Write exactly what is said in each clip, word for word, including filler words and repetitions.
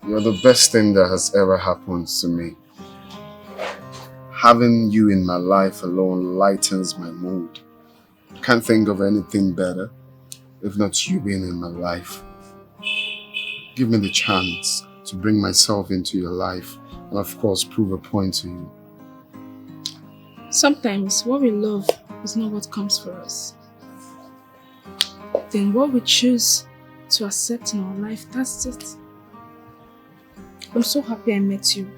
You're the best thing that has ever happened to me. Having you in my life alone lightens my mood. Can't think of anything better if not you being in my life. Give me the chance to bring myself into your life and, of course, prove a point to you. Sometimes what we love is not what comes for us. Then what we choose to accept in our life, that's it. I'm so happy I met you.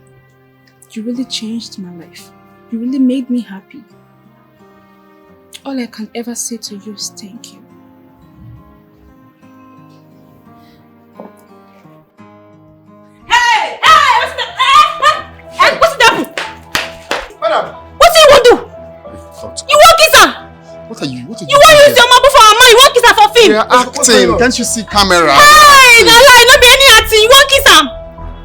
You really changed my life. You really made me happy. All I can ever say to you is thank you. Hey! Hey! What's the, eh, eh, eh, what's the happen? Madam. What do you want to do? You want kiss her? What are you? What are you? You want use your mouth for her man? You want kiss her for film? We are acting. Can't you see camera? Hey, no lie, no be any acting. You want kiss her?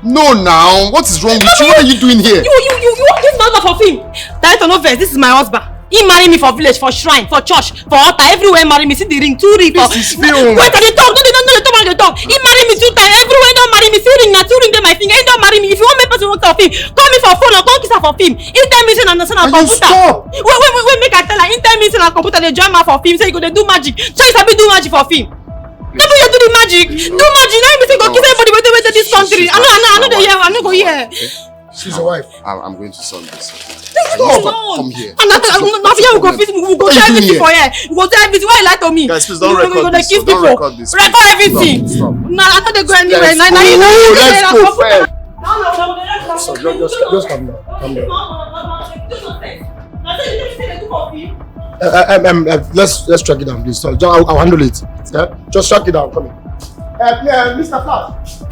No, now. What is wrong with you? What are you doing here? You, you, you, you want kiss my husband for film? Director, no vex. This is my husband. He marry me for village, for shrine, for church, for altar. Everywhere marry me. See the ring, two ring. This is film. Wait, I dey talk. No, no, no, no, no, talk. He marry me two times. Everywhere don't marry me. See ring, na two ring dey my finger. He don't marry me. If you want make person work for film, call me for phone or call kiss her for film. He tell me say na na na computer. Stop. Wait, wait, wait, wait, make I tell her. He tell me say na computer dey join man for film. Say you go dey do magic. So you sabi do magic for film? No be you do the magic. Do magic. Now you think go kiss everybody wey dey wey dey this country. I know, I know, I know dey hear. I no go hear. She's your wife. I'm, I'm going to solve this. Come here. And after, after here we go fit, we go tell everything for here. We go tell everything. Why you lie to me? Guys, please don't record this. Don't record this. Record everything. Stop. No, I no dey go anywhere. Let's go. Let's go first. So just, just, just calm down. Calm down. Uh, uh, um, um, uh, let's let's track it down, please. So, I'll, I'll handle it. Yeah? Just track it down. Come here. Uh, uh, Mister Flash.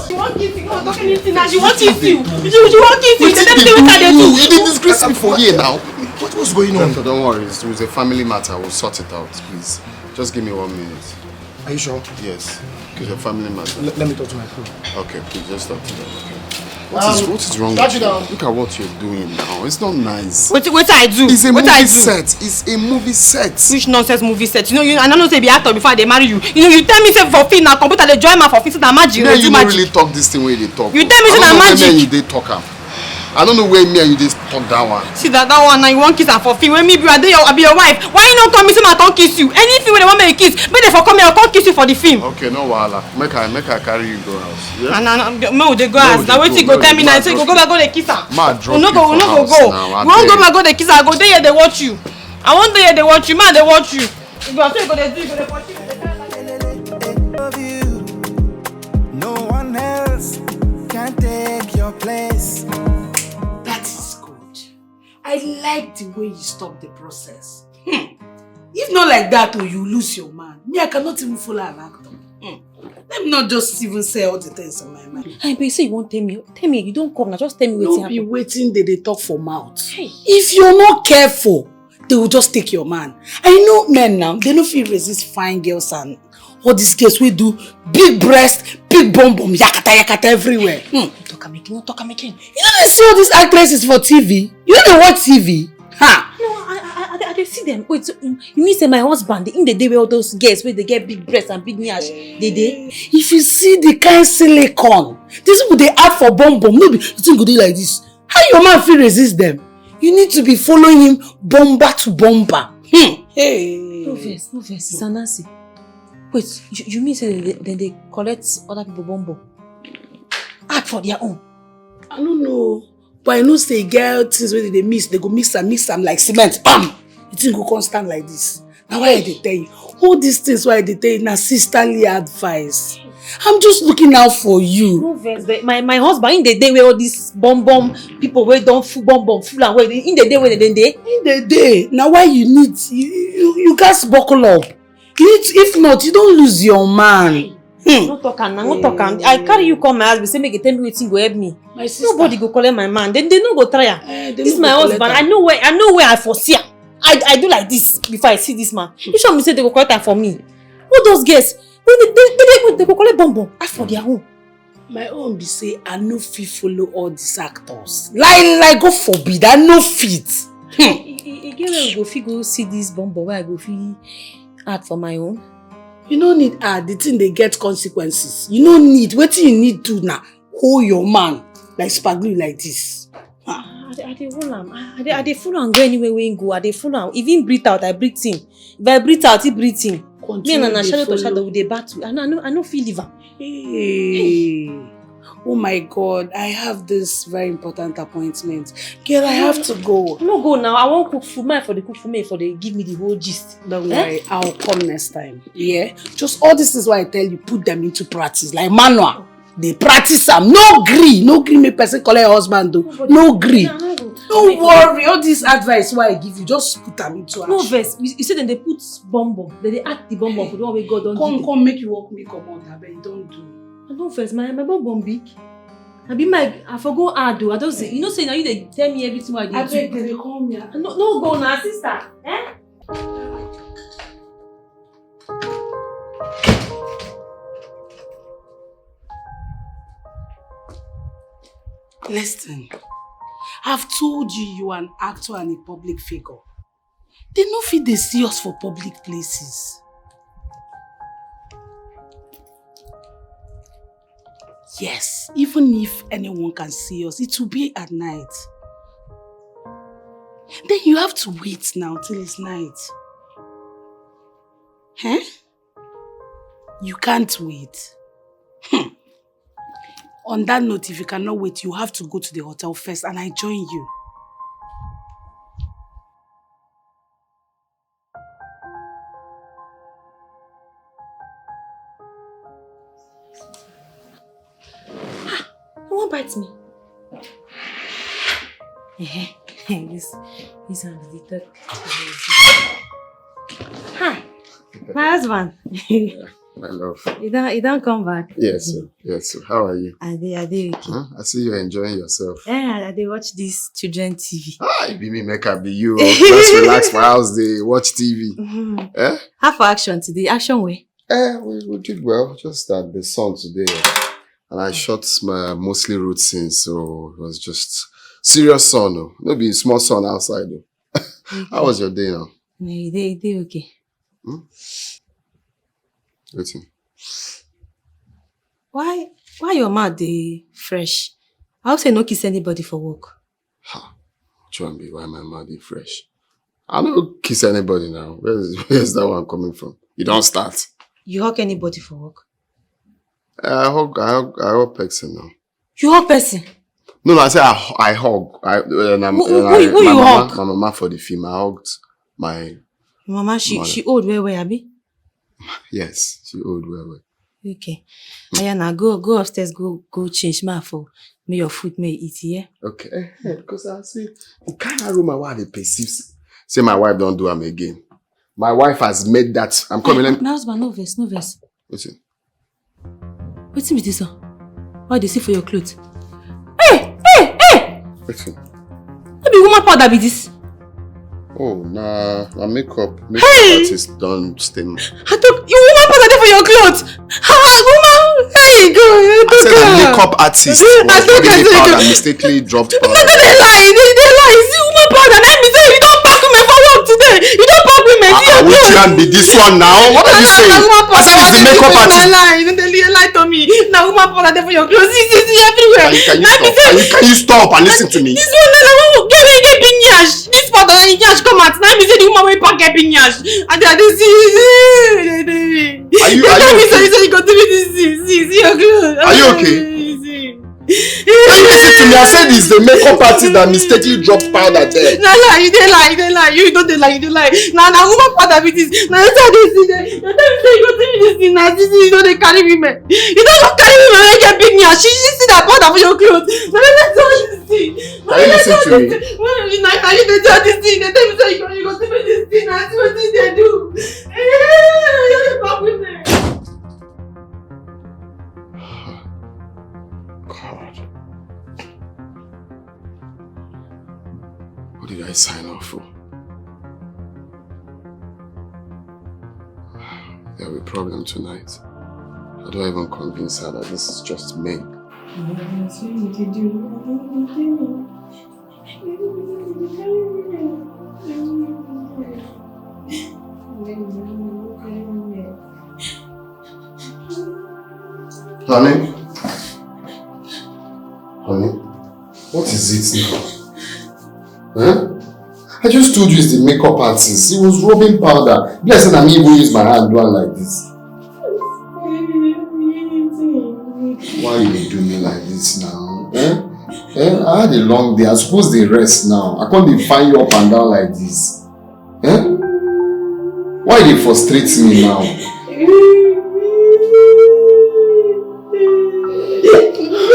You want kiss you? You want talk anything now? You want kiss you? You, you want kiss you? They don't do what they do. You dey disgrace me for here now. What, what's going on? Doctor, don't worry. It's, it's a family matter. We'll sort it out, please. Just give me one minute. Are you sure? Yes. It's a family matter. Let, let me talk to my crew. Okay, please just talk to them. Okay. What is, what is wrong with you? Look at what you're doing now. It's not nice. What, what I do? It's a movie set. It's a movie set. Which nonsense movie set? You know, you, I don't know say be actor before they marry you. You know, you tell me say for film na computer dey join man for film, say na magic. You really talk this thing wey you dey talk. You tell me say na magic. You dey talk am. I don't know where me and you dey talk that one. See that, that one now you wan kiss her for film. When me be, I dey your, I be your wife. Why you no come me say I come kiss you? Anything wey they want me to kiss, make they for come here, I come kiss you for the film. Okay, no wahala. Make I, make I carry you go house. Yeah? And, and, and make we dey go house. Now wetin go tell me now? Say go, go back, go dey kiss her. Ma drop you for house now. We wan go back, go dey kiss her. I go dey here dey watch you. I wan dey here dey watch you. Ma dey watch you. You go say you go dey do, you go dey watch you. No one else can take your place. That is good. I like the way you stop the process. Hmm. If not like that, oh, you lose your man. Me, I cannot even follow an actor. Hmm. Let me not just even say all the things in my mind. I be say you won't tell me. Tell me, you don't come now. Just tell me wetin happen. No be wetin they dey talk for mouth. Hey. If you're not careful, they will just take your man. I know men now, they no fit resist fine girls and all these girls wey do big breast, big bum bum, yakata yakata everywhere. Hmm. Talk am again, no talk am again. You no dey see all these actresses for T V? You no dey watch T V? Ha! No, I, I, I, I dey see them. Wait, so, um, you mean say my husband, the, in the day where all those girls where they get big breasts and big nyash, they dey? If you see the kind silicone, these people dey add for bum bum. No be, the thing go dey like this. How your man fit resist them? You need to be following him bumper to bumper. Hmm. Hey. No vex, no vex, Sister Nancy. Wait, you, you mean say they, they, they collect other people bumbo? Act for their own. I don't know. But I know say girl things wey they dey mix, they go mix am, mix am like cement. Bam! The thing go come stand like this. Na why I dey tell you. All these things wey I dey tell you na sisterly advice. I'm just looking out for you. No vex, but my, my husband, in the day where all these bum bum people wey don full bum bum full and well, in the day where they dey. In the day, na why you need, you, you, you gats buckle up. You need, if not, you don lose your man. Hmm. No talk am now, no talk am. I carry you come my house, be say make you tell me wetin go help me. My sister. Nobody go collect my man. They, they no go try am. Eh, they no go collect am. This my husband, I know where, I know where I foresee am. I, I do like this before I see this man. You sure me say they go collect am for me? All those girls, when they, they, they, they, they go collect bum bum, ask for their own. My own be say I no fit follow all these actors. Lie, lie, God forbid, I no fit. Hmm. E, e, e get where we go fit go see this bum bum wey I go fit act for my own. You no need, ah, the thing dey get consequences. You no need, wetin you need do na hold your man like spaghetti like this. Ah. I dey, I dey hold am. I, I dey, I dey follow am go anywhere wey him go. I dey follow am. If him breathe out, I breathe in. If I breathe out, he breathe in. Me and na shadow to shadow, we dey battle. I no, I no, I no fit leave am. Hey. Oh my God, I have this very important appointment. Girl, I have to go. No go now. I wan cook food. My for the cook for me, for the give me the whole gist. Don't worry, I'll come next time. Yeah? Just all these things why I tell you, put them into practice. Like manual. Dey practice am. No gree. No gree make person collect your husband o. No gree. Don't worry. All this advice why I give you, just put am into action. No vex. You, you see dem dey put bomb bomb. Dem dey act the bomb bomb for the one wey God don give. Come, come make you walk me comot. Abeg, don't do. I no vex. My, my bomb bomb big. I be my, I for go hard o. I don say, you know say na you dey tell me everything wey I dey do. Abeg, dem dey call me. No, no go na, sister. Eh? Listen, I've told you you are an actor and a public figure. They no fit dey see us for public places. Yes, even if anyone can see us, it will be at night. Then you have to wait now till it's night. Eh? You can't wait. Hmm. On that note, if you cannot wait, you have to go to the hotel first and I join you. You wan bite me? This, this one be the talk. Ha! My husband. My love. You don't, you don't come back. Yes, sir. Yes, sir. How are you? I dey, I dey okay. Huh? I see you enjoying yourself. Eh, I dey watch this children T V. Ah, it be me, make I be you. Just relax for house, dey watch T V. Mm-hmm. Eh? How for action today? Action way? Eh, we, we did well. Just that the sun today, and I shot my mostly road scenes, so it was just serious sun. Oh. No be small sun outside. Oh. How was your day now? No, you dey, you dey okay. Hmm? Wetin? Why, why your mouth dey fresh? I hope say you no kiss anybody for work. Ha! Which one be why my mouth dey fresh? I no kiss anybody now. Where is, where is that one coming from? You don start. You hug anybody for work? I hug, I hug, I hug person now. You hug person? No, no, I say I, I hug. I, uh, na, who, who, na, who, who my you mama, hug? My mama for the film. I hugged my. Your mama, she, mother. She old well well, abi? Yes, she old well well. Okay. Aya, now go, go upstairs, go, go change ma for me your food, me eat, yeah? Okay. Eh, eh, because I see the kind of room I want to perceive. Say my wife don't do am again. My wife has made that. I'm coming. Hey, my husband, no verse, no verse. Listen. Wetin be this one? Why dey see for your cloth? Hey, hey, hey! Wetin? No be woman powder be this. Oh, na na makeup makeup hey! Artist don stain. I talk, you woman powder dey for your cloth. Ha, woman, hey, go. I said a makeup artist was really proud and mistakenly dropped powder. No, no, they lie, they, they lie. You see woman powder, let me say you don't pack women for work today. You don't pack women. Ah, which one be this one now? What are you saying? I said it's the makeup artist. Lie, you don't lie to me. Now woman powder dey for your clothes. See, see, see everywhere. Can you, can you stop? Can you, can you stop and listen to me? This one, no, no, no. Get, get, get big nyash. This powder, nyash come out. Now me say the woman wey pack get big nyash. I dey, I dey see. Are you, are you okay? You say you go do me this thing. See, see your clothes. Are you okay? Can you listen to me? I said it's the makeup artist that mistakenly dropped powder there. No lie, you dey lie, you dey lie, you don't dey lie, you dey lie. Na na woman powder be this. Na you tell this thing. You tell me say you go do me this thing. Na this thing you don dey carry women. You don go carry women wey get big nyash. She, she see that powder for your clothes. Na na na tell you this thing. Can you listen to me? Na na you dey tell this thing. They tell me say you go, you go do me this thing. Na see wetin you dey do. Eh, you dey fuck women. God. What did I sign up for? There'll be problem tonight. How do I even convince her that this is just me? Honey, honey, what is it now? Huh? I just told you it's the makeup artist. He was rubbing powder. Bless, and I even use my hand doing like this. Why you dey do me like this now? Eh? Eh? I had a long day. I suppose they rest now. I can't dey find you up and down like this. Eh? Why they frustrate me now?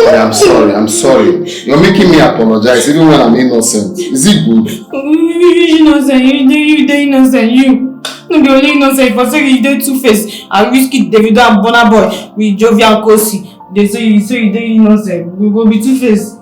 Yeah, I'm sorry, I'm sorry. You're making me apologize even when I'm innocent. Is it good? Innocent, you dey you dey innocent, you. No be only innocent, for say you dey two face. I Wizkid, Davido and Burna Boy with Jovi and Kosi. They say you say you dey innocent. You go be two face.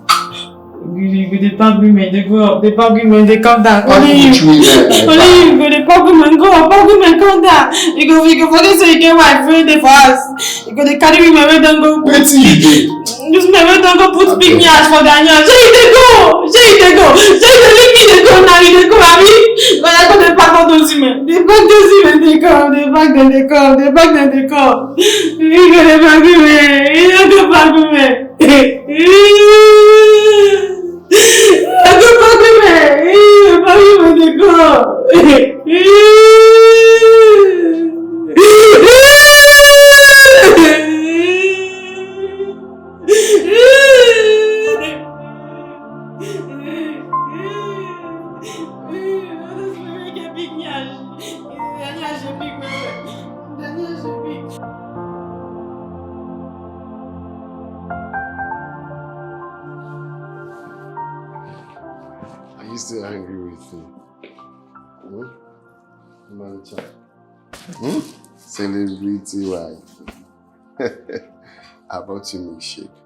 You go dey pack women, they go up, they pack women, they come down. Only you, only you go dey pack women, go up, pack women, come down. You go, you go forget say you get wife wey dey for house. You go dey carry women wey don go. Wetin you dey? This man wey don go put big nyash for their nyash. Shey you dey go? Shey you dey go? Shey you dey leave me dey go now? You dey go, abi? But I go dey pack all those women. Dey pack those women dey come. Dey pack them dey come. Dey pack them dey come. You go dey pack women. You no go pack women. I go pack women. Pack women dey come. Are you still angry with me? Hmm? Man, child. Hmm? Celebrity wife. I bought you milkshake.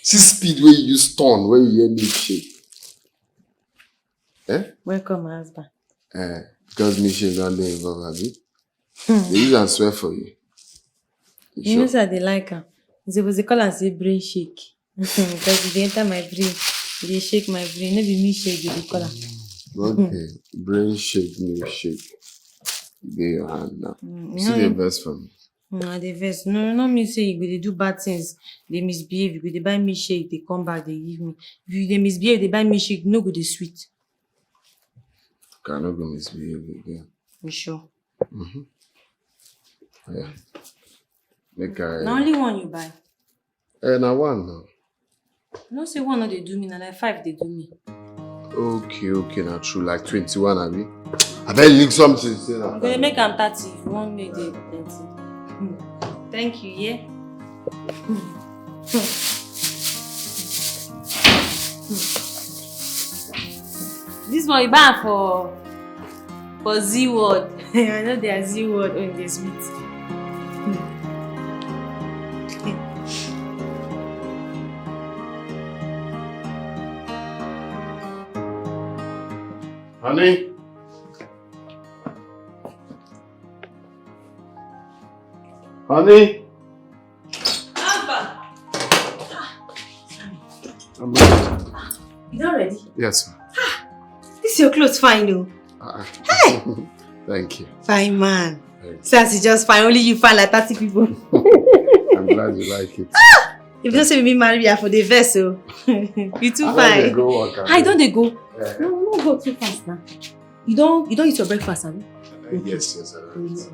See speed wey you use turn when you hear milkshake. Eh? Welcome, my husband. Eh, because milkshake don dey involved, abi? Hmm. They use and swear for you. You, you know sure? Say I dey like am. You suppose dey call am say brain shake. Because e dey enter my brain, e dey shake my brain. No be me shake, you dey call am. Okay, brain shake, me shake. E dey your hand now. Mm, you see the verse for me. No, I dey vex. No, no mean say you go dey do bad things, dey misbehave, you go dey buy me shake, dey come back, dey give me. If you dey misbehave, dey buy me shake, no go dey sweet. Okay, I no go misbehave again. You sure? Mm-hmm. Yeah. Make I. Na only one you buy. Eh, na one now. You know say one no dey do me, na like five dey do me. Okay, okay, na true. Like twenty-one, abi? I bet you something say na. I'm gonna make am thirty if you want make the thirty. Hmm. Thank you, yeah? Hmm. Hmm. This one you buy am for for Z word. I know they are Z word on this meet. Honey? Honey? Alpha! Ah, Sammy. I'm ready. You don ready? Yes, ma'am. Ah, this your clothes fine though. Uh-uh. Hey! Thank you. Fine man. Thank you. So as you just fine, only you fine like thirty people. I'm glad you like it. Ah! If you don't say me marry, I for the verse, so you too fine. I don't dey go. Yeah. No, no go too fast now. You don't, you don't eat your breakfast, have you? Uh, yes, yes, I don't eat.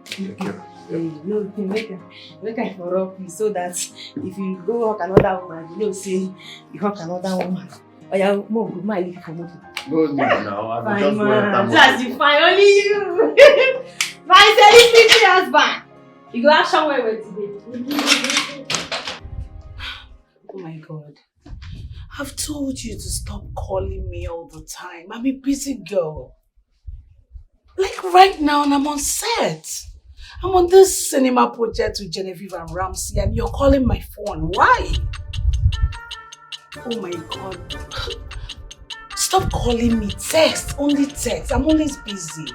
Thank you. Yeah. No, okay, make I, make I for rock you so that if you go hug another woman, you know say you hug another woman. Oh yeah, more good, my leave for motor. No need now. I will just go enter motor. Just you fine, only you. My celebrity husband. You go action well well today. Oh my God. I've told you to stop calling me all the time. I'm a busy girl. Like right now, I'm on set. I'm on this cinema project with Genevieve and Ramsey, and you're calling my phone. Why? Oh my God. Stop calling me. Text. Only text. I'm always busy.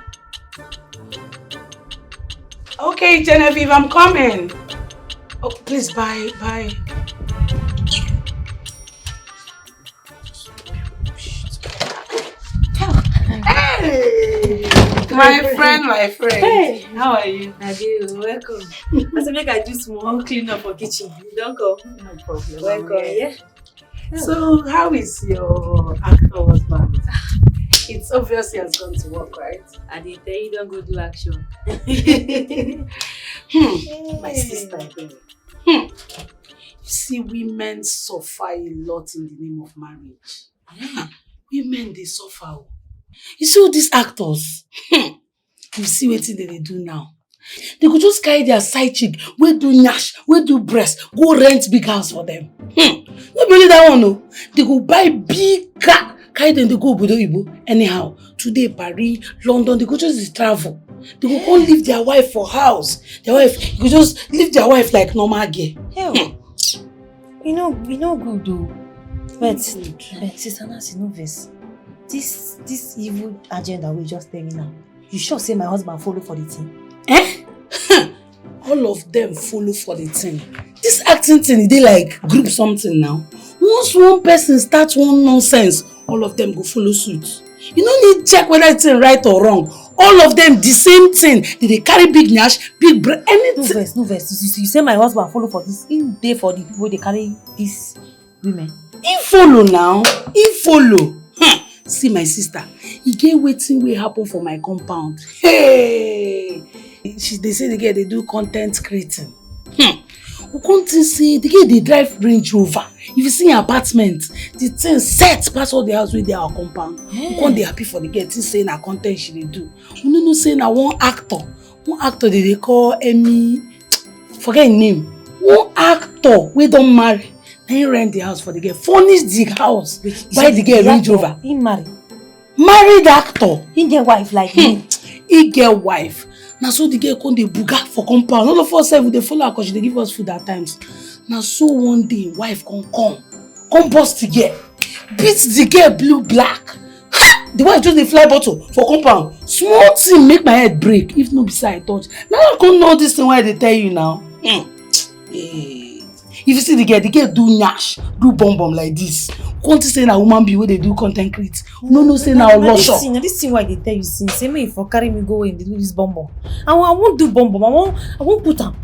Okay, Genevieve, I'm coming. Oh, please, bye, bye. Hey! My friend. My friend. Hey, how are you? I dey welcome. I say make I do small clean up for kitchen. You don come? No problem. Welcome. Yeah. So, how is your actor husband? It's obvious he has gone to work, right? I dey tell you, don't go do action. Hmm. My sister, I beg. Hmm. You see, women suffer a lot in the name of marriage. Hmm. Women, they suffer. Oh. You see all these actors? Hmm. You see wetin dem dey do now? They go just carry their side chick, wey do nyash, wey do breast, go rent big house for them. Hmm. No be only that one, no. They go buy big car, carry them, they go obodo oyibo anyhow. Today, Paris, London, they go just dey travel. They go come leave their wife for house. Their wife, you go just leave their wife like normal girl. Hell, hmm. You know, you know good though. But, but sister Nancy, no vex. This, this evil agenda we just tell me now. You sure say my husband follow for the thing? Eh? All of them follow for the thing. This acting thing, they like group something now. Once one person starts one nonsense, all of them go follow suit. You no need check whether it's right or wrong. All of them the same thing. They dey carry big nyash, big breast, anything. No vex, no vex. You, you, you say my husband follow for this. He dey for the people they carry this women. He follow now. He follow. Hmm. See my sister. He get wetin wey happen for my compound. Hey! She dey say the girl dey do content creating. Hmm. We come think say the girl dey drive Range Rover. If you see her apartment, the thing set pass all the house wey dey our compound. We come dey happy for the girl, think say na content she dey do. We no know say na one actor, one actor dey dey call Emmy, forget him name. One actor wey don marry, na him rent the house for the girl, furnish the house, buy the girl Range Rover. He marry. Married actor. He get wife like me. He get wife. Na so the girl come dey buga for compound. All of us sef, we dey follow her 'cause she dey give us food at times. Na so one day, wife come come, come burst the girl, beat the girl blue black. Ha! The wife just dey fly bottle for compound. Small thing make my head break. If no be say I touch, now I come know this thing wey I dey tell you now. Hmm. Hey. If you see the girl, the girl do nyash, do bum bum like this. Come think say na woman be wey dey do content create. No, no, say na olosho. This thing, na this thing wey I dey tell you since. Say make you for carry me go where you dey do this bum bum. I wan, I wan do bum bum. I wan, I wan put am.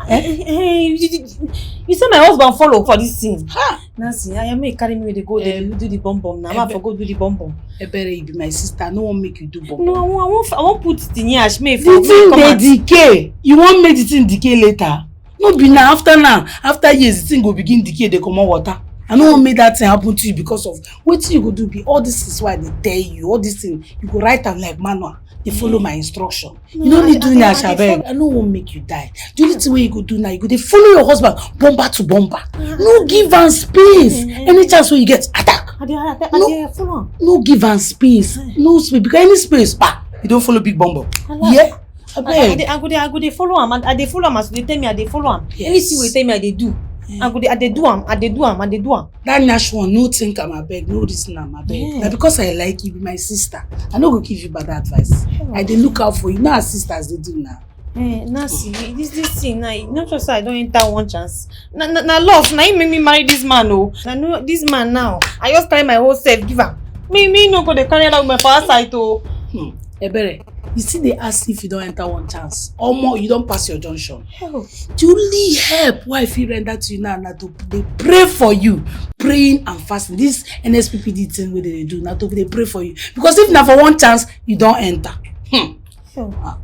Eh? Eh, eh, you, you, you say my husband follow for this thing. Ha! Nancy, I am make you carry me where dey go dey do the bum bum. Na ma for go do the bum bum. Ebere, you be my sister. I no wan make you do bum bum. No, I wan, I wan, I wan put the nyash make for. The thing dey decay. You wan make the thing decay later? No be now, after now, after years, the thing go begin decay, dey comot water. I no wan make that thing happen to you because of wetin you go do be all this is why I dey tell you, all this thing, you go write am like manual, dey follow my instruction. You no need do nyash, abeg. I no wan make you die. The only thing wey you go do now, you go dey follow your husband, bumper to bumper. No give am space. Any chance wey you get, attack. I dey, I dey, I dey follow am. No give am space. No space, because any space, pa, you don follow big bum bum. Yeah? I, I, I, dey, I go dey, I go dey follow am. I, I dey follow am as you dey tell me, I dey follow am. Yes. Anything wey tell me, I dey do. I go dey, I dey do am, I dey do am, I dey do am. That nyash one, no think am, abeg, no reason am, abeg. Na because I like you, be my sister. I no go give you bad advice. I dey look out for you. Na as sisters dey do now. Eh, Nancy, this, this thing now, you know, just say I don enter one chance. Na, na, na love, na him make me marry this man, oh. Na no, this man now, I just carry my whole self give am. Me, me no go dey carry that woman for outside, oh. Hmm. Ebere, you still dey ask if you don enter one chance. Omo, you don pass your junction. Hell. The only help wey I fit render to you now na to dey pray for you. Praying and fasting. This N S P P D thing wey dem dey do na to dey pray for you. Because if na for one chance, you don enter. Hmm. Hell. Ah.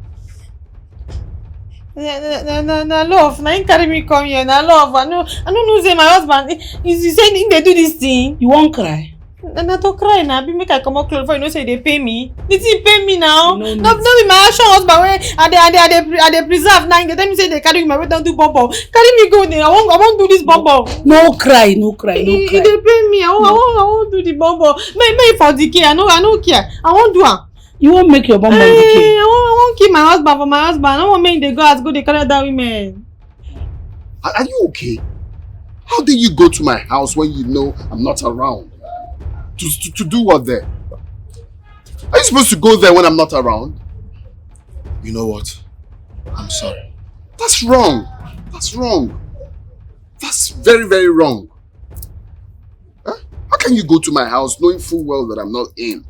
Na, na, na, na, na love. Na him carry me come here. Na love. I no, I no know say my husband, he, he say him dey do this thing. You wan cry? Na, na to cry na, abi make I comot cloth for you know say e dey pain me. The thing pain me now. No, no be my action husband wey I dey, I dey, I dey, pre- I dey preserve now. He dey tell me say they carry my weight don do bum bum. Carry me go there. I wan, I wan do this bum bum. No cry, no cry, no cry. E dey pain me. I wan, I wan, I wan do the bum bum. Make, make for decay. I no, I no care. I wan do am. You wan make your bum bum decay? Eh, I wan, I wan kill my husband for my husband. I no wan make him dey go out go dey carry other women. Are, are you okay? How dare you go to my house when you know I'm not around? To, to, to do what there? Are you supposed to go there when I'm not around? You know what? I'm sorry. That's wrong. That's wrong. That's very, very wrong. Huh? How can you go to my house knowing full well that I'm not in?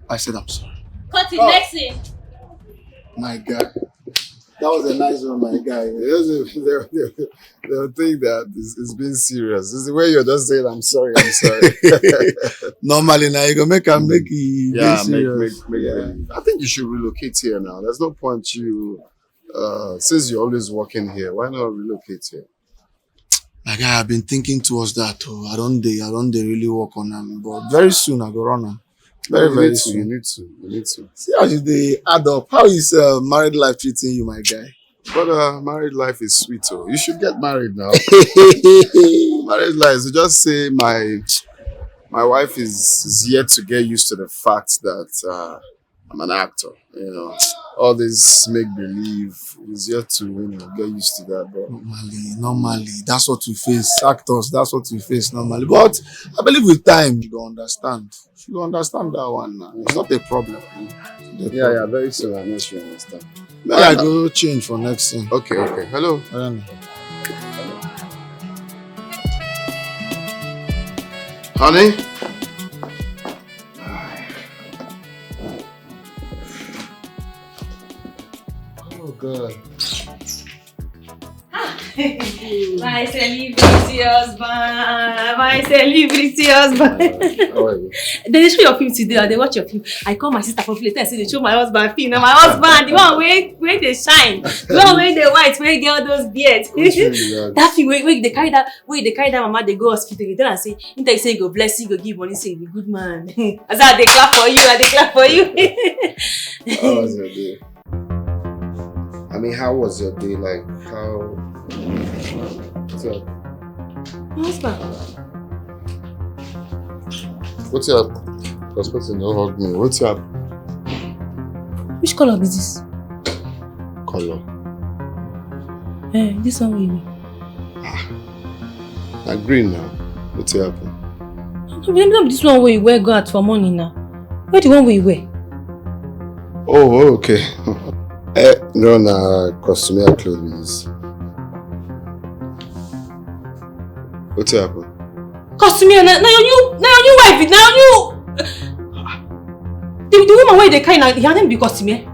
I said I'm sorry. Cut it. Next thing. My guy. That was a nice one, my guy. Yes, they, they, they, they'll think that it's, it's being serious. It's the way you're just saying, "I'm sorry, I'm sorry." Normally, now you go make am make e dey Yeah, make, serious. make, make Yeah. I think you should relocate here now. There's no point you, uh, since you're always working here, why not relocate here? My guy, I've been thinking towards that. Oh, I don't dey, I don't dey really work on am, but very soon I go run am. Very, You very need to, soon. you need to, you need to. See how you dey add up. How is, uh, married life treating you, my guy? Brother, married life is sweet. Oh, you should get married now. Married life. So just say my my wife is, is yet to get used to the fact that, uh, I'm an actor. You know, all this make believe is yet to, you know, get used to that. But Normally, normally, that's what we face. Actors, that's what we face normally. But I believe with time, you go understand. You go understand that one now. It's not a problem. It's not a yeah, problem. Yeah, very soon I know she understand. May I go change for next thing? Okay, okay. Hello. Hello. Honey? Oh, God. My celebrity husband, my celebrity husband. How are you? They dey show your film today. I dey watch your film. I call my sister for play. I say they show my husband film. Na my husband, the one wey wey dey shine, the one wey dey white, wey get all those beards. Which film be that? That film wey wey dey carry that wey dey carry that mama dey go hospital. You tell am say, him tell you say he go bless you, he go give money, say he be good man. As I dey clap for you, I dey clap for you. How was your day? I mean, how was your day? Like, how? What's up? My husband. What's up? Because person don't hug me. What's up? Which color be this? Color. Eh, this one wey you wear. Ah, na green now. What's happen? No be, no be this one wey you wear go out for morning now. Where the one wey you wear? Oh, okay. Eh, no, na costumier clothes be this. What's happen? Costumier, na, na your new, na your new wife, na your new. The, the woman wey you dey carry na, her name be Costumier.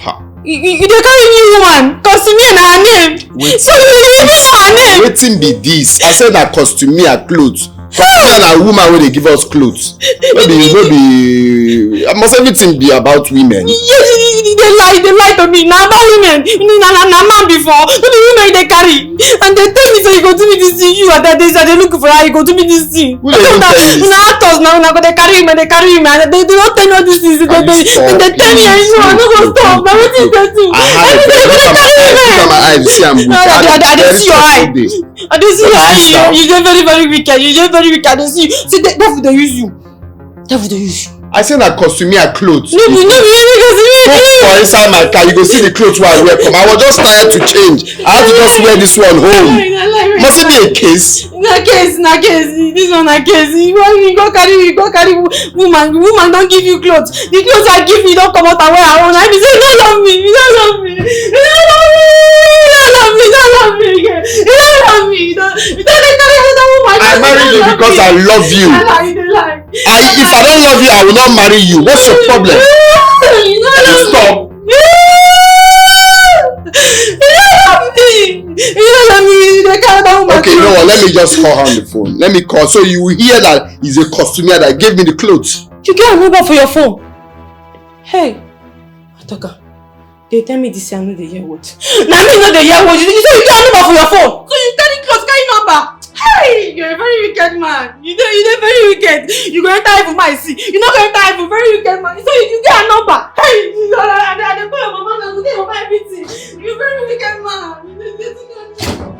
Ha. You, you, you dey carry new woman. Costumier na her name. Wait. So you, you know her name. Wetin be this? I said na costumier clothes. Costumier na woman wey dey give us clothes. No be, no be. Almost everything be about women. Yes, you, you, you dey lie, you dey lie to me. Na about women. Na, na, na man before. No be women you dey carry. And they tell me say you go do me this thing. You are that days I dey look for her. You go do me this thing. Who dey even tell you this? Una actors now, una go dey carry women, dey carry women. They, they don't tell me all these things. They, Can you they, stop, they tell me, please? I know, I no go Look, look, stop. Na look, wetin look, they do. I have a Everything very, they look at my carry eyes, look at my women. eyes, you see I'm weak. No, I, I, I, I dey see your eye. I dey see your eye. You, you dey very, very wicked. You dey very wicked. I dey see you. See, de-, devil dey use you. Devil dey use you. I say na costumier clothes. No be, no be any costumier. Go for inside my car, you go see the clothes wey I wear come. I was just tired to change. I had to just wear this one home. Must it be a case? Na case, na case. This one na case. You wan, you go carry, you go carry wo-, woman. Woman don give you clothes. The clothes I give you don comot and wear her own. I be say you no love me. You no love me. You no love me. You no love me. You no love me again. You no love me. You don, you don dey carry another woman. I married you because I love you. You dey lie. You dey lie. I, if I don't love you, I will not marry you. What's your problem? You no love me. Stop. You no love me. You no love me. You dey carry that woman. Okay, you know what? Let me just call her on the phone. Let me call. So you will hear that is a costumier that gave me the clothes. You get her number for your phone. Hey, I talk am. They tell me this year I no dey hear word. Na me no dey hear word. You, you say you get number for your phone. So you carry clothes, carry number. Hey, you're a very wicked man. You dey, you dey very wicked. You go enter heaven, my see. You no go enter heaven, very wicked man. So you, you get a number. Hey, you, I, I, I dey call your mama now. You get your mama everything. You're a very wicked man. You dey, you dey, you dey.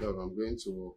Love, I'm going to work.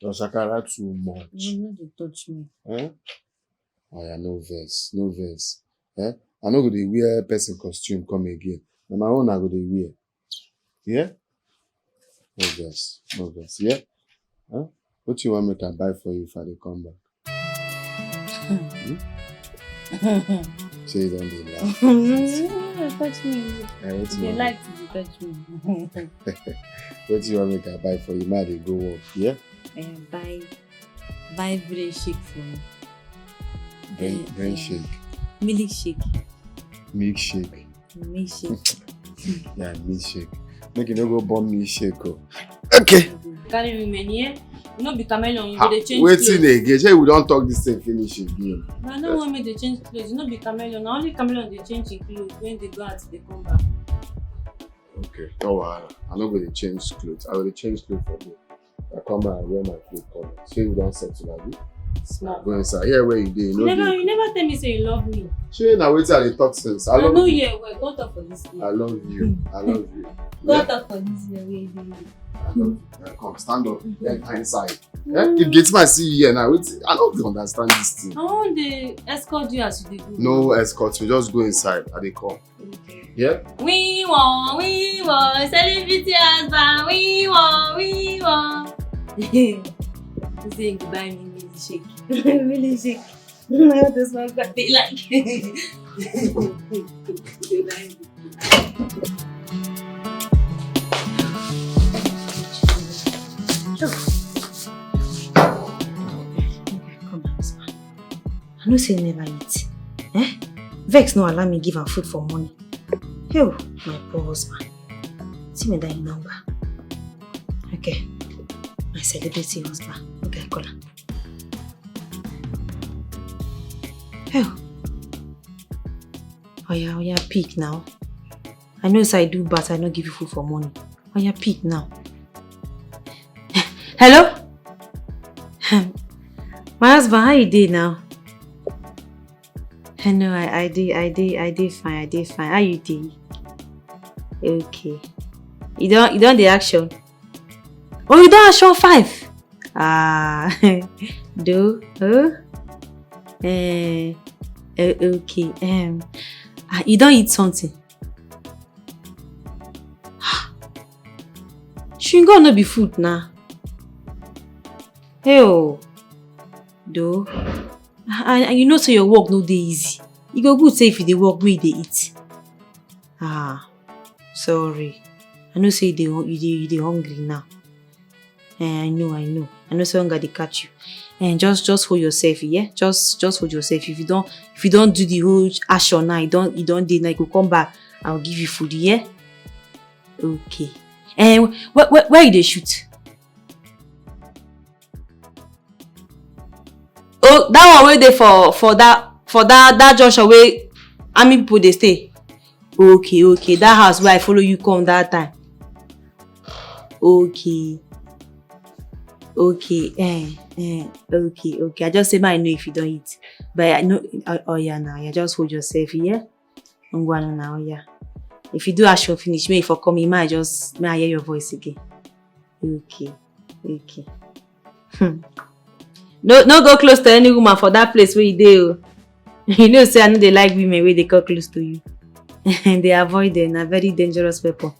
Your shakara too much. You no dey touch me. Eh? Oya, no vex, no vex. Eh? I no go dey wear person costume come again. Na my own I go dey wear. Yeah? No vex, no vex. Yeah? Huh? What you want make I buy for you if I dey come back? Say you don dey laugh. No touch me. Eh, what You you dey want like to dey touch me. What you want make I buy for you? Ma dey go work. Yeah? Eh, buy buy bread shake for me. Brain, Eh, brain eh. shake, Milk shake. milk shake. Milk shake. Yeah, milk shake. Make you no go burn milk shake. Oh. Okay. Carry women here. You no be chameleon, you Ha, go dey change wetin clothes. Again? Say we don talk this thing finish again. But I no want make dey change clothes. You no be chameleon. Na only chameleon dey change him clothes when dey go out dey come back. Okay, no wahala. I no go dey change clothes. I go dey change clothes for you. I come out and wear my clothes come out. Say we don settle, abi? Small. Go inside. Here where you dey, you You no never, dey. You never tell me say you love me. Shey na wetin I dey talk since. I I love know you. Yeah, well, don't talk for this year. I love you. I love you. Don't Yeah, talk for this year. Where you dey. I love you. Yeah, come stand up. Enter inside. Eh? If gate man see you here now, wait. I don't understand this thing. I wan dey escort you as you dey go. No escort. You just go inside. I dey come. Okay. Yeah. We want, we want celebrity husband. We want, we want. You say you buy me milk shake. Milk shake. What does my back be like? They buy me. Come on, this man. I know say you never eat. Eh? Vex no allow me give am food for morning. Hell, my poor husband. See me that number. Okay. My celebrity husband. Okay, call am. Hell. Oya, oya, pick now. I know say I do bad, I no give you food for morning. Oya, pick now. Hello? My husband, how you dey now? Hello, I, I dey, I dey, I dey fine, I dey fine. How you dey? Okay. You don, you don dey action? Oh, you don action five? Ah, do, oh? Eh, eh, okay. Um, ah, you don eat something? Chewing gum no be food na. Hey oh, do. And, and you know say your work no dey easy. E go good say if you dey work, make you dey eat. Ah, sorry. I know say you dey, you dey, you dey hungry now. Eh, I know, I know. I know say hunger dey catch you. And just, just hold yourself, yeah? Just, just hold yourself. If you don't, if you don't do the whole action now, you don't, you don't dey now, you go come back. I'll give you food, yeah? Okay. And where, where, where you dey shoot? Oh, that one wey dey for, for that, for that, that junction wey army people dey stay. Okay, okay. That house where I follow you come that time. Okay. Okay, eh, eh, okay, okay. I just say, "Man, I know if you don't eat." But I know, oh, oh yeah, now you just hold yourself, yeah? Ngwanu now, yeah. If you do action finish, may for come, you might just, may I hear your voice again. Okay, okay. Hmm. No, no go close to any woman for that place where you dey. Oh. You know say I no dey like women wey dey come close to you. They avoid them, na very dangerous weapon.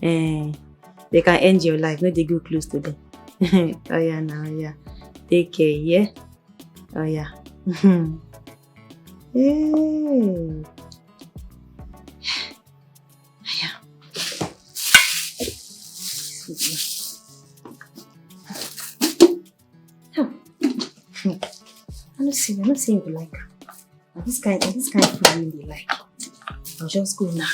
Eh, they can end your life. No, they go close to them. Oh yeah, now, yeah. Take care, yeah. Oh yeah. Hey. Yeah. I no say, I no say you go like am. Na this kind, na this kind food wey you dey like. I'll just go now.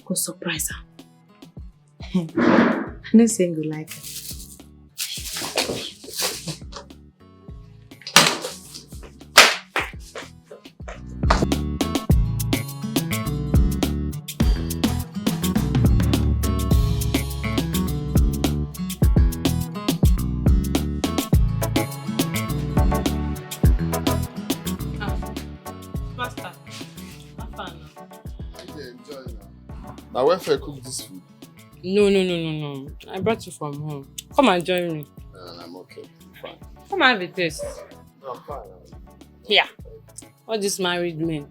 Go surprise am. I no say you go like am. Now, where for cook this food? No, no, no, no, no. I brought you from home. Come and join me. Uh, I'm okay. I'm fine. Come and have a taste. No, I'm fine. Yeah. All these married men.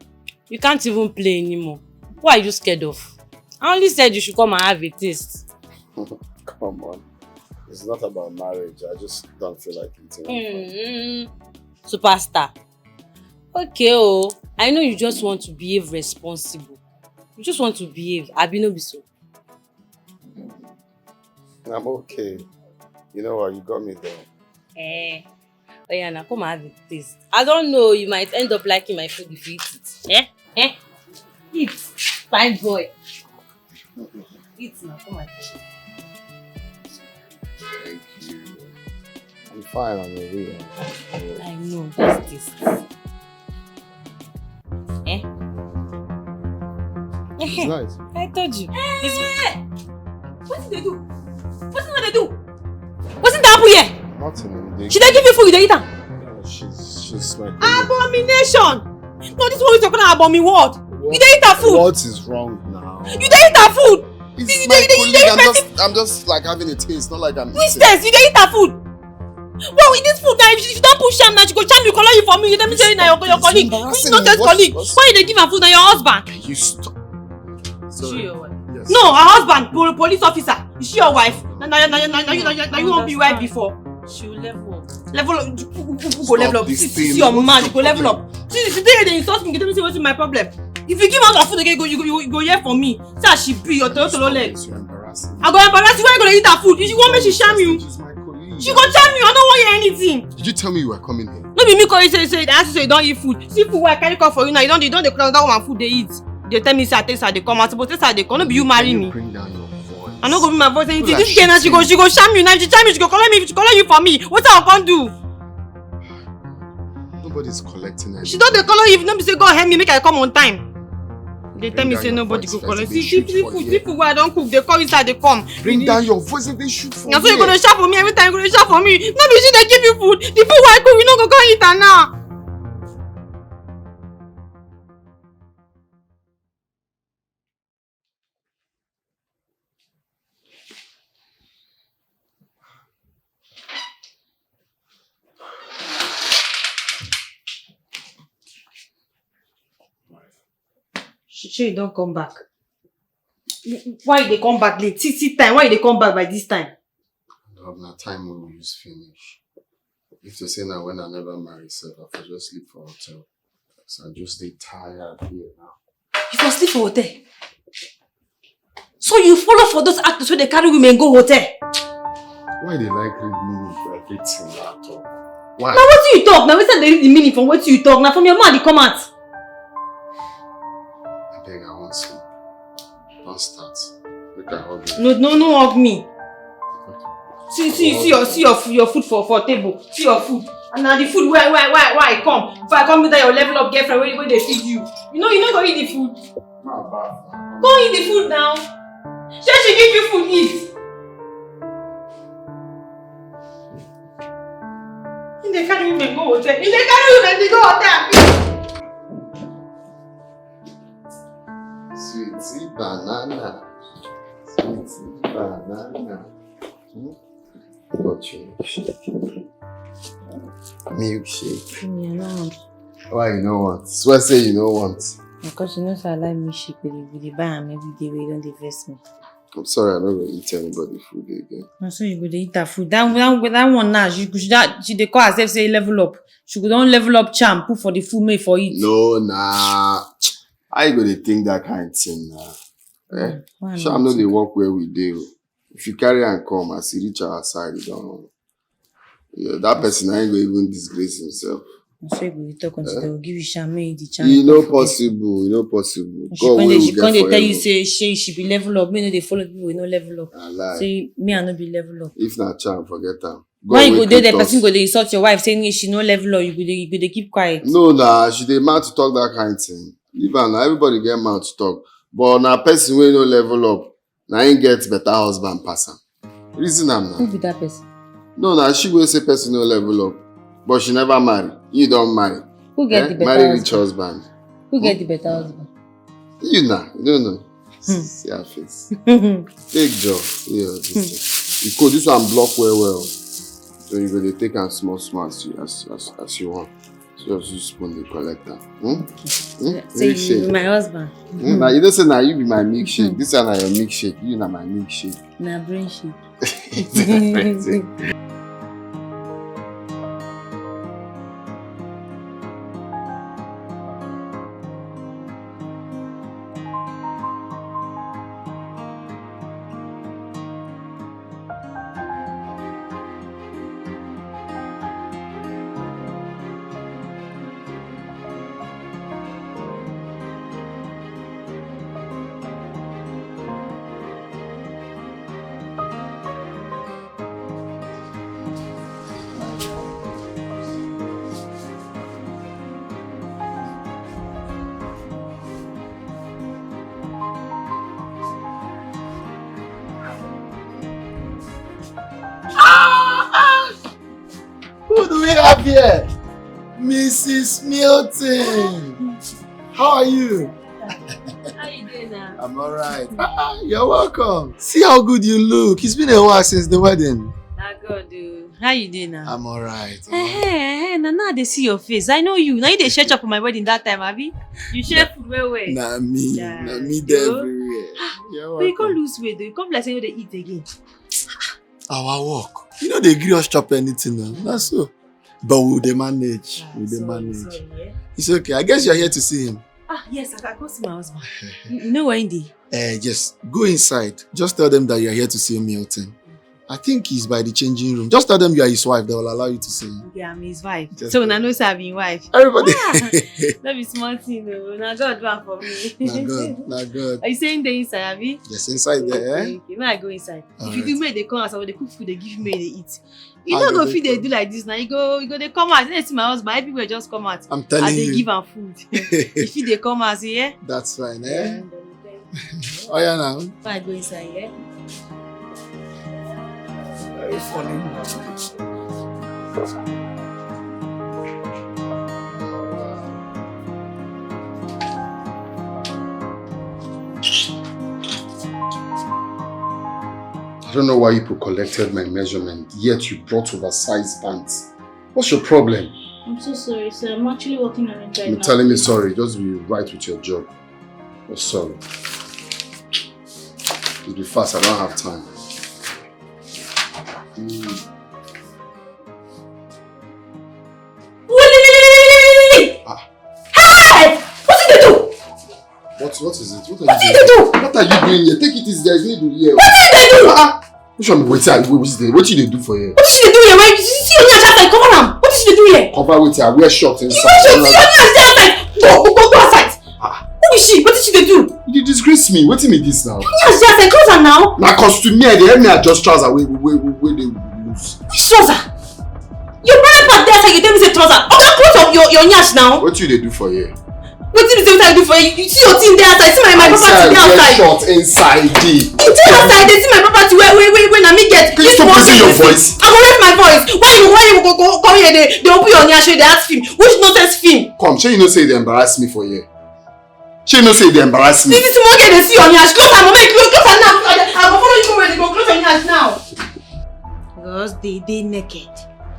You can't even play anymore. Who are you scared of? I only said you should come and have a taste. Come on. It's not about marriage. I just don't feel like eating. I'm fine. Mm, superstar. Okay, oh. I know you just want to behave responsible. You just want to behave. Abi no be so? I'm okay. You know what? You got me there. Eh. Oh yeah, now come and have a taste. I don't know. You might end up liking my food if you eat it. Eh? Eh? Eat. Fine boy. Eat now. Come and eat. Thank you. I'm fine. I'm a real. I know. Just taste. Eh? It's nice. I told you. It's Wetin dey do? Wetin una dey do? Wetin dey happen here? Nothing. They, She dey give you food, you dey eat am. No, she's she's my. Abomination! No, this one is talking about me what? You dey eat her food. What is wrong now? You dey eat her food. It's you my dey- you dey- you colleague. dey I'm person- just I'm just like having a taste, not like I'm Which eating. Taste? You dey eat her food. Well, with this food now, if you don't push am now, she go charm you, color you for me. You tell me say na your, your colleague. Which Embarrassing. Nonsense What's- colleague? what's- Why you dey give her food na your husband? Can you stop? Is she Sorry. your wife? Yes. No, her husband, pol- police officer. Is she your wife? Na na na na na you na you na you wan be wife before. She will level up. Level up. Who go Stop level up? this See thing. see your What's mad. your You go level problem? Up. See, see, dey dey insult me. You tell me say wetin my problem. If you give out her food again, you go you go you go hear from me. See as she be your tolo tolo leg. You're embarrassing. I go embarrass you. Why you go dey eat her food? You wan make she sham you? She's my colleague. She go charm you. I no wan hear anything. Did you tell me you were coming here? No be me call you say say I ask you say you don eat food. See food wey I carry come for you now. You don you don dey call that woman food dey eat. You dey tell me say I taste her dey come. I suppose taste her dey come. No be you marry Can you me. Bring down your voice. I no go be my voice anything. People are This girl now she go shitting. She go charm you now. She charm you. She go collect me. She collect you for me. Wetin I come do? Nobody's collecting anything. She don dey call you if no be say God help me make I come on time. Dey tell Bring me down say your nobody voice go first, collect. they See shoot see for food here. See food wey I don cook dey call inside dey come. Bring down your voice and they shoot for Na so you go here. Dey shout for me every time. You go Dey shout for me. No be she dey give you food. The food wey I cook, you no go come eat am now. Shey you don come back? Why you dey come back late? See see time. Why you dey come back by this time? Love, na time we use finish. If to say na when I never marry sef, I for just sleep for hotel. So I just dey tired here now. You for sleep for hotel? So you follow for those actors wey dey carry women go hotel? Why they like read meaning for everything at all? Why? Na wetin you talk? Na wetin I dey read the meaning from wetin you talk? Na from your mouth e come out. I beg, I want some. Don't start. Make I hug you. No no no hug me. See see see your see your your food for for table. See your food. And na the food wey wey wey wey I come. Before I come meet that your level up girlfriend wey wey dey feed you. You know you no go eat the food. Ma baff. Go eat the food now. Shey she give you food eat. He dey carry women go hotel. He dey carry women dey go hotel. Sweetie banana. Sweetie banana. Hmm? Got you milkshake. Milkshake. Me, I don't want. Why you no want? Swear say you no want. Because you know say I like milkshake, we dey we dey buy am every day. We don dey vex me. I'm sorry, I no go eat anybody food again. Na so you go dey eat her food. That that that one now, she go she that she dey call herself say level up. She go don level up charm, put for the food make for eat. No, nah. How you go dey think that kind thing now? Eh? Why Sham no dey work where we dey. Oh. If you carry and come, as you reach our side, you don't. Yeah, that person ain't go even disgrace himself. So you go dey talk until they will give you sham, make you the charm. E no possible, e no possible. She come dey she come dey tell you say she she be level up. Me no dey follow people wey no level up. I lie. Say me I no be level up. If na charm, forget am. Why you go Wey dey there? create Person us. Go dey insult your wife, saying she no level up. You go dey you go dey keep quiet. No, nah, she dey mad to talk that kind thing. Leave am na, everybody get mouth to talk. But na person wey no level up, na him get better husband pass am. Reason am Who na. Be that person? No, na she wey say person no level up, but she never marry. You don marry. Who get Eh? the better Marry rich husband? Husband. Who get the better husband? You na, you don't know. See her face. Take jaw. Yeah, this thing. You cold, this one block well well. So you go dey take am small small as you as as, as you want. So just use spoon dey collect am. Hmm? Hmm? Say you be my husband. Hmm? Na you know say na you be my milkshake. This one na your milkshake. You na my milkshake. Na brain shake. Who do we have here? Missus Milton. How are you? How you doing now? I'm all right. Ah, you're welcome. See how good you look. It's been a while since the wedding. Na God o. How you doing now? I'm all right. Hey, hey, hey, na now I dey see your face. I know you. Na you dey share chop for my wedding that time, abi? You share food well well. Na me. Yeah. Na me dey everywhere. You're welcome. But you come lose weight though. You come like say you dey eat again. Our work. You know they gree us chop anything now. Na so. But we dey manage. Ah, we dey manage. Sorry, sorry, yeah. It's okay. I guess you're here to see him. Ah, yes, I can go see my husband. You, you know where he dey? Eh, yes. Go inside. Just tell them that you're here to see Milton. I think he's by the changing room. Just tell them you are his wife. They will allow you to see him. Yeah, I'm his wife. Just so una know say I be him wife. Everybody. Ah, no be small thing o. Na God do am for me. Na God. Na God. Are you saying dey inside, abi? Yes, inside there. Okay, eh? Okay. Make I go inside. If you do, make they come as I dey cook food, they give me, they eat. You no go fit dey do like this now. You go, you go dey come out. You dey see my husband, everywhere just come out. I'm telling you. As they give am food. If you dey come out, you hear? That's fine, eh? Yeah, oh yeah, now. Fine, go inside, yeah? Very funny. I don't know why you people collected my measurement, yet you brought oversized pants. What's your problem? I'm so sorry, sir. I'm actually working on it right now. You're telling me sorry. Just be right with your job. Oh, sorry. Just be fast. I don't have time. Mm. Ah. Hey! What did they do? What, what is it? What are you doing? What did they do? What are you doing here? Take it easy. There is no need to hear. What did they do? Ah, ah. Which one? Wait, I wait, wait, wait, what you dey do for here? What did she dey do here? Why you see your nyash outside? Cover am. What did she dey do here? Cover wetin? I wear short inside. You wear short? See your nyash dey outside. Go, go, go, go outside. Ah. Who be she? What did she dey do? You dey disgrace me. Wetin be this now? Your nyash dey outside. Close am now. Na costume me, I dey help me adjust trouser wey, wey, wey, wey dey loose. Which trouser? Your private part dey outside, you tell me say trouser. Oga, close up your, your nyash now. Wetin you dey do for here? Wetin be say wetin I do for you? You see your thing dey outside. See my, my property dey outside. I wear short inside. You dey outside. Dey see my property wey, wey, wey, wey na me get. Can you stop raising your voice? I go raise my voice. Why you, why you go, go, go here dey, dey open your nyash, dey ask film? Which nonsense film? Come, shey you know say you dey embarrass me for here? Shey you know say you dey embarrass me? This is more dey see your nyash. Close am, make you close am now. I, I go follow you go where dey go. Close your nyash now. Because they dey naked.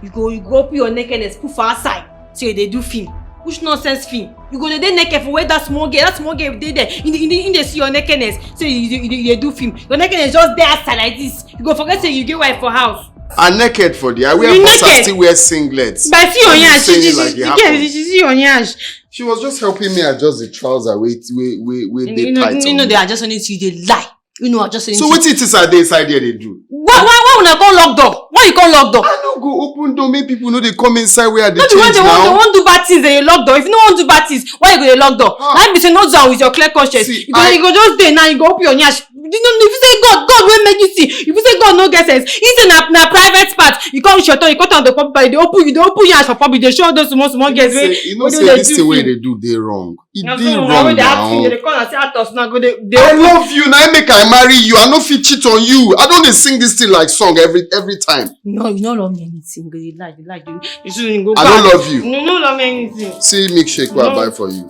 You go, you go open your nakedness, put for outside. So you dey do film. Which nonsense film? You go dey naked for where that small girl, that small girl dey there. In the, in the, in the see your nakedness. So you, you, you, you dey do film. Your nakedness just dey outside like this. You go forget say you get wife for house. I naked for there. I wear boxers, still wear singlets. But see your nyash. She, she, she, she see your nyash. She was just helping me adjust the trouser wey, wey, wey, wey dey tight on me. You know, you know they are just only you dey lie. You know, I just. So wetin you think I dey inside there dey do? Why, why, why una come lock door? Why you come lock door? I no go open door make people no dey come inside where I dey change now. No be when they wan, they wan do bad things, they lock door. If you no wan do bad things, why you go dey lock door? Ah. Na be say no do am with your clear conscience. See, you go, I, you go just dey now, you go open your nyash. You know, if you say God, God wey make you see, if you say God no get sense, you say na, na private part. You come reach your turn, you come turn the public, you dey open, you dey open nyash for public, dey show all those small, small girls wey, you know, wey say this thing wey you dey do dey wrong. E dey wrong now. They call and say, "Atos, now go dey, dey open." I love you, na make I marry you. I no fit cheat on you. I don dey sing this thing like song every, every time. No, you no love me anything. You dey lie, you dey lie. You, you should go back. I no love you. You no love me anything. See milkshake wey I buy for you.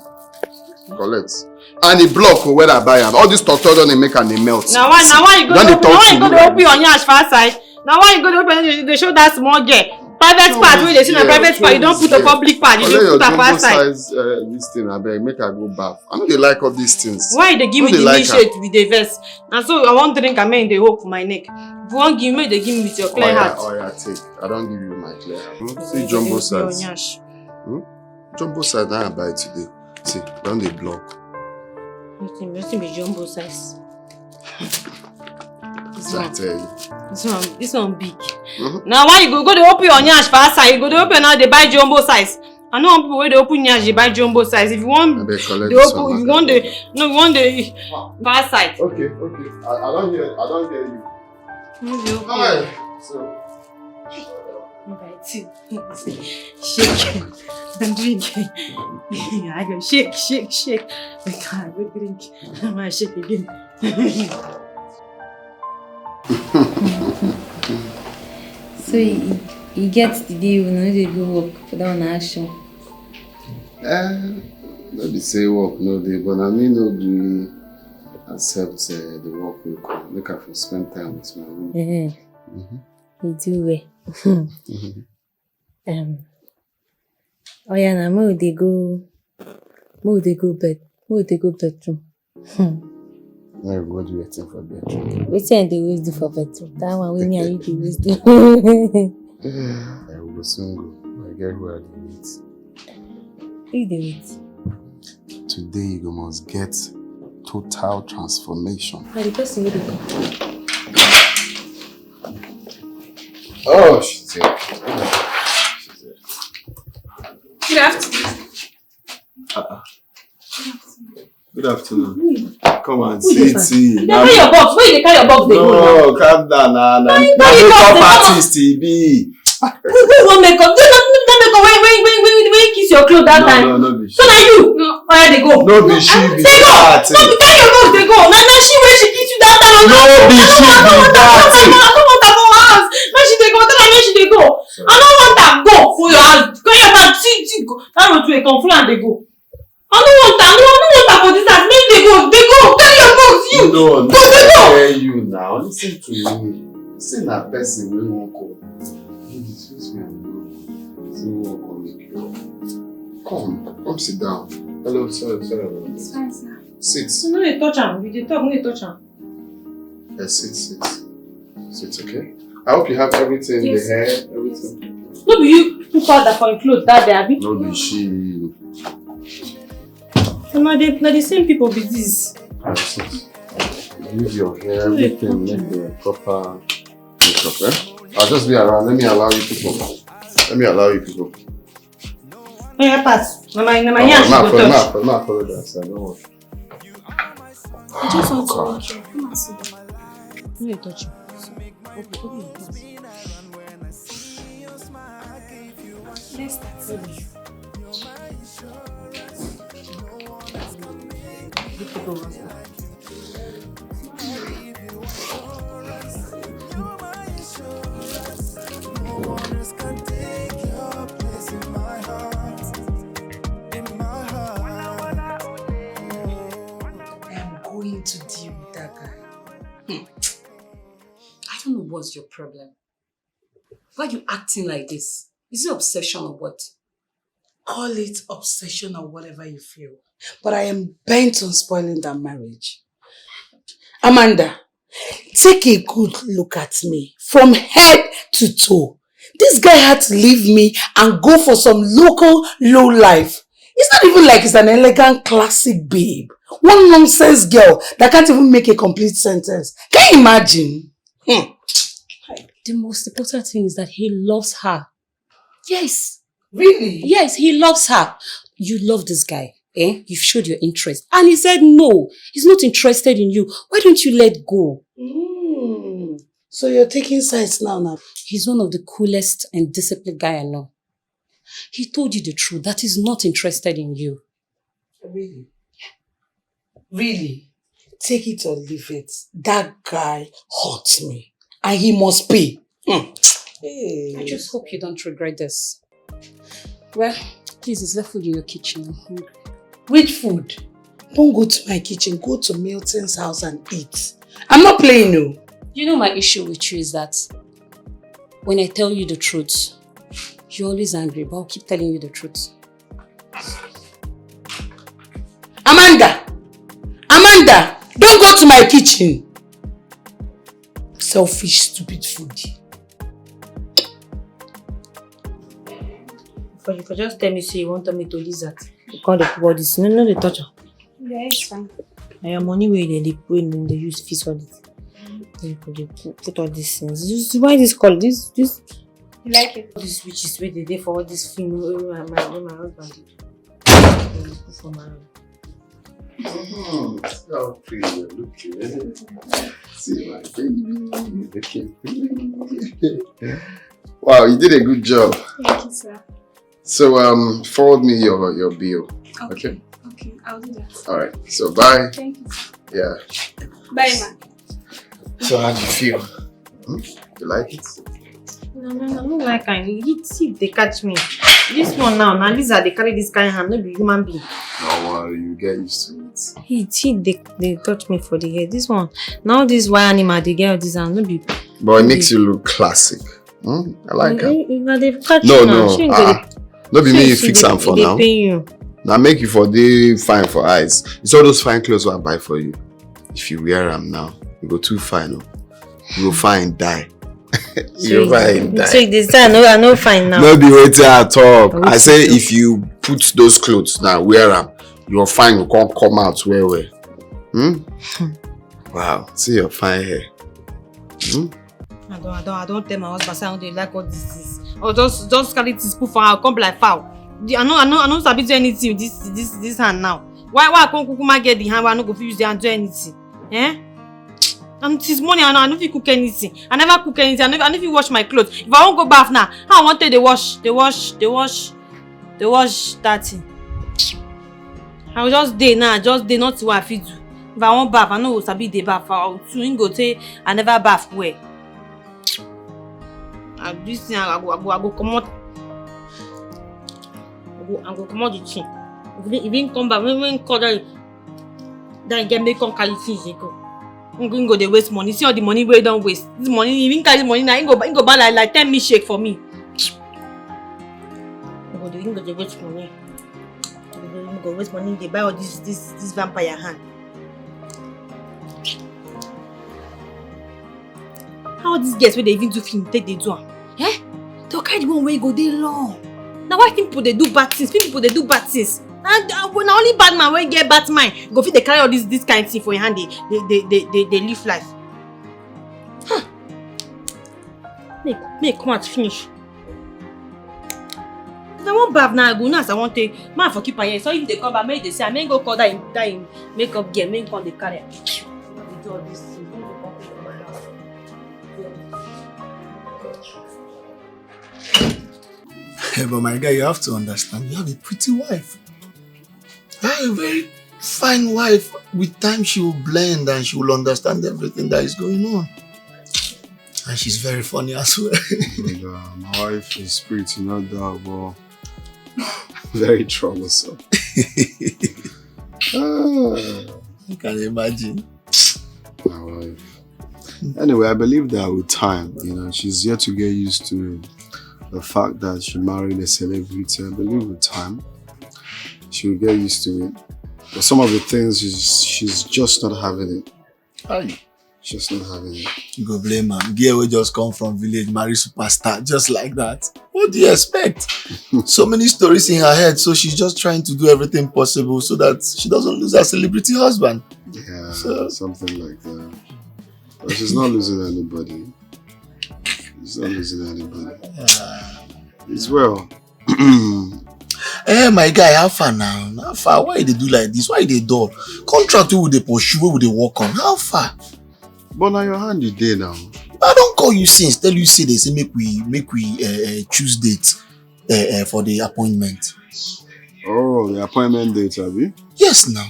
Collect. And e block o, whether I buy am. All this tortor don dey make am dey melt. Na why, na why you go Don dey dey open, na talk why to you go me dey like open your nyash for outside? Na why you go dey open, dey show that small girl? Private part wey you dey see na private part, you don put to public part, you dey put am for outside. Size, uh, this thing, abeg, make I go baff. I no dey like all these things. Why you dey give me the milkshake with the vex? Na so I wan drink am, make e dey hope for my neck. If you wan give me, dey give me with your clear heart. Oya, take. I don give you my clear heart. Hmm? See jumbo size. Hmm? Jumbo size na I buy today. See, don dey block. Wetin, wetin be jumbo size? This one, this one, this one big. Mm-hmm. Now why you go, go dey open your nyash for outside? You go dey open now, dey buy jumbo size. I know people wey dey open nyash, dey buy jumbo size. If you want, dey open. If you want, dey no, you want dey for outside. Okay, okay. I, I don't hear. I don't hear you. No be open. Hi. So. Shake and drink. I go shake, shake, shake. Make I go drink. I shake again. So e e get the day una no dey go work for that una action? Eh, no be say work no dey, but na me no gree accept uh, the work wey come. Make I for spend time with my woman. Eh, mm-hmm. You do well. Mm-hmm. Um, oh yeah, now we dey go, we dey go bed, we dey go bedroom. Hmm. Now you go do your thing for bedroom. Wetin I dey always do for bedroom? That one wey me and you dey always do. I will soon go. I get who I dey wait. Who you dey wait? Today you go must get total transformation. Na the person wey dey come. Oh, she's here. She's here. Good afternoon. Uh-uh. Good afternoon. Come and sit, see. You dey carry your box. Where you dey carry your box dey go now? No, calm down na. Na makeup artist e be. Who who wan make up? This na that make up wey wey wey wey wey kiss your clothes that time. No, no, no be she. So na you? No. Oya dey go. No be she be that. Dey go. No be carry your box dey go. Na na she wey she kiss you that time. No be she be that. I no want am for house. Make she dey go. Tell am make she dey go. I no want am. Go for your house. Carry your bag. See, see, go. That road wey come, follow am dey go. I no want am. No, I no want am for this house. Make dey go. Dey go. Carry your box. You. No, no, dey go. I tell you now. Listen to me. Say na person wey wan come. You disgrace me and you. Say wan come make you. Come, come sit down. Hello, sorry, sorry about that. It's fine, sir. Sit. No dey touch am. We dey talk, no dey touch am. Eh, sit, sit. Sit, okay? I hope you have everything, the hair, everything. No be you put powder for your clothes that day, abi? No be she. Na the, na the same people be this. Use your hair, everything, make the proper makeup, eh? I'll just be around. Let me allow you people. Let me allow you people. Oya pass. Na my, na my nyash you go touch. Ma, ma, ma, follow that side. Don't worry. I just want to watch you. Come and sit down. No dey touch you. Open, open your clothes. Let's start. I am going to deal with that guy. Hmm. I don't know what's your problem. Why are you acting like this? Is it obsession or what? Call it obsession or whatever you feel. But I am bent on spoiling that marriage. Amanda, take a good look at me from head to toe. This guy had to leave me and go for some local low life. It's not even like he's an elegant, classic babe. One nonsense girl that can't even make a complete sentence. Can you imagine? Hmm. The most important thing is that he loves her. Yes. Really? Yes, he loves her. You love this guy. Eh? You've showed your interest. And he said no. He's not interested in you. Why don't you let go? Mm. So you're taking sides now, now? He's one of the coolest and disciplined guy I know. He told you the truth that he's not interested in you. Really? Really? Take it or leave it. That guy hurt me. And he must pay. Hmm. Hey. I just hope you don't regret this. Well, please, is there food in your kitchen? I'm hungry. Which food? Don't go to my kitchen, go to Milton's house and eat. I'm not playing, no. You know my issue with you is that when I tell you the truth, you're always angry, but I'll keep telling you the truth. Amanda! Amanda! Don't go to my kitchen! Selfish, stupid foodie. But you could just tell me say you want me to lose that. You can't do all this. No, no, the torture. Yeah, it's fine. Na your money wey dey dey wey dem dey use fix all this. You go dey put put all these things. This, why this call? This this You like it? All these witches wey dey dey for all this film wey my my wey my husband dey do. Dey put for my room. Hmm, see how pretty you're looking. See my baby. You're looking pretty. Wow, you did a good job. Thank you, sir. So um forward me your your bill. Okay. Okay, I'll do that. All right. So bye. Thank you. Yeah. Bye, ma. So how do you feel? Hmm? You like it? No, no, no, no, like I eat if they catch me. This one now, now Lisa they carry this kind hand, no be human being. No worry, you get used to it. He he they, they touch me for the head. This one, now this why animal they get all this hand, no be. But it makes you look classic. Hmm? I like it. If, if they catch No, you now, no. she go Ah, dey- no be she- me she fix dey- am for e dey now. Pain you. Now make you for dey fine for eyes. It's all those fine clothes I buy for you. If you wear them now, you go too fine. Oh. You go fine die. You go fine die. So they say I know I know fine now. No be wetin I talk. Wetin I say you talk? If you put those clothes now, wear them. Your fine go come come out well well. Hmm? Wow, see your fine hair. Hmm? I don't, I don't, I don't tell my husband say I don't dey like all these things. Or just, just carry this put for her, come be like fowl. The- I know, I know, I know sabi do anything with this, this, this hand now. Why, why I come kukuma get the hand? Why I no go fit use the hand do anything? Eh? And this morning I know I no fit cook anything. I never cook anything. I never, I no fit wash my clothes. If I won't go bath now, how I want take dey wash, dey wash, dey wash, dey wash that thing. I will just dey now, just dey nothing wey I fit do. If I wan baff, I no go sabi dey baff. I will soon go say I never baff well. I this thing I go I go I go comot. I go I go comot the thing. If he, if he come back, when when call that that get make come carry things dey go. He go dey waste money. See all the money wey he don waste. This money, if he carry money now, he go he go buy like like ten milkshake for me. He go dey he go dey waste money. He go waste money dey buy all this this this vampire hand. How all these girls wey dey even do film take dey do am? Eh? They'll carry the one wey go dey long. Na why people dey do bad things? People dey do bad things. And uh, na only bad man wey get bad mind go fit dey carry all this this kind thing for your hand dey dey dey dey dey dey live life. Huh. Make make come out finish. If I wan baff now, I go know as I wan take. Man for keep am here. So if they come back, make they say, I may go call that him, that him makeup girl, make come dey carry am. Dey do all this thing. Make go come put for my house. Hey, but my guy, you have to understand, you have a pretty wife. You have a very fine wife. With time, she will blend and she will understand everything that is going on. And she's very funny as well. And, uh, my wife is pretty, not that, but very troublesome. Ah, You can imagine. my wife. Anyway, I believe that with time, you know, she's yet to get used to the fact that she married a celebrity. I believe with time, she'll get used to it. But some of the things she's, she's just not having it. Aye. She's not having it. You go blame am. Girl wey just come from village, marry superstar, just like that. What do you expect? So many stories in her head, so she's just trying to do everything possible so that she doesn't lose her celebrity husband. Yeah, So- something like that. But she's not losing anybody. She's not losing anybody. It's well. Eh, my guy, how far now? How far? Why they do like this? Why they dull? Contract who they pursue, who they work on? How far? But now your hand is there now. I don't call you since. Tell you say they say make we make we uh, uh, choose date uh, uh, for the appointment. Oh, the appointment date, Abby? Yes, now.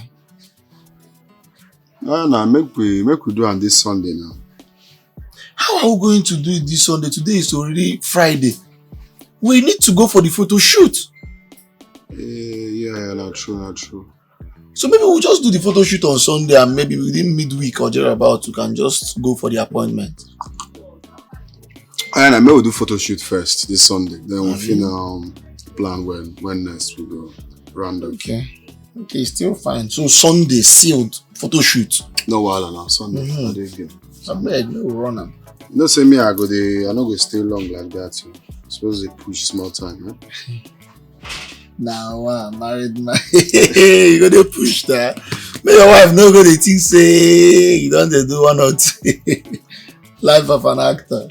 No, no, make we make we do on this Sunday now. How are we going to do it this Sunday? Today is already Friday. We need to go for the photo shoot. Eh, yeah, yeah, not true, not true. So maybe we'll just do the photo shoot on Sunday, and maybe within midweek or thereabout, we can just go for the appointment. And I may we do photo shoot first this Sunday. Then we'll fin um, plan when when next we go round up. Okay. Okay, still fine. So Sunday sealed photo shoot. No wahala now. Sunday. Mm-hmm. I dey good. I beg, no run am. No say me I go dey I no go stay long like that. Suppose dey push small time. Eh? Now, uh, married man, you go dey push that. May your wife no go dey think say you don dey do one or two. Life of an actor.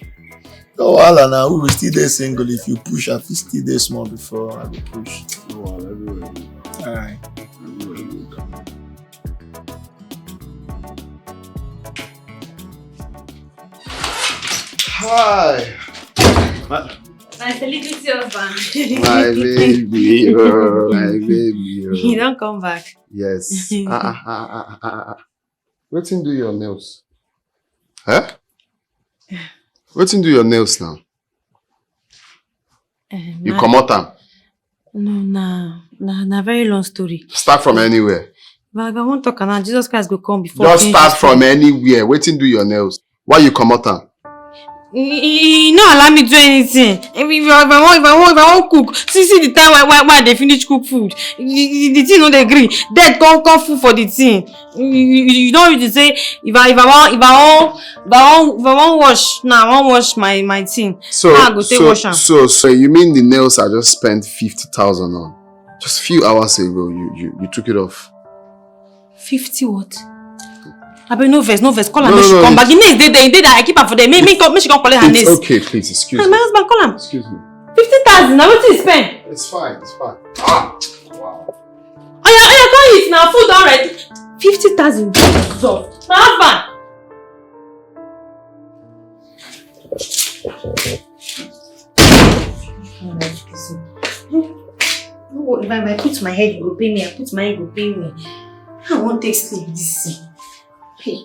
No wahala now. We will still dey single. If you push, I fit still dey small before I go push. No wahala, everywhere good. All right. Everywhere good. Hi. My celebrity husband. My baby, oh, my baby. Oh. You don't come back. Yes. Ah, ah, ah, ah, ah, ah. Wetin do your nails? Huh? Wetin do your nails now? Um, You na- comot am. No, na na na very long story. Start from anywhere. But if I wan talk am now, Jesus Christ go come before. Just finish start this from thing. Anywhere. Wetin do your nails? Why you comot am? He, he, he no allow me do anything. If, if, I- if I wan if I wan if I wan cook, see see the time why why why I dey finish cook food. The, the, the thing no dey gree. Death come come full for the thing. You, you, you don reach to say if I if I wan if I wan if I wan if I wan wash now I wan wash my my thing. So How I go take so, wash am? So so you mean the nails I just spent fifty thousand on? Just few hours ago you you, you took it off. Fifty what? Abeg no vex no vex call am No, make no, she no, come it's- back. The nails dey there dey there I keep am for there make make come make she come collect her It's nails. Okay, please excuse Ah, me. My husband call am. Excuse me. Fifty thousand na wetin you spend? It's fine. It's fine. Ah. Wow. Oya oya come eat na food don ready. Fifty thousand dey for my husband. If I, if I put my head, e go pain me. I put my head, e go pain me. I wan take sleep this thing. Hey.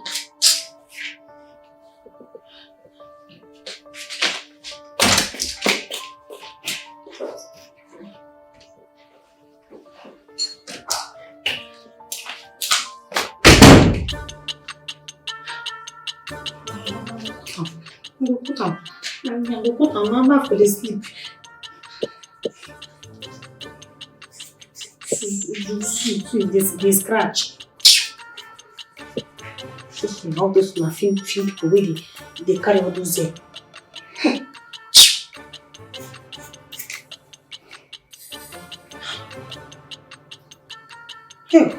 I go put am. I go put am. I'm back for the sleep. See, see, see, see, this, this scratch. All those na film, film people wey dey dey carry all those. Eh. Hmm.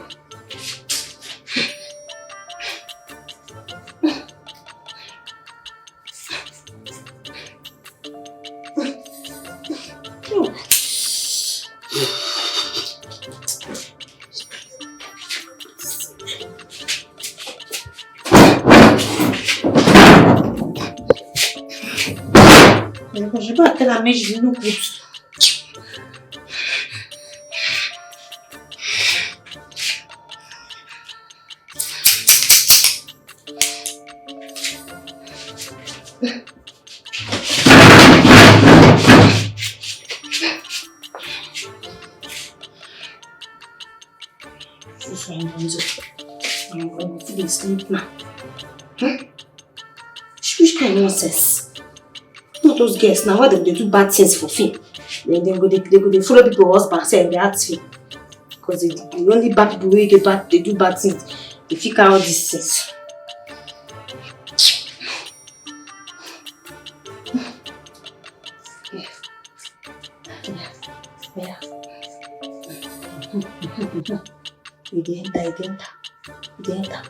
J'ai pas à quelle amèche je nous pousse. This one don't do. I'm going to be sleep now. Hmm? Which kind of nonsense? All those girls now, why dem dey do bad things for film? Dem dem go dey dem go dey follow people husband sef dey act film. Because the the only bad people wey dey bad dey do bad things dey fit carry all these things. Yeah. E dey enter, e dey enter, e dey enter.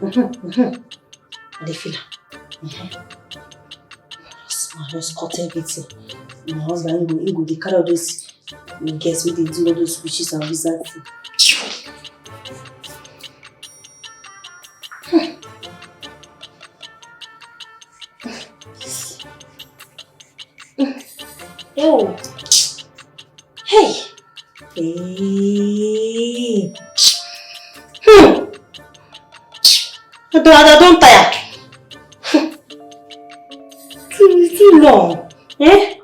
I dey feel am. Just, I just cut everything. My husband, he go, he go dey carry all those girls wey dey do all those witches and wizard thing. Oh, hey. Hey. Hmm. I don, I don tire. Too, too long. Eh?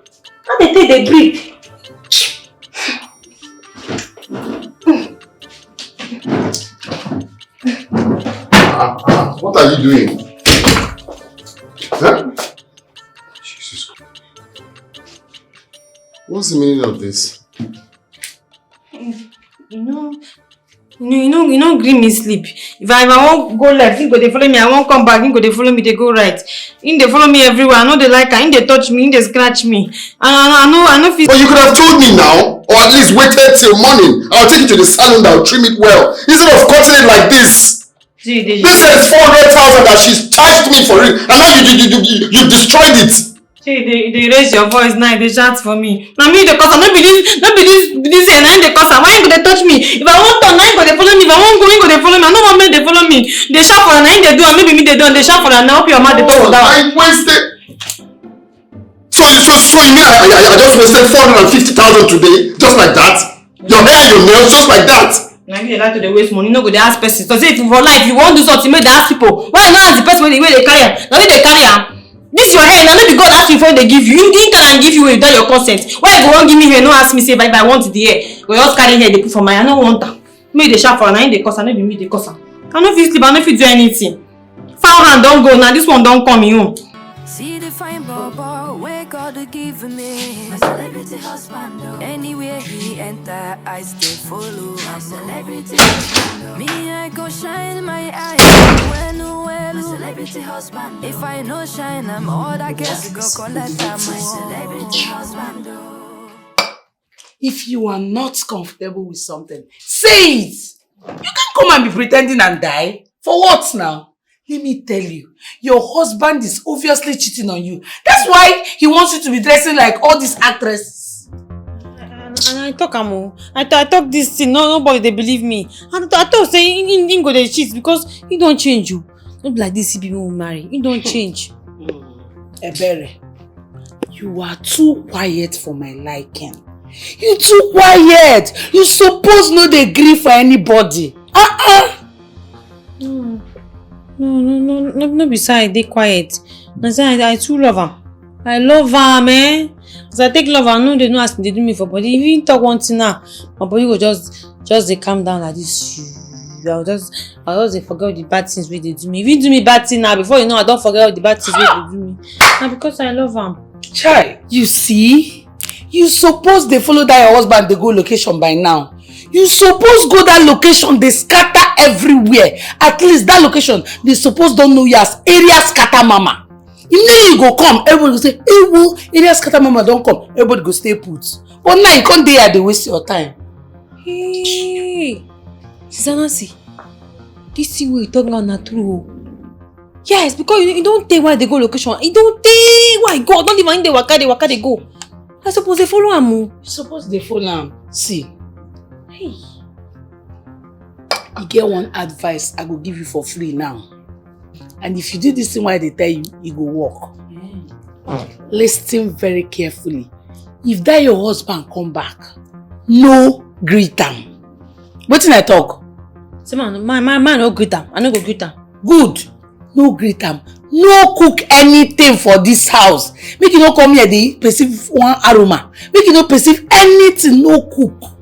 How dey take dey breathe? What are you doing? Huh? Jesus Christ. What's the meaning of this? You know, you know, you know, you know, gree me sleep. If I, if I wan go left, he go dey follow me. I wan come back, he go dey follow me, dey go right. He dey follow me everywhere. I no dey like am. He dey touch me, he dey scratch me. I, I, I no, I no fit. But you could have told me now, or at least waited till morning. I'll take it to the salon that will trim it well, instead of cutting it like this. See, they This is four hundred thousand that she's charged me for it, and now you, you, you, you, you destroyed it. See, they, they raise your voice now, they shout for me. Now me, the cause, no be this, no be this, this here, now they cause. Why you go dey touch me? If I want to, now you go dey follow me. If I want go, you go dey follow me. I no want make they follow me. They shout for her, now they do, and no be me they do, and they shout for her. Now hope your mouth they talk Oh, that. I wasted. So, so, so you mean I, I, I just wasted four hundred and fifty thousand today, just like that? Your hair, your nails, just like that? Now you dey like to dey waste money, no go dey ask person. So say if you for life, you wan do something, make dey ask people. Why you no ask the person wey dey, wey dey carry am? Na you dey carry am. This your hair, na no be God ask you for dey give you. You didn't carry and give you without your consent. Why you go wan give me hair, no ask me say if I, if I want the hair? Go just carry hair dey put for my, I no want am. Me dey shout for am, na him dey cause am, no be me dey cause am. I no fit sleep, I no fit do anything. Foul hand don go, na this one don come him own. See the fine bobo wey God give me. My celebrity husband, oh. Anywhere he enter, I stay follow. My celebrity husband, oh. Me, I go shine my eyes well, well. My celebrity husband, oh. If I no shine, I'm all that gets go collect am. My celebrity husband, oh. If you are not comfortable with something, say it. You can't come and be pretending and die. For what now? Let me tell you, your husband is obviously cheating on you. That's why he wants you to be dressing like all these actresses. And, and I talk am o. I, t- I talk this thing. No, nobody dey believe me. And I talk say he, he, he go dey cheat because he don change you. No be like this people will marry. He don change. Ebere, you are too quiet for my liking. You too quiet. You suppose no dey gree for anybody. Uh-uh. No, no, no, no, no, no be say I dey quiet. Na say I, I too love am. I love am, eh? As I take love am, no dey know as e dey do me for body. If he talk one thing now, my body go just, just dey calm down like this. I go just, I go just dey forget all the bad things wey dey do me. If he do me bad thing now, before you know, I don forget all the bad things wey dey do me. Na because I love am. Chai, you see, you suppose dey follow that your husband dey go location by now. You suppose go that location, dey scatter everywhere. At least that location, they suppose don know you as area scatter mama. If not, you go come, everybody go say, "Hey, wo, area scatter mama don come." Everybody go stay put. But now you come dey here, dey waste your time. Hey, Sister Nancy, this thing wey you talk now na true o. Yes, because you, you don tey wey I dey go location. You don tey wey I go. I don leave am, dey waka, dey waka, dey go. I suppose dey follow am o. You suppose dey follow am. See. Hey. E get one advice I go give you for free now. And if you do this thing wey I dey tell you, e go work. Listen very carefully. If that your husband come back, no greet am. Wetin I talk? Say man, man, man, man, no greet am. I no go greet am. Good. No greet am. No cook anything for this house. Make you no come here dey perceive one aroma. Make you no perceive anything. No cook.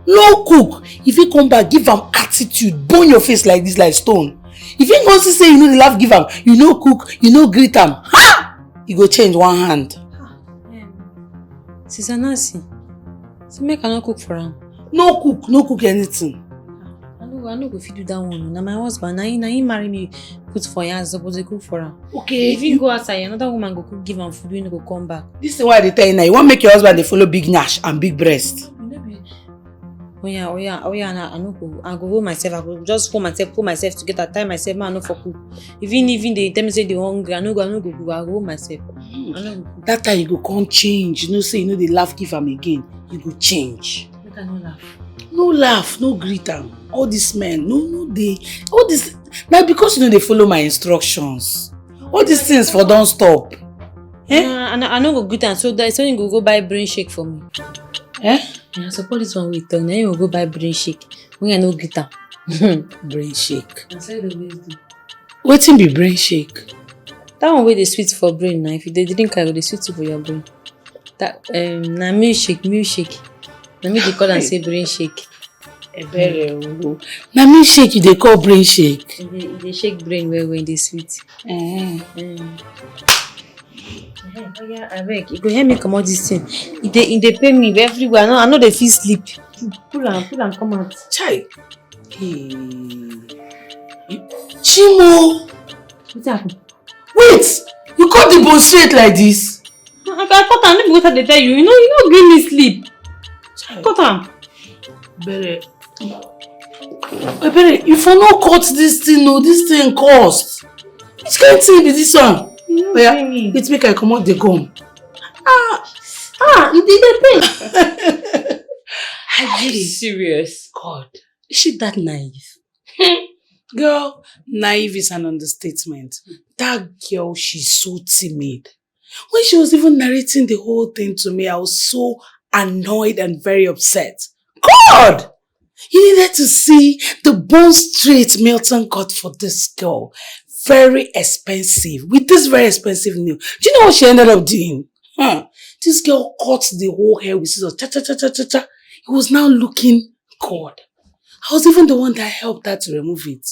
No cook. If he come back, give am attitude. Burn your face like this, like stone. If he come see say you no dey laugh, give am. You no cook, you no greet am. Ha! You go change one hand. Sister Nancy, say make I no cook for am. No cook, no cook anything. I no, I no go fit do that one. Na my husband, na him, na him marry me, put for him house, suppose dey cook for am. Okay. If he go outside, another woman go cook give am food, wey no go come back. This is why I dey tell you now. You wan make your husband dey follow big nyash and big breast. You no be. Oya, oya, oya, na, I no go. I go hold myself. I go just hold myself, pull myself together, tie myself, man, I no for cook. Even, even they tell me say they hungry, I no go, I no go cook. I go hold myself. I no go cook. That time you go come change. You know say you no dey laugh, give am again. You go change. Make I no laugh. No laugh, no greet am. All these men, no, no, they, all this, na because you no dey follow my instructions. All these things for don stop. Eh? Uh, I, no, I no go greet am. So that so you go go buy brain shake for me. Eh? I support this one wey you talk. Now you go go buy brain shake. When I no greet am. Brain shake. I said the way do. Wetin be brain shake? That one wey dey sweet for brain now. If you dey drink, I go dey sweet you for your brain. That um, na milkshake, milkshake. Na me dey call am say brain shake. Ebere o. Na me shake you dey call brain shake. E dey e dey shake brain well well, e dey sweet. Eh. Mm. Oya, abeg, you go help me comot this thing. E dey e dey pain me everywhere. I no I no dey fit sleep. Pull am, pull am come out. Chai. Hey. Chimo. Wetin happen? Wait! You cut the bone straight like this? I I cut am, no be wetin I dey tell you. You no you no gree me sleep. Chai. Cut am. Bere. Ebere, you for no cut this thing o, this thing cost. Which kind thing be this one? You no Oya, gree me. Wait make I comot the gum. Ah, ah, e dey dey pain. Are you serious? God, is she that naive? Girl, naive is an understatement. That girl, she's so timid. When she was even narrating the whole thing to me, I was so annoyed and very upset. God! You needed to see the bone straight Milton got for this girl. Very expensive. With this very expensive nail. Do you know what she ended up doing? Huh. This girl cut the whole hair with scissors. Cha cha cha cha cha cha. It was now looking God. I was even the one that helped her to remove it.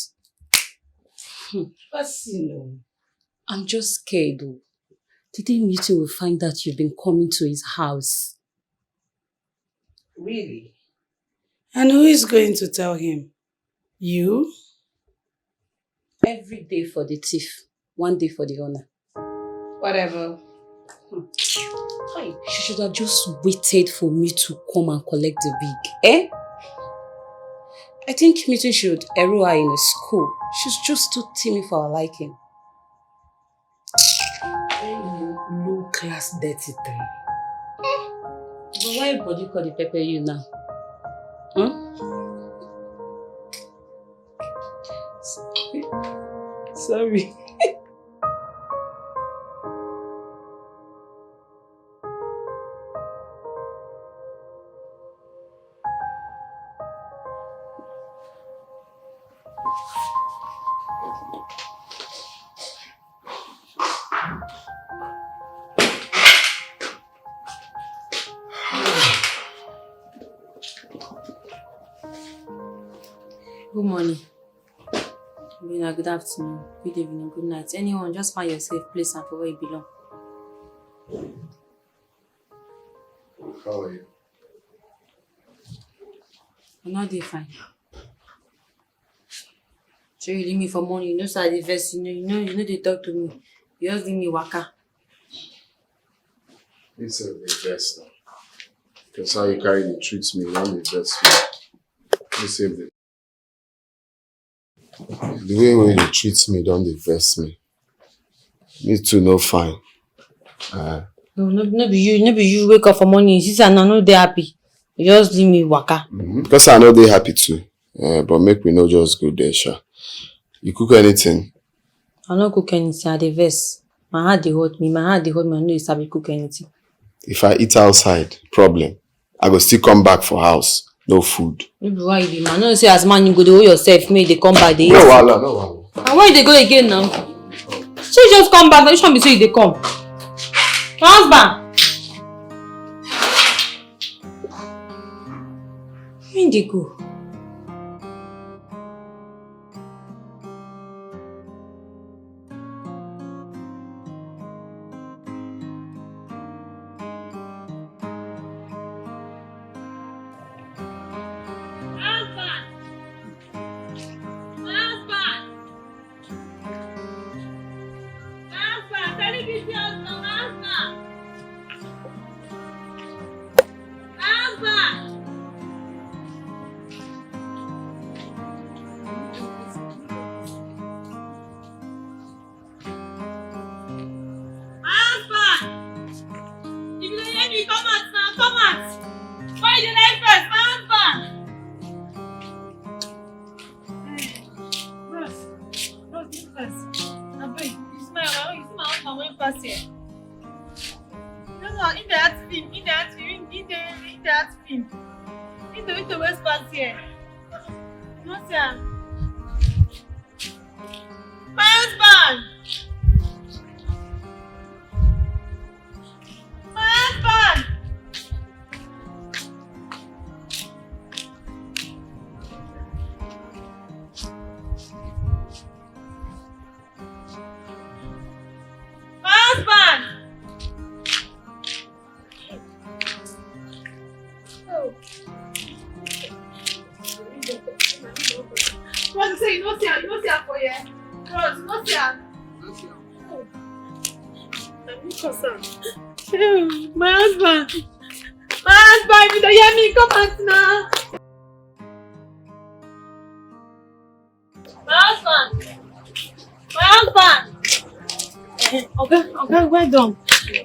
Hmm. Person o. I'm just scared o. The day Milton will find out you've been coming to his house. Really? And who is going to tell him? You? Every day for the thief, one day for the owner. Whatever. Hmm. Hi, she should have just waited for me to come and collect the wig. Eh? I think Milton should enroll her in a school. She's just too timid for her liking. Very low class dirty thing. But why body call dey pepper you now? Hmm? Sorry. Sorry. Good morning. Good morning, good afternoon, good evening, good night. Anyone, just find yourself, place and for where you belong. How are you? I'm not dey fine. So you leave me for morning, you know say I dey vex, you know, you know, you no dey talk to me. You just leave me waka. It's a dey vex now. Because how you carry dey treat me, you don dey vex me. You save the The way wey you dey treat me don dey vex me. Me too no fine. Uh, No, no, no be you, no be you wake up for morning, you see say I no dey happy. You just leave me waka. Because I no dey happy too. Uh, but make we no just go there, sha. You cook anything? I no cook anything, I dey vex. My heart dey hurt me, my heart dey hurt me, I no dey sabi cook anything. If I eat outside, problem. I go still come back for house, no food. No be why you be man. No say as man you go dey hold yourself, make you dey come back dey No eat. Wahala, no wahala. And where you dey go again now? So you just come back, which one be say you dey come? My husband. Where you dey go? Husband! Husband! Husband! Tell me this your husband! Husband! Husband! My husband! If you dey hear me, come out now, come out! Why you dey like first, my husband? Hey, bros, bros, give first. Abeg, you see my, you see my husband wey pass here? You know what? He dey act film, he dey act film, he dey, he dey act film. He dey, he dey waste pass here. You no see am? My husband! My husband! Bros, say you no see am, you no see am for here. Bros, you no see am. Na me cause am. Hey, my husband. My husband, if you dey hear me, come out now. My husband. My husband. Eh, Oga, Oga, well done.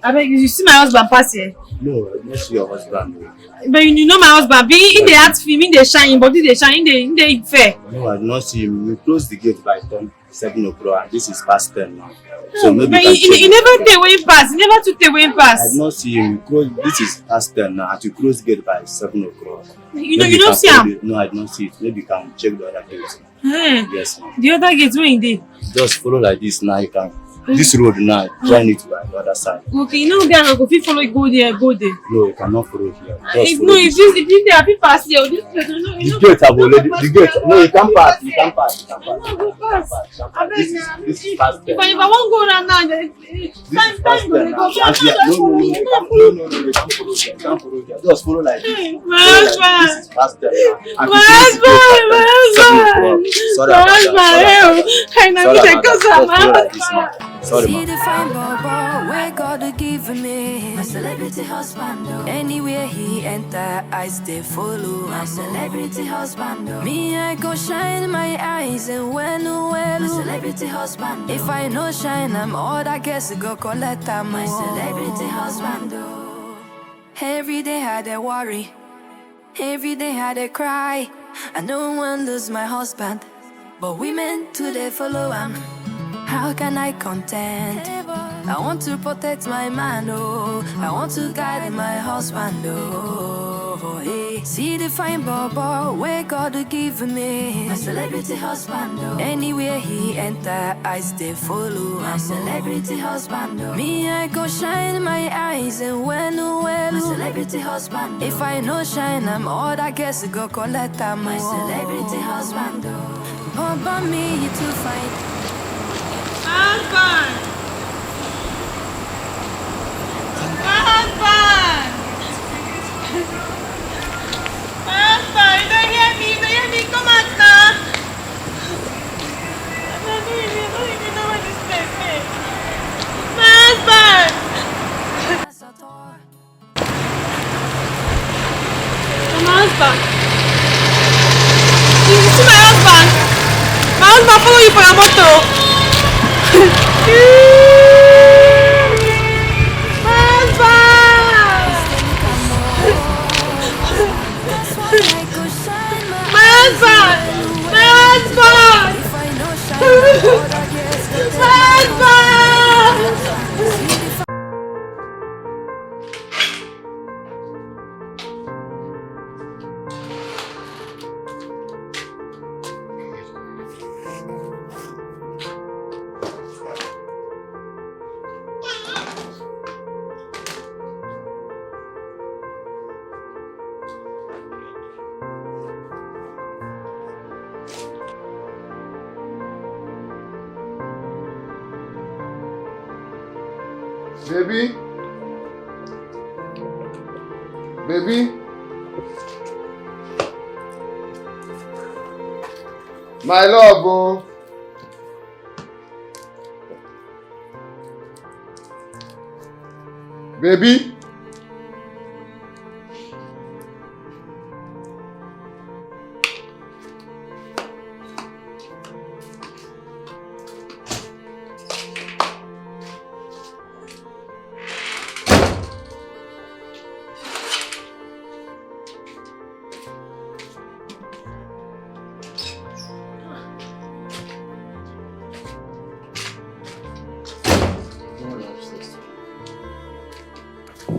Abeg, you see my husband pass here? No, I did not see your husband. But you know my husband, be he dey act film, he dey shine, him body dey shine, he dey, he dey fair. No, I did not see him. We close the gate by ten, seven o'clock, and this is past ten now. So no, maybe but you he, can he, check he the never other tey wey him pass. He never too tey wey him pass. I did not see him. We close, this is past ten now, and we close the gate by seven o'clock. You know, maybe you you don't can see follow am. The, no, I did not see it. Maybe you can check the other gate. Hmm. Yes, ma'am. The other gate wey e dey? Just follow like this now. You can. This road now, join it by the other side. Okay, you know, guy, I go fit follow you go there, go there. No, you cannot follow here. Just If follow no, this if this, if this day I fit pass here, this place, you know, you The know, gate have you know, already. The pass gate. here. No, you can't pass. You can't pass. You can't pass. You can't pass. You can't pass. You can't pass. This is, this is past ten. If I, if I wan go around now, then This is past ten now. Auntie, no, no, no, no, you can't, no, no, no, you can't follow there. You can't follow there. Just follow like this. Follow like this. This is past ten now. And My husband, my husband. Sorry about that. Sorry about that. Sorry about that. Just follow like this now. Sorry, See ma. the fine bobo where God give me. My celebrity husband, oh. Anywhere he enter, I stay follow. My celebrity husband, oh. Me, I go shine my eyes and when well. My celebrity husband, oh. If I no shine, I'm all that gets go collect am. My celebrity husband, oh. Every day I dey worry. Every day I dey cry. I no wan lose my husband. But women too dey follow am. How can I contend? I want to protect my man, oh. I want to guide my husband, oh. Hey, see the fine bobo where God give me. My celebrity husband, oh. Anywhere he enter, I stay follow. My celebrity husband, oh. Me, I go shine my eyes and when well. My celebrity husband, oh. If I no shine, I'm all that gets go collect am. My celebrity husband, oh. Bobo me, you too fine. Husband! Husband! Husband, you don't hear me, you don't hear me, come out now. I don't even, I don't even know what this place is. My husband! My husband. You see my husband? My husband follow you for your motor. My husband. My husband. My husband. My husband. Baby. Baby. My love, oh. Baby.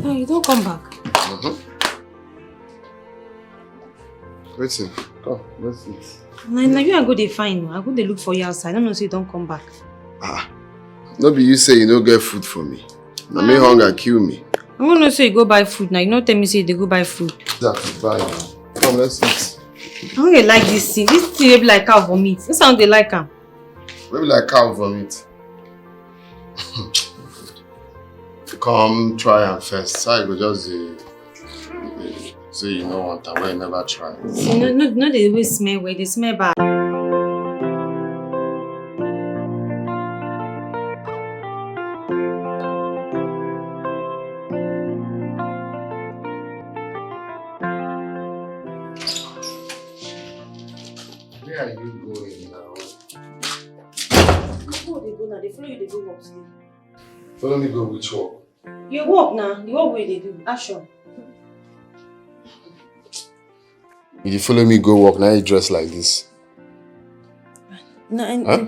No, you don't come back. Mm-hmm. Wetin? Come, let's eat. Na, na you I go dey find. I go dey look for you outside. I don't know say you don't come back. Ah, no be you say you no get food for me. Na me hunger kill me. I wan know say you go buy food now. You no tell me say you dey go buy food. That is buy now. Come, let's eat. I no dey like this thing. This thing dey be like cow vomit. This one dey like am. Wey be like cow vomit. Come try am first. So I go just dey, dey, dey Say you no want am, why you never try? See, no, no, no, they always smell well. They smell bad. Where are you going now? Who they go now? They follow you. They go work today. Follow me go which work? You work now. The work where they do. Action. You dey follow me go work, now you dress like this. No, I, Huh?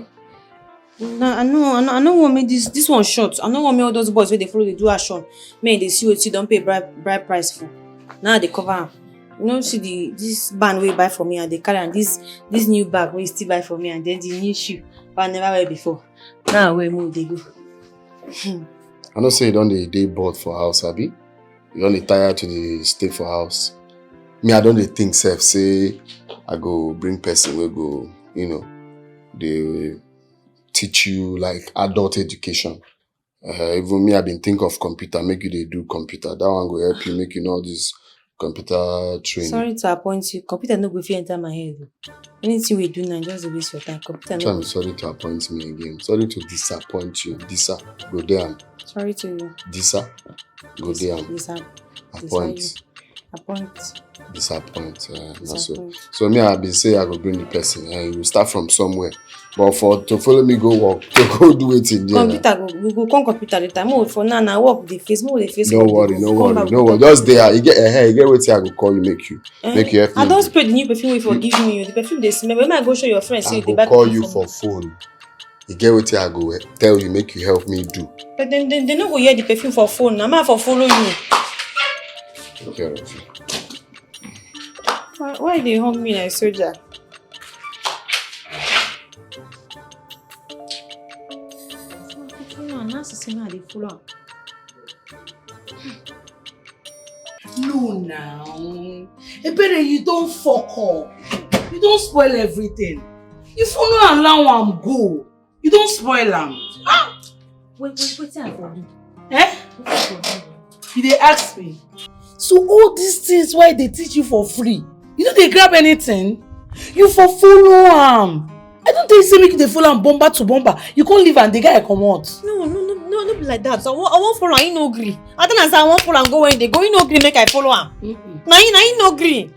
no, I know, I know, I know. Want me this, this one short. I know want me all those boys where they follow they do action. Me they see what you don't pay bribe, bribe price for. Now they cover am. You know, see the this band we buy for me and they carry and this this new bag we still buy for me and then the new shoe but I never wear before. Now we move they go. I know say you don dey dey bored for house, abi? You don dey tired to dey stay for house. Me, I don dey think sef say I go bring person wey go, you know, dey teach you like adult education. Uh, even me, I been think of computer, make you dey do computer. That one go help you make you know all this computer training. Sorry to appoint you. Computer no go fit enter my head. O. Anything we do now, just dey waste your time. Computer no Cham, go. Sorry to appoint me again. Sorry to disappoint you. Disa, go there and Sorry to you. Disa, go there and Dis- appoint. Appoint. Disappoint. Uh, na so. Disappoint. So me, I been say I go bring the person, and you start from somewhere. But for to follow me go work, to go do wetin there. Computer go, we go come computer later. More for now, now work the face, more the face. No Come worry, back, no come worry, back, no we worry. come. Just there, you get, eh, you get wetin I go call you make you. Eh, Make you help I me don do. spray the new perfume wey for give me. The perfume dey smell. When I go show your friends, I say go they buy call perfume you for for phone. You get wetin I go, eh, tell you make you help me do. But then, then they no go hear the perfume for phone. Na ma for follow you. Take care of you. Why, why they hug me like soldier? No, now see say na dey follow am. No now. Ebere, you don fuck up. You don spoil everything. You for no allow am go. You don spoil am. Ah! Wait, wait, wetin I for do? Eh? Wetin I for do? You dey ask me. So all these things why they teach you for free? You no dey grab anything? You for follow am. I don tell you say make you dey follow am bumper to bumper. You come leave am, the guy comot. No, no, no, no, no be like that. So I wan, I wan follow am, he no gree. I tell am say I wan follow am go where he dey go, he no gree make I follow am. Na he, na he no gree.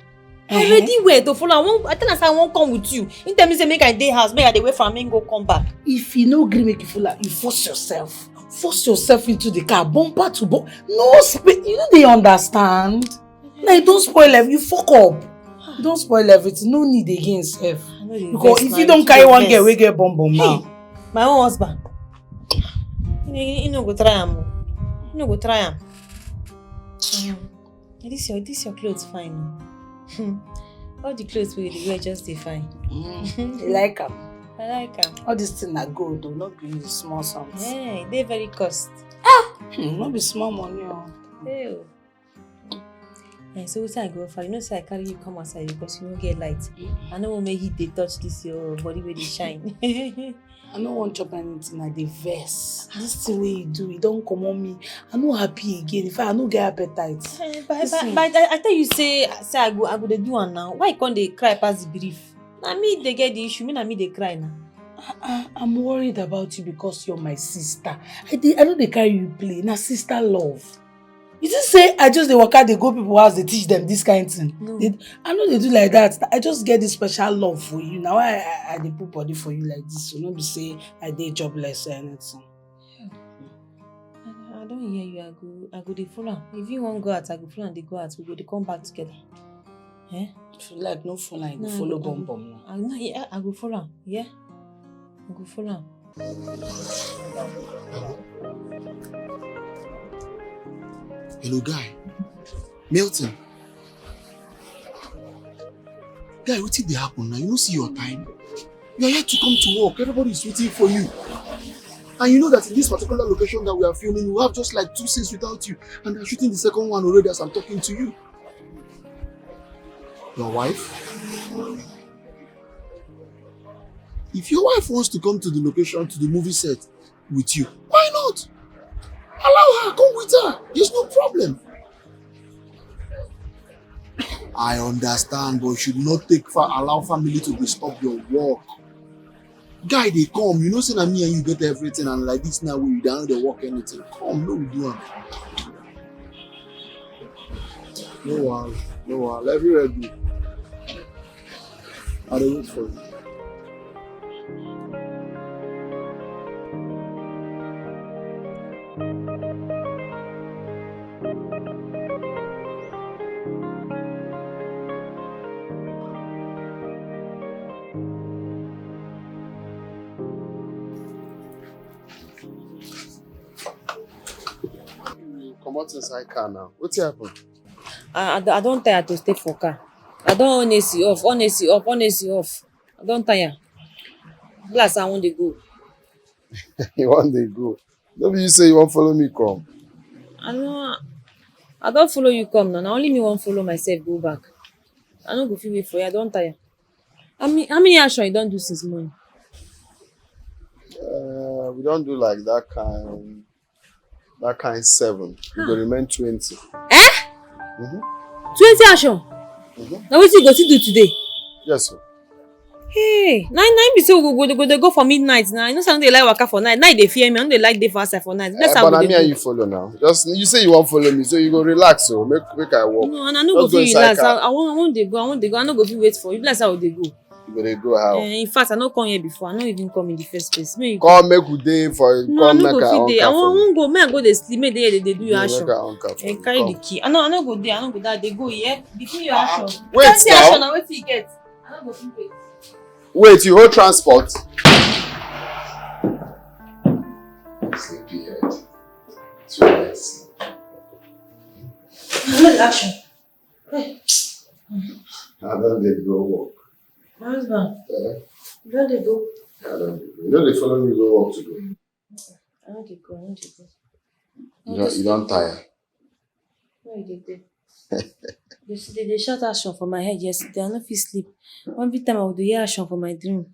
I Uh-huh. ready well to follow am. I wan, I tell am say I wan come with you. He tell me say make I dey house, make I dey wait for am, make he go come back. If you no gree make you follow am, you force yourself. Force yourself into the car, bumper to bumper. No space. You no dey understand. Na you don spoil everything. You fuck up. You don spoil everything. No need again sef. I no dey Because vex if na, you you don too carry dey one vex. Girl wey get bum bum Hey, now. My own husband. He, he, he no go try am. O. He no go try am. Mm. This your, this your clothes fine. O. Hmm. All the clothes we dey wear just dey fine. Mm, you like am? I like am. All this thing na gold o, no be small something. Yeah, e dey very cost. Hmm, no be small money o. Hey, o. Eh, so wetin I go offer? You know say I carry you come outside because you no get light. I no wan make heat dey touch this your body wey dey shine. I no wan chop anything, I dey vex. This thing wey you do, e don comot me. I no happy again. In fact, I no get appetite. Eh, but, This but, thing. But I, I tell you say, say I go, I go dey do am now. Why you come dey cry pass the grief? Na me dey get the issue. Me na me dey cry now. I, I'm worried about you because you're my sister. I dey, I no dey carry you play. Na sister love. You think say I just dey waka dey go people house dey teach them this kind thing? No. They, I no dey do like that. I just get this special love for you. Na why I, I, I dey put body for you like this. So no be say I dey jobless or anything. I, I don hear you. I go, I go dey follow am. If you wan go out, I go follow am dey go out. We go dey come back together. Eh? If you like, no follow am, you go No, I follow go, I bum go, bum now. I no, yeah, I go follow am. Yeah, I go follow am. Hello, guy. Milton. Guy, wetin dey happen now? You no see your time? You are yet to come to work. Everybody is waiting for you. And you know that in this particular location that we are filming, we have just like two scenes without you. And they're shooting the second one already as I'm talking to you. Your wife? If your wife wants to come to the location, to the movie set with you, why not? Allow her, come with her. There's no problem. I understand, but you should not take fa- allow family to disturb your work. Guy, they come. You know, say na me and you get everything, and like this now, we down the work anything. Come, no, we do am. No one, no one. Everywhere good. I dey wait for you. You comot inside car now. Wetin happen? I, I, I don tire to stay for car. I don on A C off, on A C off, on A C off. I don tire. Plus, I wan dey go. You wan dey go? No be you say you wan follow me come? I no. I don follow you come now. Na only me wan follow myself go back. I no go fit wait for you. I don tire. How many, how many action you don do since morning? Uh, we don do like that kind, that kind seven. We go remain twenty. Eh? Mm-hmm. Twenty action? Mm-hmm. Na wetin you go still do today? Yes, sir. Hey, na, na im be say we go, go, go, dey go for midnight now. You know say I no dey like waka for night. Night dey fear me. I no dey like dey for outside for night. That's Eh, how but we na dey me and go. You follow now. Just you say you wan follow me, so you go relax. So make make I walk. No, and I no go Just go fit inside relax. car. I, I wan, I wan dey go. I wan dey go. I no go fit wait for you. That's how we dey go. You go dey go how? Eh, in fact, I no come here before. I no even come in the first place. Make you Come make we dey for No, I come no make go I fit on dey. I car wan, for I you. Wan go. Make I go dey sleep. Make dey dey dey do your Yeah, action. Make I on car for Eh, you. Carry the Come. Key. I no, I no go dey. I no go that. Dey go here. Begin your Ah, action. Wait Carry the now. Action. Na wetin you get? I no go fit wait. Wait, you hold transport? Sleepy head. Too late. Action. Hey. I don dey go work. My husband. Eh? You don dey go? I don dey go. You no dey follow me go work today? I no dey go. I no dey go. You don, you don tire? No, you dey go. They, they, they shout action for my head yesterday. I no fit sleep. Every time I would hear action for my dream.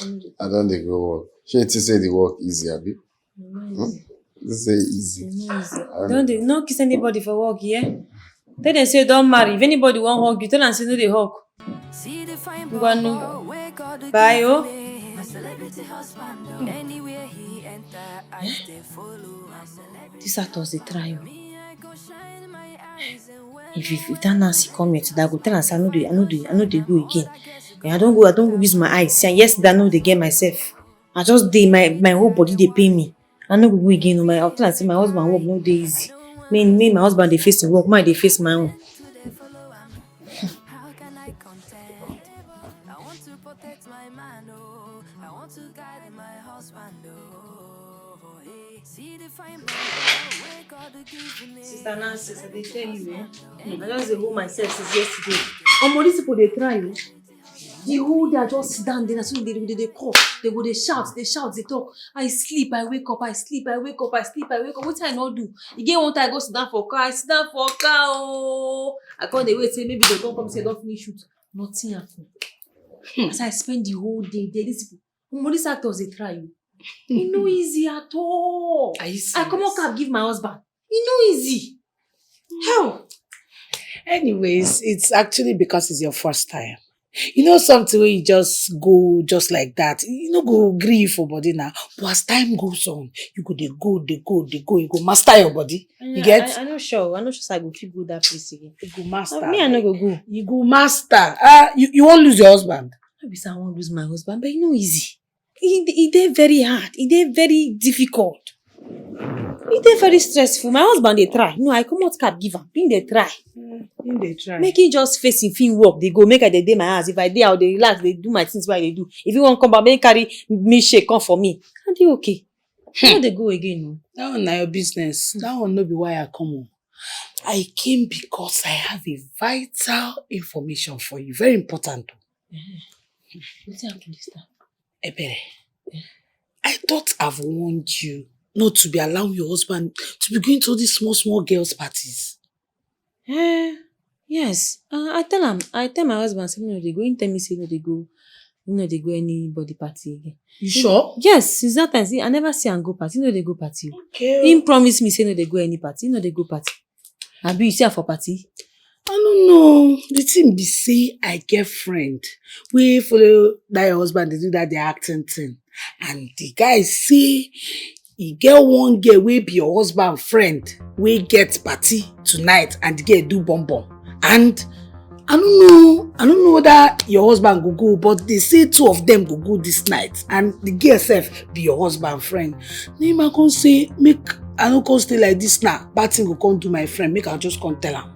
I no dey go. I don dey go work. Shey you think say the work easy, abi? E no Hmm? Easy. You say easy. E no easy. I Don't dey no kiss anybody for work, yeah? Tell them say you don marry. If anybody wan hug you, tell am say no dey hug. Ngwanu. Bye o. This actors dey try o. If, if, if that Nancy come here today, I go tell am say I no dey, I no dey, I no dey go again. Eh, I don go, I don go use my eyes. See, yesterday I no dey get myself. I just dey, my, my whole body dey pain me. I no go go again o. My, I tell am say my husband work no dey easy. Me, me, my husband dey face him work, me I dey face my own. Sister Nancy, I dey tell you, eh? I just dey hold myself since yesterday. Omo, these people dey try o. The whole day I just sit down there, na so they, they, they call, they go dey shout, dey shout, dey talk. I sleep, I wake up, I sleep, I wake up, I sleep, I wake up. Wetin I no do? E get one time I go sit down for car, I sit down for car o. I come dey wait say maybe they don come say don finish shoot. Nothing happen. As I spend the whole day there, these people, omo, these actors dey try o. E no easy at all. Are you serious? I comot cab give my husband. E no easy. Hell. Anyways, it's actually because it's your first time. You know something where you just go just like that. You no go gree for body now. But as time goes on, you go dey go, dey go, dey go. You go master your body. You I, get? I, I no sure. I no sure say I go fit go that place again. You go master. Me, I no go go. You go master. Ah, you, you won't lose your husband. No be say I wan lose my husband, but e no easy. E, e dey very hard. E dey very difficult. E dey very stressful. My husband dey try. No, I comot cab give am. Him dey try. Mm, him dey try. Make him just face him fit work. Dey go. Make I dey dey my house. If I dey, I dey relax. Dey do my things wey I dey do. If he wan come back, make him carry me shake come for me. I dey okay. I no dey go again o. That one na your business. That one no be why I come o. I came because I have a vital information for you. Very important o. Wetin happen this time? Ebere, I thought I've warned you not to be allowing your husband to be going to all these small, small girls' parties. Eh, yes. Uh, I tell am, I tell my husband say no dey go. He tell me say no dey go. He no dey go anybody party again. You sure? Yes, since that time, see, I never see am go party. He no dey go party. Okay. He promise me say no dey go any party. He no dey go party. Abi you see am for party? I don't know. The thing be say I get friend wey follow that your husband dey do that their acting thing. And the guy say e get one girl wey be your husband friend wey get party tonight and the girl do bum bum. And I don't know, I don't know whether your husband go go, but they say two of them go go this night and the girl sef be your husband friend. Na him I come say make I no come stay like this now. Bad thing go come do my friend, make I just come tell am.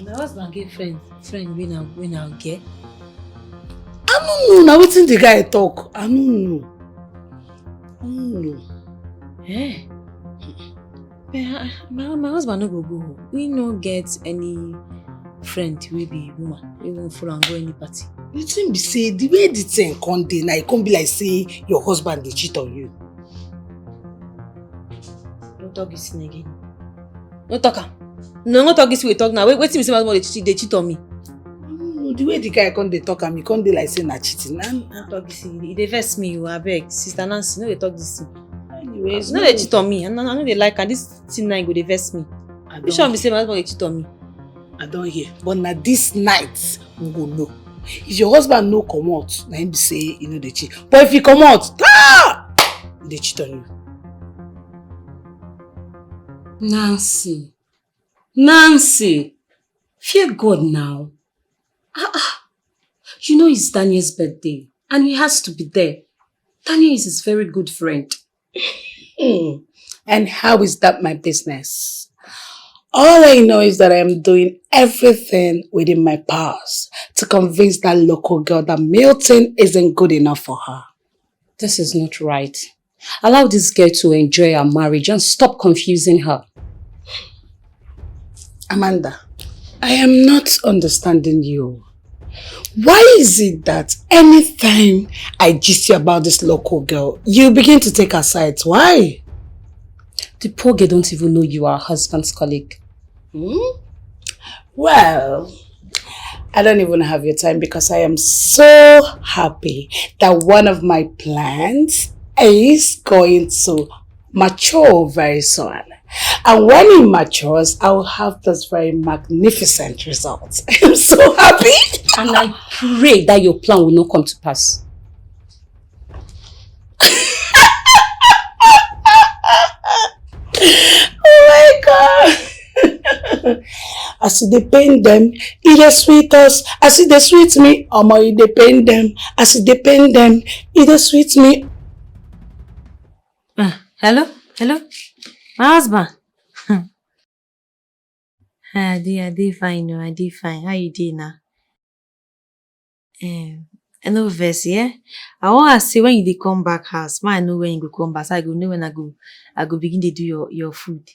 My husband get friend, friend wey na wey na girl. I no know na wetin the guy talk. I no know. I no know. Eh? Eh, ah, my, my husband no go go. We no get any friend wey be woman wey wan follow am go any party. The thing be say the way the thing come dey now, e come be like say your husband dey cheat on you. No talk this thing again. No talk am. No, no talk this way talk now. Wait, wetin be say my husband dey cheat, dey cheat on me? No, the way the guy come dey talk am, e come dey like say na cheating. Na, na, No talk this thing. E dey vex me o, abeg. Sister Nancy, no dey talk this thing. Anyways, No dey cheat on me. I no, I no dey like am. This thing now e go dey vex me. I Which don't, one be say my husband dey cheat on me? I don't hear. But na this night we go know. If your husband no comot, na him be say e no dey cheat. But if he comot, ah! E dey cheat on you. Nancy, Nancy, fear God now. Ah, ah. You know it's Daniel's birthday and he has to be there. Daniel is his very good friend. Hmm. And how is that my business? All I know is that I am doing everything within my powers to convince that local girl that Milton isn't good enough for her. This is not right. Allow this girl to enjoy her marriage and stop confusing her. Amanda, I am not understanding you. Why is it that anytime I gist you about this local girl, you begin to take her sides? Why? The poor girl don't even know you are her husband's colleague. Hmm? Well, I don't even have your time because I am so happy that one of my plants is going to mature very soon. And when it matures, I will have this very magnificent result. I'm so happy. And I pray that your plan will not come to pass. Oh my God. As e dey pain them, e dey sweet us. As e dey sweet me, omo, e dey pain them. As e dey pain them, e dey sweet me. Ah, hello, hello, my husband. Hi, I dey, I dey fine o, I dey fine. How you dey now? Um, I no vex, yeah? I wan ask say when you dey come back house, make I know when you go come back, so I go know when I go, I go begin dey do your, your food.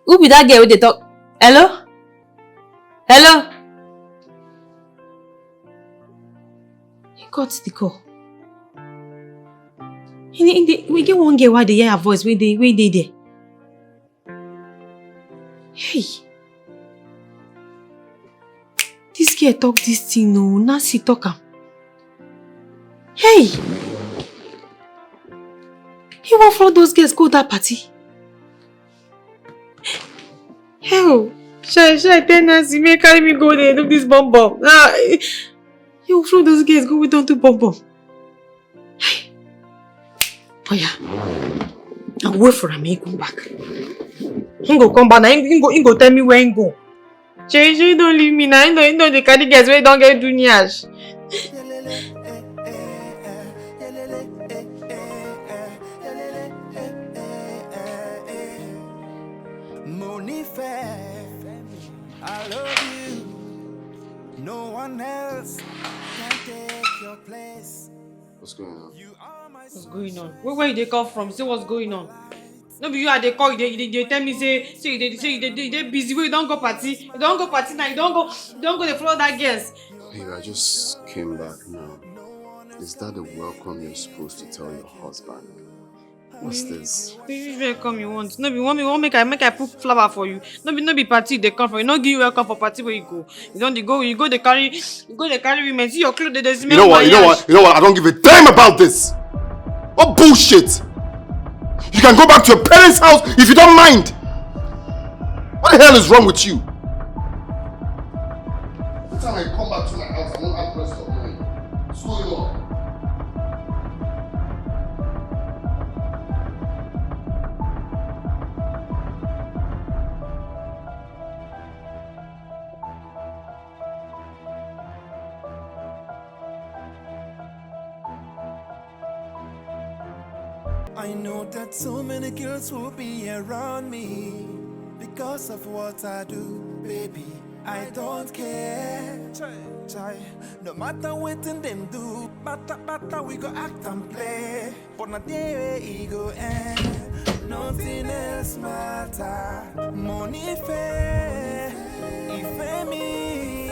Who be that girl wey dey talk? Hello? Hello? He cut the call. He, he dey, we get one girl wey dey hear her voice wey dey, wey dey there. Hey! This girl talk this thing o, Nancy talk am. Hey! He wan follow those girls go that party. Hell! Shey, shey I tell Nancy make carry me go there do this bum bum? Ah, he wan follow those girls go we don do bum bum. Hey! Oya, I go wait for am, he come back. He go come back now, he, he go, he go tell me where he go. Shey, shey he don leave me now, he don, he don dey carry girls wey don get do nyash. Monify, I love you. No one else can take your place. What's going on? What's going on? Where, where you dey come from? Say what's going on. No be you I dey call, you dey, you dey, you dey tell me say, say you dey, say you dey, you dey busy. Wey you don go party? You don go party now? You don go, you don go dey follow that girls? Babe, I just came back now. Is that the welcome you're supposed to tell your husband? What's this? Which welcome you want? No be want me, want make I, make I put flower for you. No be, no be party you dey come for. You no give welcome for party where you go. You don dey go, you go dey carry, you go dey carry women. See your clothes, they, they smell. You know what? You know what? You know what? I don't give a damn about this. What bullshit! You can go back to your parents' house if you don't mind. What the hell is wrong with you? Every time I come back to my house, I don't have rest of mind. What's going on? I know that so many girls will be around me because of what I do, baby. I don't care. Chai, chai. No matter what them do, bata bata we go act and play. But na there e go end. Nothing else matter. Money fair, if me,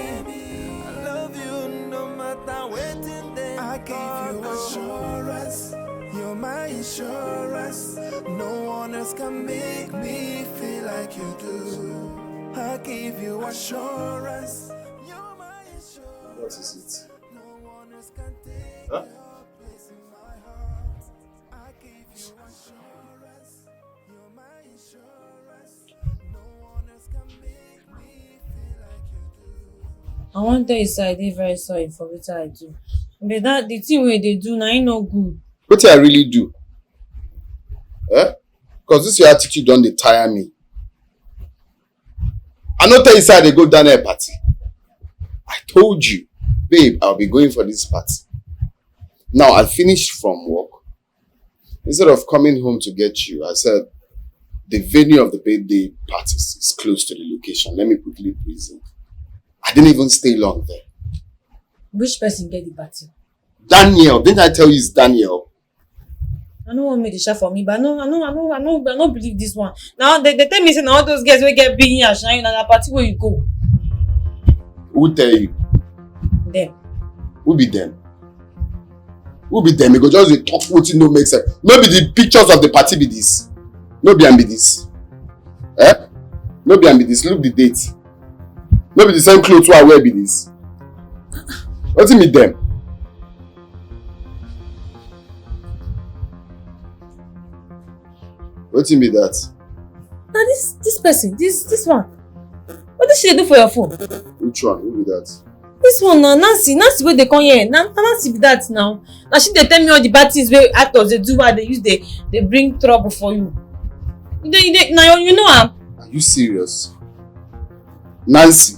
I love you no matter what them. I give you assurance. You're my insurance. No one else can make me feel like you do. I give you assurance. You're my insurance. What is it? No one else can take Huh? your place in my heart. I give you assurance. You're my insurance. No one else can make me feel like you do. I wan tell you say I dey very sorry for wetin I do. But that the thing wey dey do na e no good. Wetin I really do? Eh? Because this your attitude don dey tire me. I no tell you say I dey go Daniel party. I told you, babe, I'll be going for this party. Now I finished from work. Instead of coming home to get you, I said the venue of the birthday parties is close to the location. Let me quickly reason. I didn't even stay long there. Which person get the party? Daniel, didn't I tell you it's Daniel? I no wan make the sha for me, but I no, I no, I no, I no, I no believe this one. Now they, they tell me say na all those girls wey get big yansh na na party wey you go. Who tell you? Them. Who be them? Who be them? You go just dey talk wetin no make sense. No be the pictures of the party be this. No be am be this. Eh? No be am be this. Look the date. No be the same clothes wey I wear be this. Wetin be them? Wetin be that? Na this this person, this this one. What did she dey do for your phone? Which one? Who be that? This one na Nancy, Nancy wey dey come here. Na na Nancy be that now. Na she dey tell me all the bad things wey actors dey do, wey dey use dey dey bring trouble for you. You dey, you dey, na you know am. Are you serious? Nancy.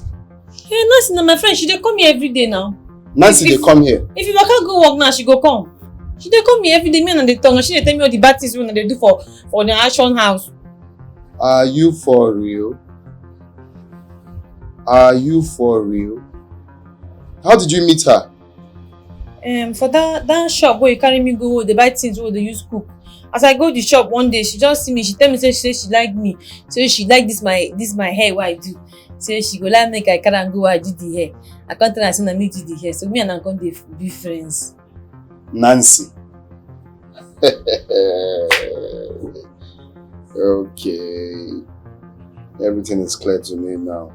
Hey, Nancy na my friend. She dey come here every day now. Nancy dey If- come here. If you waka go work now, she go come. She dey come here every day. Me and her dey talk. Na she dey tell me all the bad things wey una dey do for for the action house. Are you for real? Are you for real? How did you meet her? Um, for that that shop where you carry me go, they buy things wey they use cook. As I go the shop one day, she just see me. She tell me say she say she like me, say she like this my this my hair wey I do. Say she go like make I carry am go where I do the hair. I come tell her say na me do the hair, so me and her come dey be friends. Nancy. Okay. Everything is clear to me now.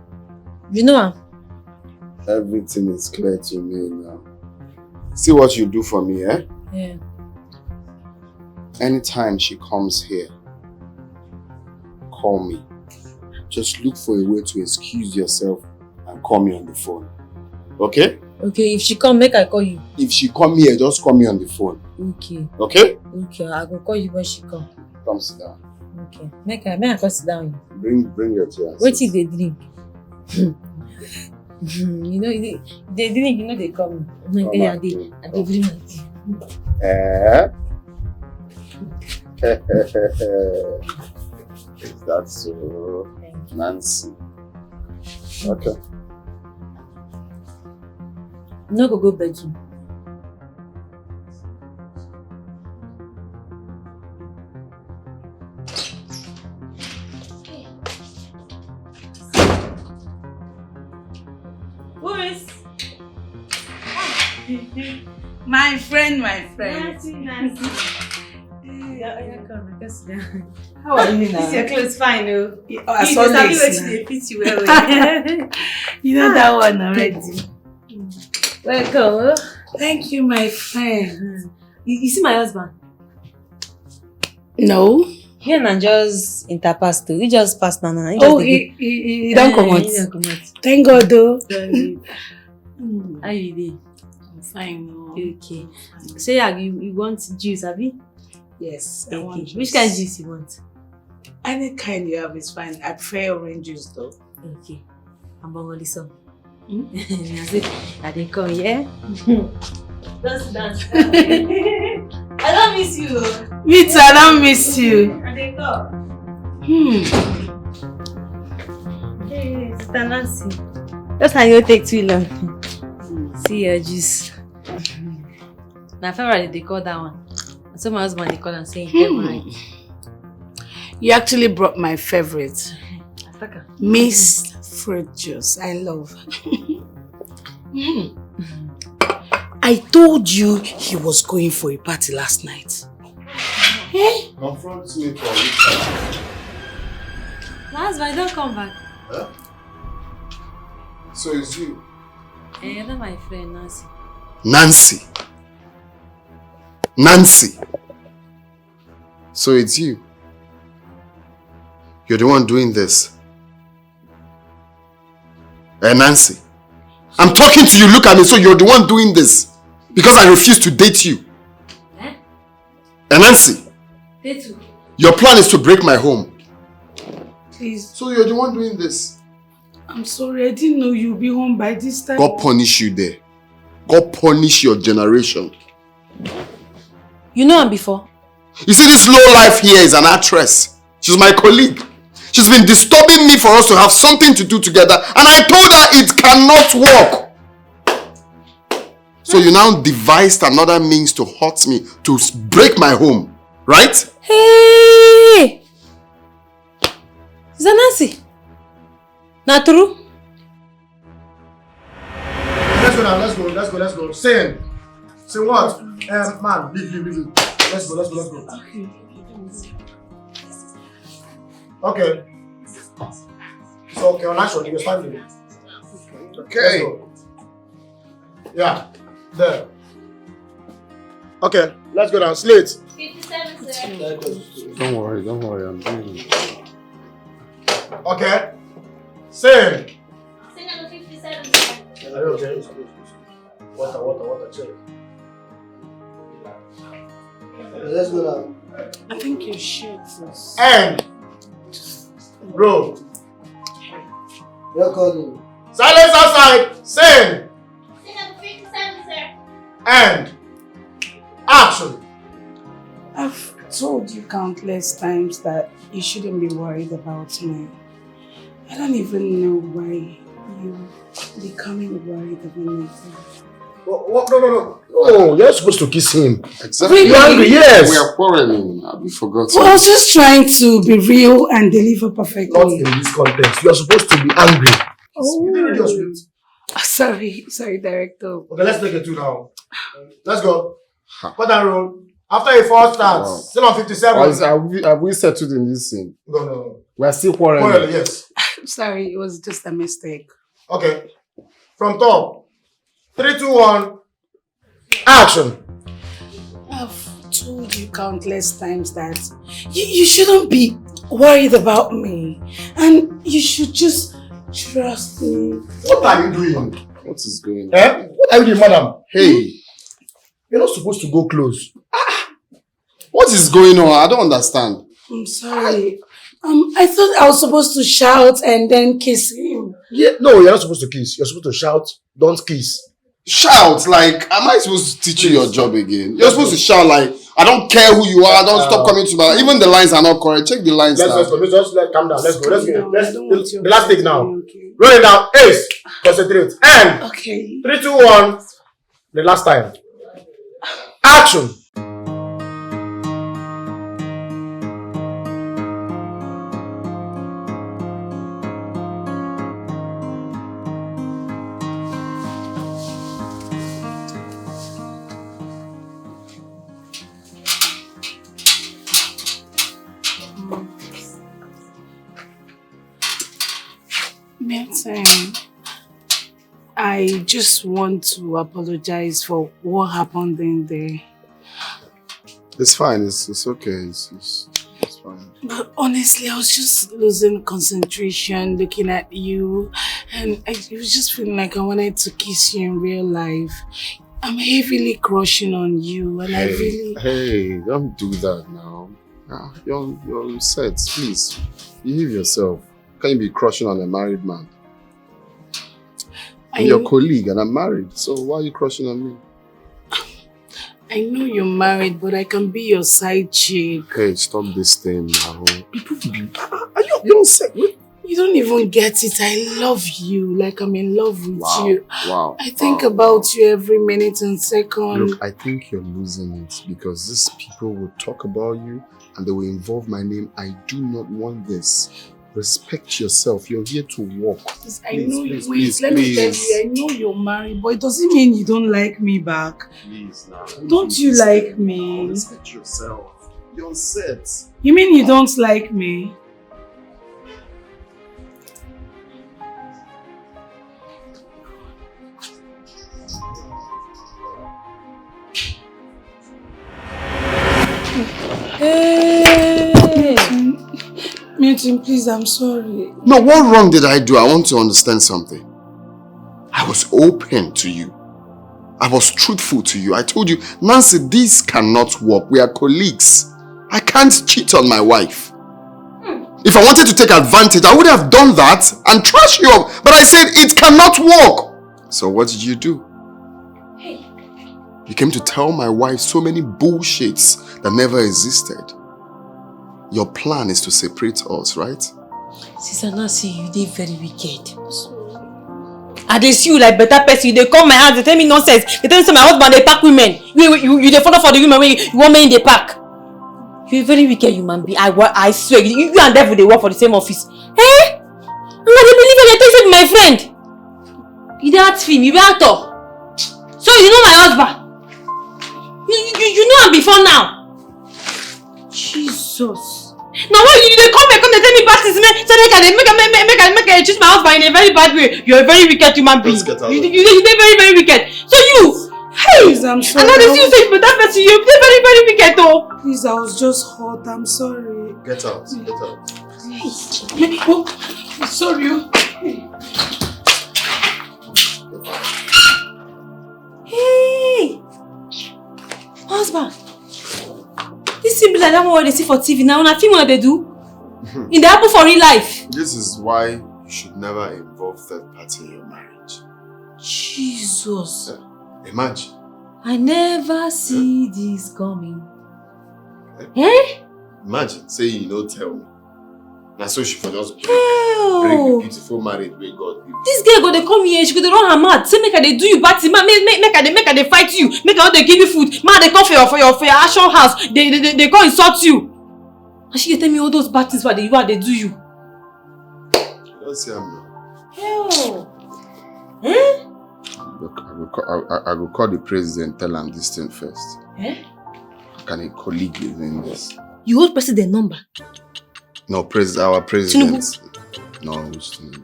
You know am? Everything is clear to me now. See what you do for me, eh? Yeah. Anytime she comes here, call me. Just look for a way to excuse yourself and call me on the phone. Okay? Okay, if she come, make I call you. If she come here, just call me on the phone. Okay, Okay? Okay, I go call you when she come. Come sit down. Okay, make I make I come sit down. Bring bring your chair. Wetin you dey drink? Hmm, you know, you dey dey drink, you know they come. Come Yeah, I and dey drink. I dey bring my tea. Eh? Is that so? Nancy. Okay. No go go bedroom. Who is? My friend, my friend. Nancy, Nancy. Yeah, yeah, come, come sit down. How are you This your now? Clothes fine, oh. Oh, I You saw dey sabi lace wetin now. Dey fit you well well. You know that one already. Welcome. Oh. Thank you, my friend. You, you see my husband? No. Here na just interpass too. He just pass na na. He just Oh, dey he, he, he, he go- don't Eh, come out. he don comot. Thank God though. How you dey? I'm fine. Oh. Okay. Say yeah, you, you want juice, abi? Yes, I want Okay. juice. Which kind of juice you want? Any kind you have is fine. I prefer orange juice though. Okay. I'm Bongoli so. Hmm? I say, I dey come, yeah? Just dance. I don't miss you. Oh. Me too, I don't miss you. I dey come. Hmm. Hey, Sister Nancy. Just how you take too long. See your juice. Na favorite they call that one. So my husband they call and say Hmm. favorite. You actually brought my favorite, Attack am. Miss Fruit Juice. I love. Hmm. I told you he was going for a party last night. Eh? Confront me for which time? Last, I don't come back. So it's you. Eh, you're not my friend, Nancy. Nancy. Nancy. So it's you. You're the one doing this. Eh, Nancy. I'm talking to you. Look at me. So you're the one doing this. Because I refuse to date you. Eh? Eh, Nancy. They too. Your plan is to break my home. Please, So you're the one doing this. I'm sorry. I didn't know you'd be home by this time. God punish you there. God punish your generation. You know him before? You see, this low life here is an actress. She's my colleague. She's been disturbing me for us to have something to do together. And I told her it cannot work. So you now devised another means to hurt me, to s- break my home, right? Hey! Sister Nancy. Na true? Let's go now, let's go, let's go, let's go. Say, say what? Um, man, leave, leave, leave, leave. Let's go, let's go, let's go. Okay. So, okay, on action, you're standing. Okay. Let's go. Yeah, there. Okay, let's go down. Slate. fifty-seven, sir. Don't worry, don't worry, I'm doing it. Okay. Same. Say number fifty-seven, sir. Are you okay? Water, water, water, chill. Let's go now. I think your shirt is. And roll. Recording. Silence outside. Same. Say number fifty-seven, sir. And action. I've told you countless times that you shouldn't be worried about me. I don't even know why you're becoming worried about me. What, what, no, no, no. No, you're not supposed to kiss him. Exactly. You're angry, yes. We are quarreling. Have you forgotten? Well, I was just trying to be real and deliver perfectly. Not in this context. You are supposed to be angry. Oh. You didn't read your script. Ah, sorry, sorry, director. Okay, let's take a two now. Let's go. Cut and roll. After a four starts, Wow. Still on fifty-seven. Or is, have, we, have we settled in this scene? No, no, no. We are still quarreling. Quarrel, yes. I'm sorry, it was just a mistake. Okay. From top. Three, two, one. Action. I've told you countless times that you, you shouldn't be worried about me. And you should just trust me. What are you doing? What is going on? Eh? What are you doing, madam? Hey, You're not supposed to go close. What is going on? I don't understand. I'm sorry. Um, I thought I was supposed to shout and then kiss him. Yeah, no, you're not supposed to kiss. You're supposed to shout, "Don't kiss." Shout like, am I supposed to teach you your job again? You're supposed to shout like, "I don't care who you are, don't stop coming to my." Even the lines are not correct. Check the lines Let's, now. let's, let's, let's let, calm down. Let's go. Let's go. Let's, the, the last take now. Roll it down. Ace. Concentrate. And Okay. three, two, one. The last time. Action. Milton, I just want to apologize for what happened in there. It's fine. It's it's okay. It's it's, it's fine. But honestly, I was just losing concentration looking at you. And I, it was just feeling like I wanted to kiss you in real life. I'm heavily crushing on you, and I Hey, really. Hey, don't do that now. Ah, you're you're set. Please, behave yourself. Can't you be crushing on a married man? I'm your kn- colleague and I'm married, so why are you crushing on me? I know you're married, but I can be your side chick. Hey, stop this thing now. People be, are you, you're set. Wait. You don't even get it. I love you. Like I'm in love with Wow. You. Wow. I think Wow. About you every minute and second. Look, I think you're losing it because these people will talk about you and they will involve my name. I do not want this. Respect yourself. You're here to work. Please, I Please, know please, you. Wait, please, let me tell please. You. I know you're married, but it doesn't mean you don't like me back. Please now. Don't you like me? Respect yourself. You're set. You mean you don't like me? Hey! Milton, please, I'm sorry. No, what wrong did I do? I want to understand something. I was open to you. I was truthful to you. I told you, Nancy, this cannot work. We are colleagues. I can't cheat on my wife. If I wanted to take advantage, I would have done that and trash you up. But I said it cannot work. So what did you do? You came to tell my wife so many bullshits that never existed. Your plan is to separate us, right? Sister Nancy, you dey very wicked. I dey see you like better person. You dey come my house, dey tell me nonsense. Dey tell me say my husband dey pack women. You you you dey follow for the women wey you wan make dey pack. You a very wicked human being. I wa- I swear, you, you and devil dey work for the same office. Eh? Una dey believe and dey think say be my friend. You dey act film, you be actor. So you know my husband. You you you know am before now. Jesus. Now why you dey come here come dey tell me bad things, make say make I dey make I make make I make I treat my husband in a very bad way. You're a very wicked human being. Let's get out You of you dey you dey very very wicked. So you, hey, Please, I'm sorry. Another thing you say you better person, you dey very very wicked oh. Please, I was just hot. I'm sorry. Get out. Get out. Oh, sorry. Oh. Hey! Husband! This thing be like that one wey dey see for T V now. Una film una dey do? E dey happen for real life. This is why you should never involve third party in your marriage. Jesus. Imagine. I never see this coming. Eh? Imagine. Say you no tell me. Na so she for just break Hell! the beautiful marriage wey God give. This girl go dey come here, she go dey run her mouth. Say make I dey do you bad thing, make make make I dey make I dey fight you, make I no dey give you food, make I dey come for your for your for your action house, dey dey dey dey come insult you. And she dey tell me all those bad things wey I dey you I dey do you. You don't see am now. Hell! Eh? Look, I go call, I, I, I go call the president, tell am this thing first. Eh? Can a colleague is in this? You hold president number. No, pres our president. No, which Tinubu?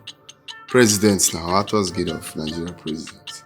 President now, Arthur's Gate of Nigeria president.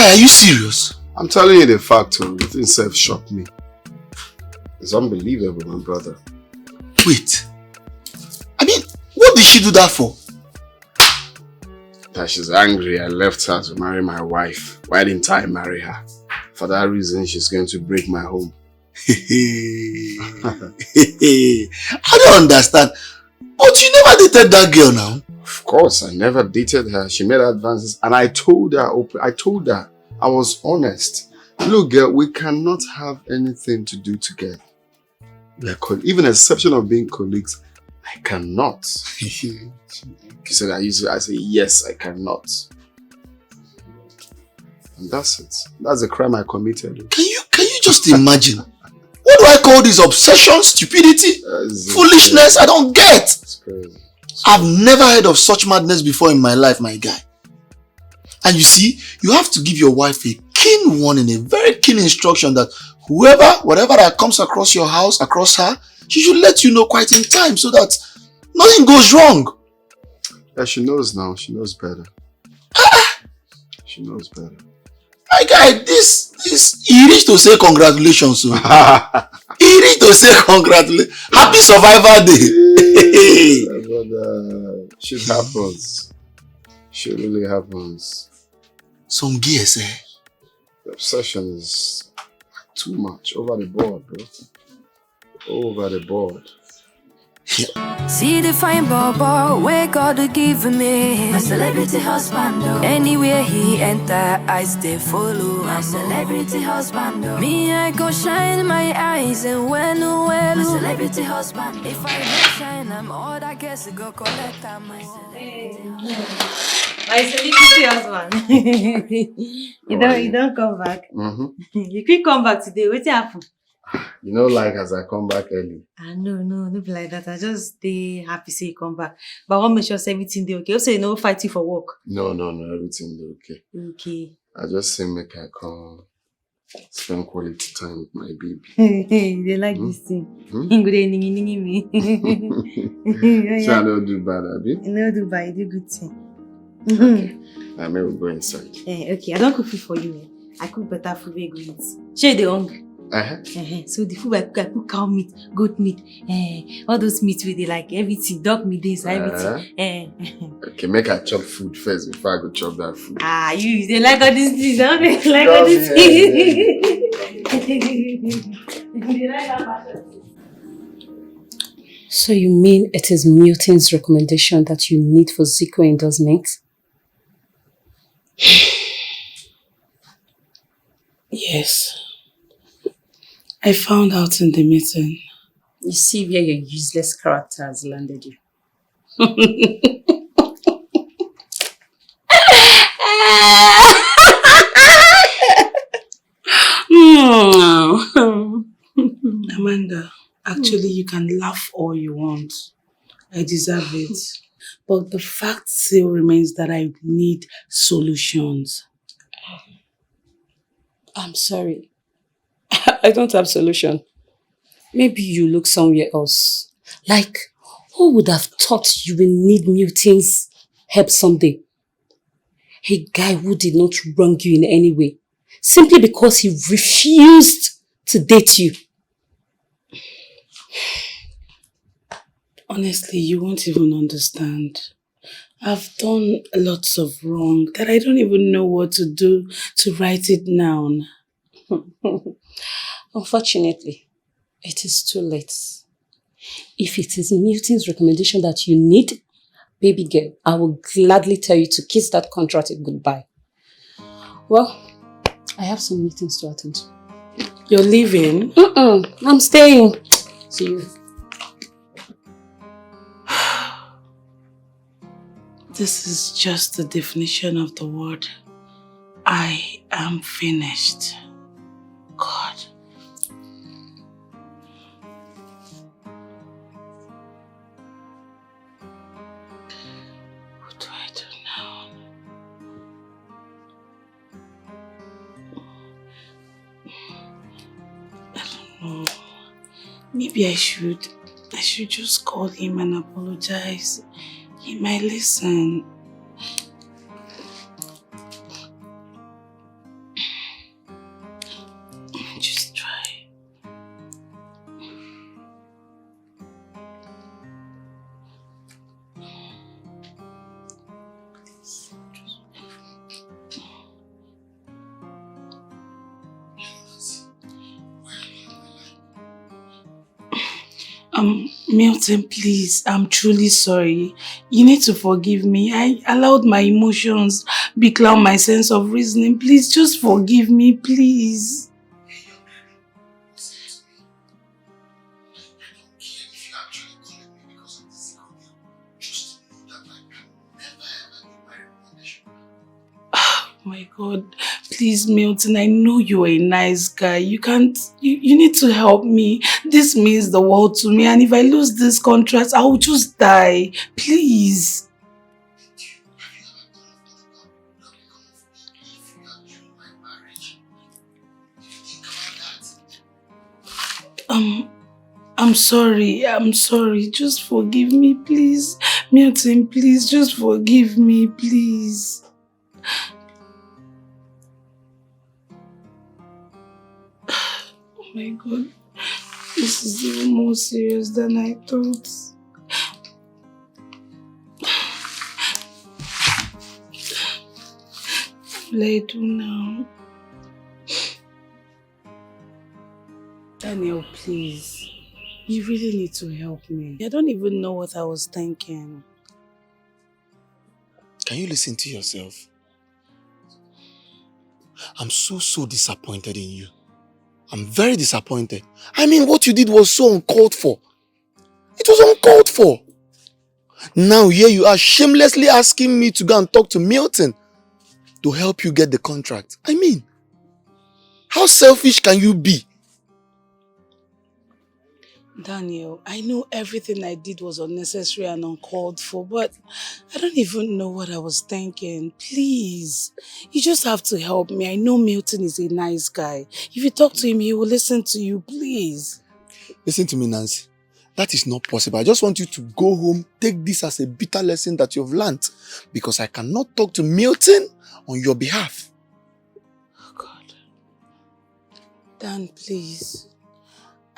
Are you serious? I'm telling you the fact, oh, the thing self shocked me. It's unbelievable, my brother. Wait. I mean, what did she do that for? That she's angry I left her to marry my wife. Why didn't I marry her? For that reason, she's going to break my home. I don't understand. But you never dated that girl now. Of course, I never dated her. She made advances, and I told her. Open, I told her. I was honest. Look, girl, we cannot have anything to do together. Like, even exception of being colleagues, I cannot. She said, "Are you?" I said, "Yes, I cannot." And that's it. That's the crime I committed. Can you can you just imagine? What do I call this? Obsession, stupidity, foolishness? I don't get. I've never heard of such madness before in my life, my guy. And you see, you have to give your wife a keen warning, a very keen instruction that whoever, whatever that comes across your house, across her, she should let you know quite in time so that nothing goes wrong. Yeah, she knows now. She knows better. She knows better. My guy, this this he reached to say congratulations. So he reached to say congratulations. Happy survival day. But uh, shit happens. Shit really happens. Some gears, eh? The obsession is too much, over the board, bro. Over the board. See the fine bobo where God give me. My celebrity husband, oh. Anywhere he enter, I stay follow. My celebrity husband, oh. Me, I go shine my eyes, and when, oh, well, my celebrity husband. If I don't shine, I'm all that gets go collect. I'm my celebrity husband. My celebrity husband. You don't, you don't come back. Mm-hmm. You quick come back today. What happened? You know, like as I come back early. Ah, no, no, no be like that. I just stay happy say you come back. But I want to make sure say everything dey okay. Hope say you no fight you for work. No, no, no, everything dey okay. Okay. I just say make I come spend quality time with my baby. They like this thing. He go dey ningi ningi me. So I don't do bad, abi? You no do bad, you do good thing. Okay. I may go inside. Eh, okay, I don't cook food for you. Eh. I cook better food we go eat. Shey you dey hungry? Uh-huh. Eh, so the food I cook, I cook cow meat, goat meat, eh, all those meat we dey like, everything, dog meat dey inside, everything. Eh. Okay, make I chop food first before I go chop that food. Ah, you, you dey like all these things. I don't dey like all these things. You dey like that fashion. So you mean it is Milton's recommendation that you need for Zico endorsement? Yes. I found out in the meeting. You see where your useless character has landed you. Amanda, actually, you can laugh all you want. I deserve it. But the fact still remains that I need solutions. I'm sorry. I don't have solution. Maybe you look somewhere else. Like, who would have thought you will need Milton's help someday? A guy who did not wrong you in any way, simply because he refused to date you. Honestly, you won't even understand. I've done lots of wrong that I don't even know what to do to right it down. Unfortunately, it is too late. If it is Milton's recommendation that you need, baby girl, I will gladly tell you to kiss that contract goodbye. Well, I have some meetings to attend to. You're leaving? Mm-mm, I'm staying. See you. This is just the definition of the word "I am finished." God. What do I do now? I don't know. Maybe I should, I should just call him and apologize. He might listen. Um, Milton, please, I'm truly sorry. You need to forgive me. I allowed my emotions becloud my sense of reasoning. Please, just forgive me, please. My God, please, Milton, I know you are a nice guy. You can't, you, you need to help me. This means the world to me. And if I lose this contract, I will just die. Please. Um, I'm sorry. I'm sorry. Just forgive me, please. Milton, please, just forgive me, please. Oh my God. This is even more serious than I thought. What will I do now? Daniel, please. You really need to help me. I don't even know what I was thinking. Can you listen to yourself? I'm so, so disappointed in you. I'm very disappointed. I mean, what you did was so uncalled for. It was uncalled for. Now here you are shamelessly asking me to go and talk to Milton to help you get the contract. I mean, how selfish can you be? Daniel, I know everything I did was unnecessary and uncalled for, but I don't even know what I was thinking. Please, you just have to help me. I know Milton is a nice guy. If you talk to him, he will listen to you. Please. Listen to me, Nancy. That is not possible. I just want you to go home, take this as a bitter lesson that you've learnt, because I cannot talk to Milton on your behalf. Oh God. Dan, please.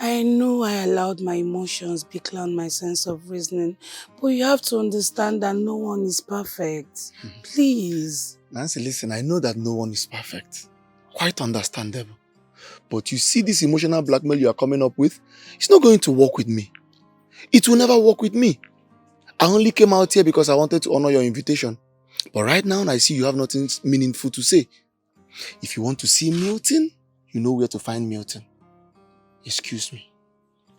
I know I allowed my emotions becloud my sense of reasoning, but you have to understand that no one is perfect. Please. Nancy, listen, I know that no one is perfect. Quite understandable. But you see this emotional blackmail you are coming up with? It's not going to work with me. It will never work with me. I only came out here because I wanted to honor your invitation. But right now, I see you have nothing meaningful to say. If you want to see Milton, you know where to find Milton. Excuse me.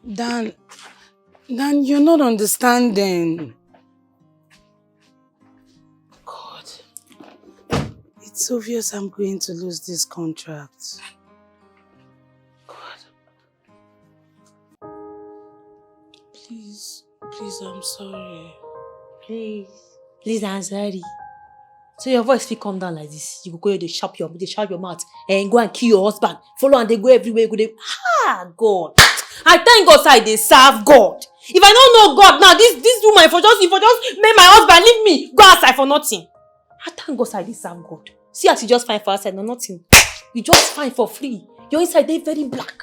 Dan, Dan, you're not understanding. God, it's obvious I'm going to lose this contract. God. Please, please, I'm sorry. Please, please, I'm sorry. So your voice fit come down like this. You go go dey sharp your dey sharp your mouth and go and kill your husband. Follow and dey go everywhere. You go dey ah God. I thank God say I dey serve God. If I no know God now, this this woman for just if for just make my husband leave me, go outside for nothing. I thank God say I dey serve God. See as you just fine for outside, no nothing. You just fine for free. Your inside dey very black.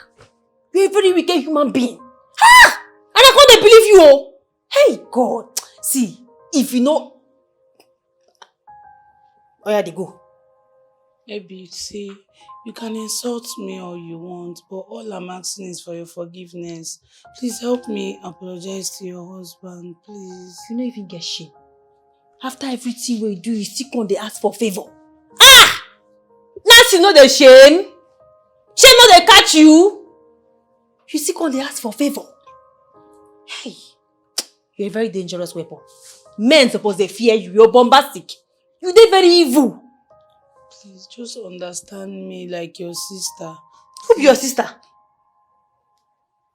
You're a very wicked human being. Ah! And I can't dey believe you. Oh. Hey God, see, if you know, oh yeah, they go. Ebi, see, you can insult me all you want, but all I'm asking is for your forgiveness. Please help me apologize to your husband, please. You no even get shame. After everything we do, you still come dey ask for favor. Ah! Nancy no dey shame. Shame no dey catch you. You still come dey ask for favor. Hey, you're a very dangerous weapon. Men suppose dey fear you. You're bombastic. You dey very evil. Please just understand me like your sister. Who be your sister?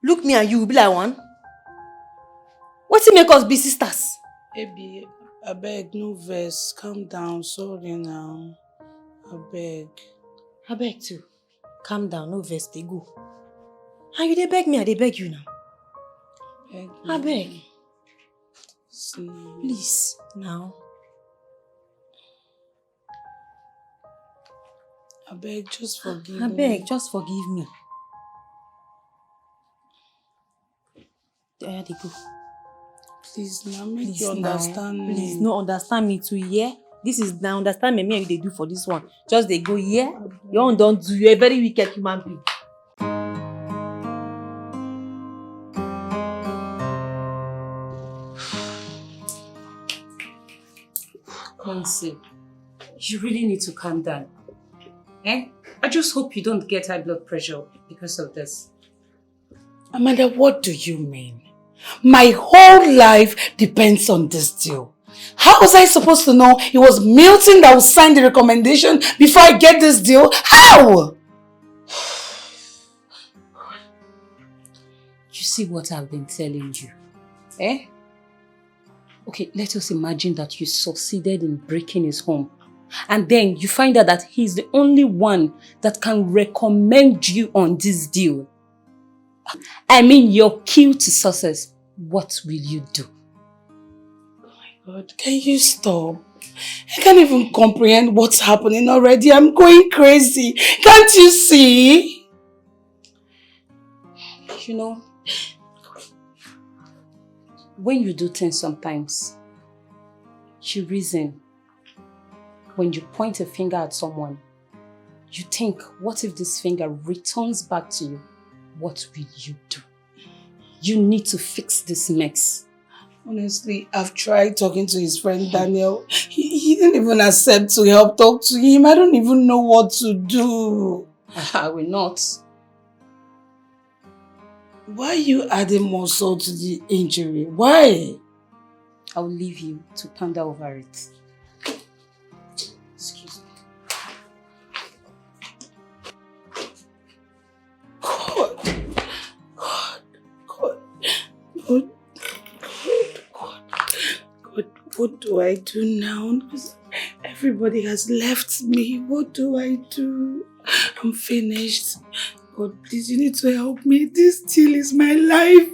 Look me and you, we be like one. Wetin make us be sisters? Ebi, abeg no vex, calm down, sorry now. Abeg. Abeg too. Calm down, no vex, dey go. And you dey beg me, I dey beg you now. Abeg. Abeg. See. Please, now. Abeg, just forgive me. Abeg, just forgive me. There they go. Please, now make Please you now. Understand me. Please, no understand me too, yeah? This is now understand me, me and you dey do for this one. Just dey go here. Your own don do. You're a very wicked human being. Nancy, you really need to calm down. Eh? I just hope you don't get high blood pressure because of this. Amanda, what do you mean? My whole life depends on this deal. How was I supposed to know it was Milton that would sign the recommendation before I get this deal? How? You see what I've been telling you? Eh? Okay, let us imagine that you succeeded in breaking his home. And then you find out that he's the only one that can recommend you on this deal. I mean, your key to success. What will you do? Oh my God, can you stop? I can't even comprehend what's happening already. I'm going crazy. Can't you see? You know, when you do things sometimes, you reason. When you point a finger at someone, you think, what if this finger returns back to you? What will you do? You need to fix this mess. Honestly, I've tried talking to his friend Daniel. He, he didn't even accept to help talk to him. I don't even know what to do. I will not. Why are you adding more salt to the injury? Why? I will leave you to ponder over it. Excuse me. God, God, God, God, God, God, what do I do now? 'Cause everybody has left me. What do I do? I'm finished. God, please, you need to help me. This still is my life.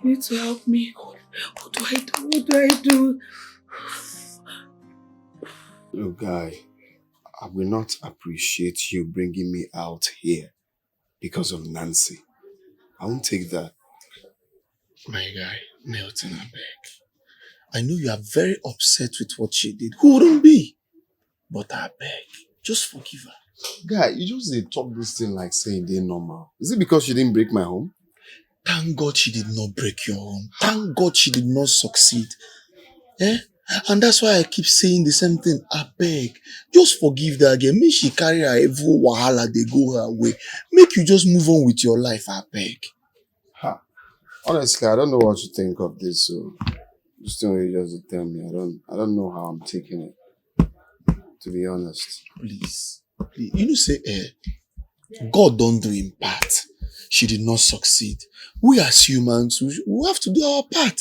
You need to help me. God, what do I do? What do I do? Look, guy, I will not appreciate you bringing me out here because of Nancy. I won't take that. My guy, Milton, I beg. I know you are very upset with what she did. Who wouldn't be? But I beg, just forgive her. Guy, you just dey talk this thing like say e dey normal. Is it because she didn't break my home? Thank God she did not break your home. Thank God she did not succeed. Eh? And that's why I keep saying the same thing. I beg, just forgive that girl. Make she carry her evil wahala dey go her way. Make you just move on with your life, I beg. Ha. Honestly, I don't know what to think of this. So this thing wey you just dey tell me, I don't, I don't know how I'm taking it. To be honest. Please, please. You know, say, eh, God don't do him part. She did not succeed. We as humans, we, we have to do our part.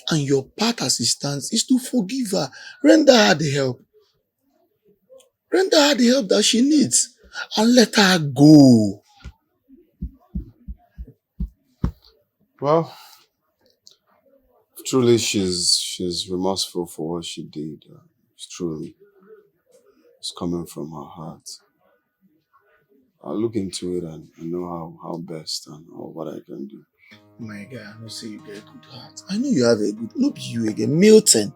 And your part as it stands is to forgive her. Render her the help. Render her the help that she needs. And let her go. Well, truly, she's she's remorseful for what she did. Uh, truly, it's coming from her heart. I'll look into it and I know how, how best and all what I can do. My guy, I know say you get good heart. I know you have a good, no be you again, Milton.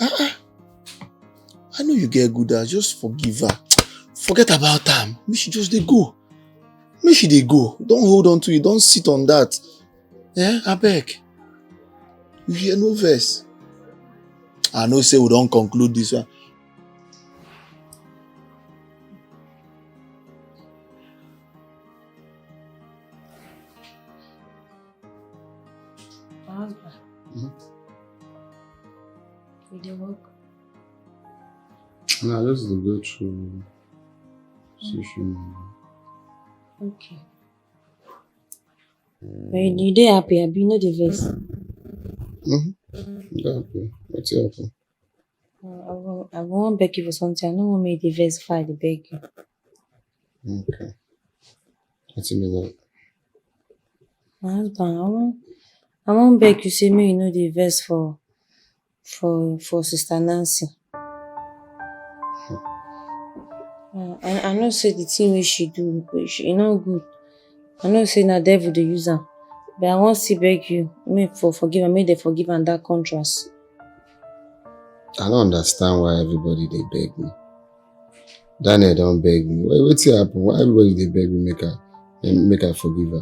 Uh-uh. I know you get good heart. Just forgive her. Forget about her. Make she just dey go. Make she dey go. Don't hold on to it. Don't sit on that. Eh, I beg. You hear, no verse. I know say we don't conclude this one. My husband. Mm-hmm. You dey work? No, I just dey go through social media. Okay. But you dey happy, abi you no dey vex? Mm-hmm. Dey happy. Wetin happen? Uh, I wan, I wan beg you for something. I no wan make you dey vex before I dey beg you. Okay. Wetin be that? My husband, I wan, I wan beg you say make you no dey vex for, for, for Sister Nancy. Uh, I, I know say the thing wey she do, she, e no good. I know say na devil dey use am, but I wan still beg you, make for forgive am, make dem forgive am that contract. I don't understand why everybody dey beg me. Daniel don beg me. Wait, wetin happen? Why everybody dey beg me make I, make I forgive her?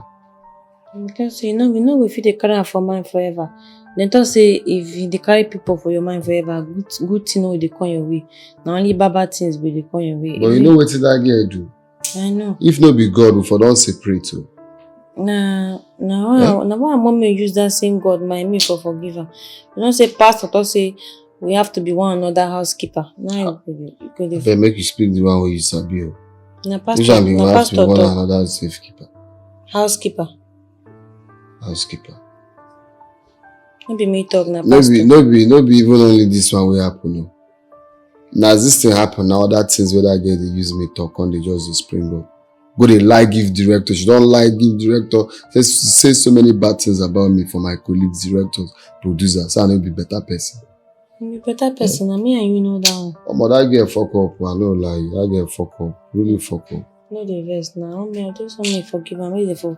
Because you know, we know we fit dey carry am for mind forever. Dem talk say if you dey carry people for your mind forever, good good thing no dey come your way. Na only bad bad things go dey come your way. But you know wetin that girl do? I know. If no be God, we for don separate o. Na na why na why mommy use that same God my me for forgive am. You know say pastor talk say we have to be one another housekeeper. Now you go dey- you go dey Abeg make you speak the one wey you sabi o. na Which one pastor be na one have to be pastor one talk another safekeeper? Housekeeper. Housekeeper. No be me talk na No be pastor. no be no be even only this one wey happen o. Na as this thing happen na other things wey that girl dey use me talk come dey just dey spring up. Go dey lie give director. She don lie give director. Say say so many bad things about me for my colleagues, directors, producers. Say I no be better person. You be better person na me and you know that one. Omo, that girl fuck up. I no lie. That girl fuck up. Really fuck up. No dey vex na. Mommy, I just want me forgive am. Make dey for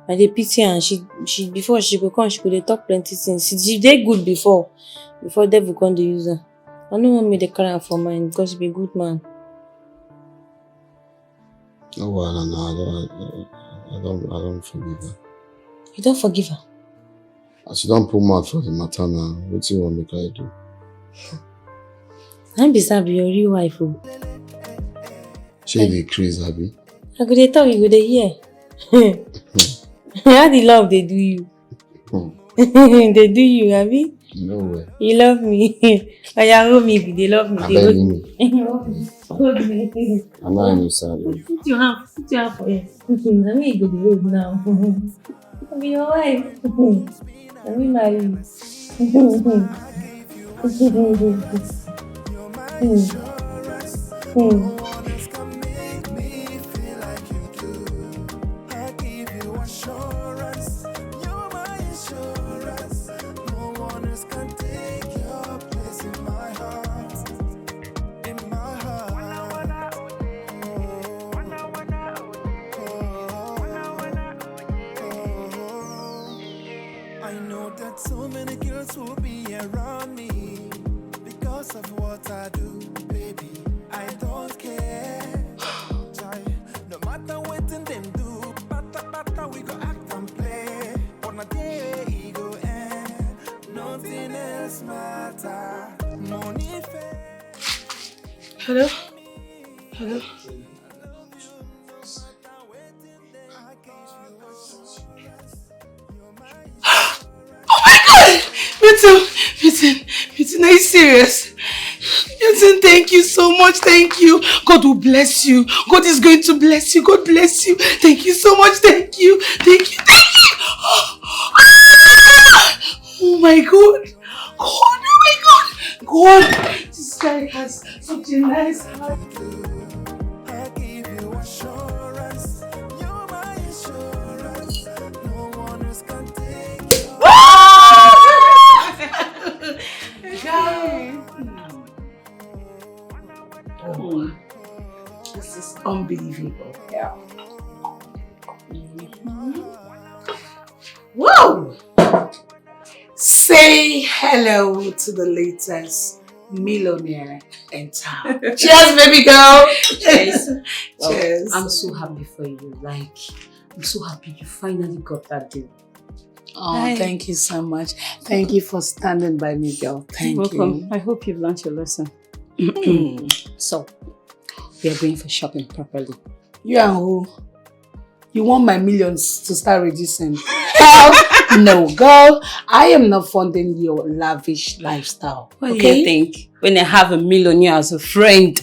I dey pity am. She she before she go come she go dey talk plenty things. She she dey good before before devil come dey use am. I no want me dey carry am for mind because she be good man. No wahala na. I don I don I don forgive her. You don forgive her? As you don put mouth for the matter na, wetin you wan make I do? Na be say I be your real wife o. Shey you dey craze abi? I go dey talk you go dey hear. How the love dey do you? Hmm. Dey do you abi? No way. You love me? Oya hold me if you dey love me. Dey Abeg hold leave me. Me. Hold me. I no understand you. Put your hand, put your hand for here. Na me you go dey hold now. I be your wife. Na me marry you. Hmm. Hmm. I know that so many girls will be around me because of what I do, baby. I don't care. Chai, no matter wetin dem do, bata bata we go act and play. But na there e go end. Nothing else matter. Money fair. Hello? Hello? Oh my God! Milton! Milton! Milton, are you serious? Milton, thank you so much. Thank you. God will bless you. God is going to bless you. God bless you. Thank you so much. Thank you. Thank you. Thank you. Oh, ah! Oh my God. God, oh my God. God, this guy has such a nice heart. Wow. Oh, this is unbelievable. Yeah. Wow. Say hello to the latest millionaire in town. Cheers, baby girl. Cheers. Well, Cheers. I'm so happy for you. Like, I'm so happy you finally got that deal. Oh, Hi. Thank you so much. Thank you for standing by me, girl. Thank You're welcome. You. I hope you've learned your lesson. So, we are going for shopping properly. You and who? You want my millions to start reducing? Hell no, girl. I am not funding your lavish lifestyle. What okay? Do you think? When I have a millionaire as a friend,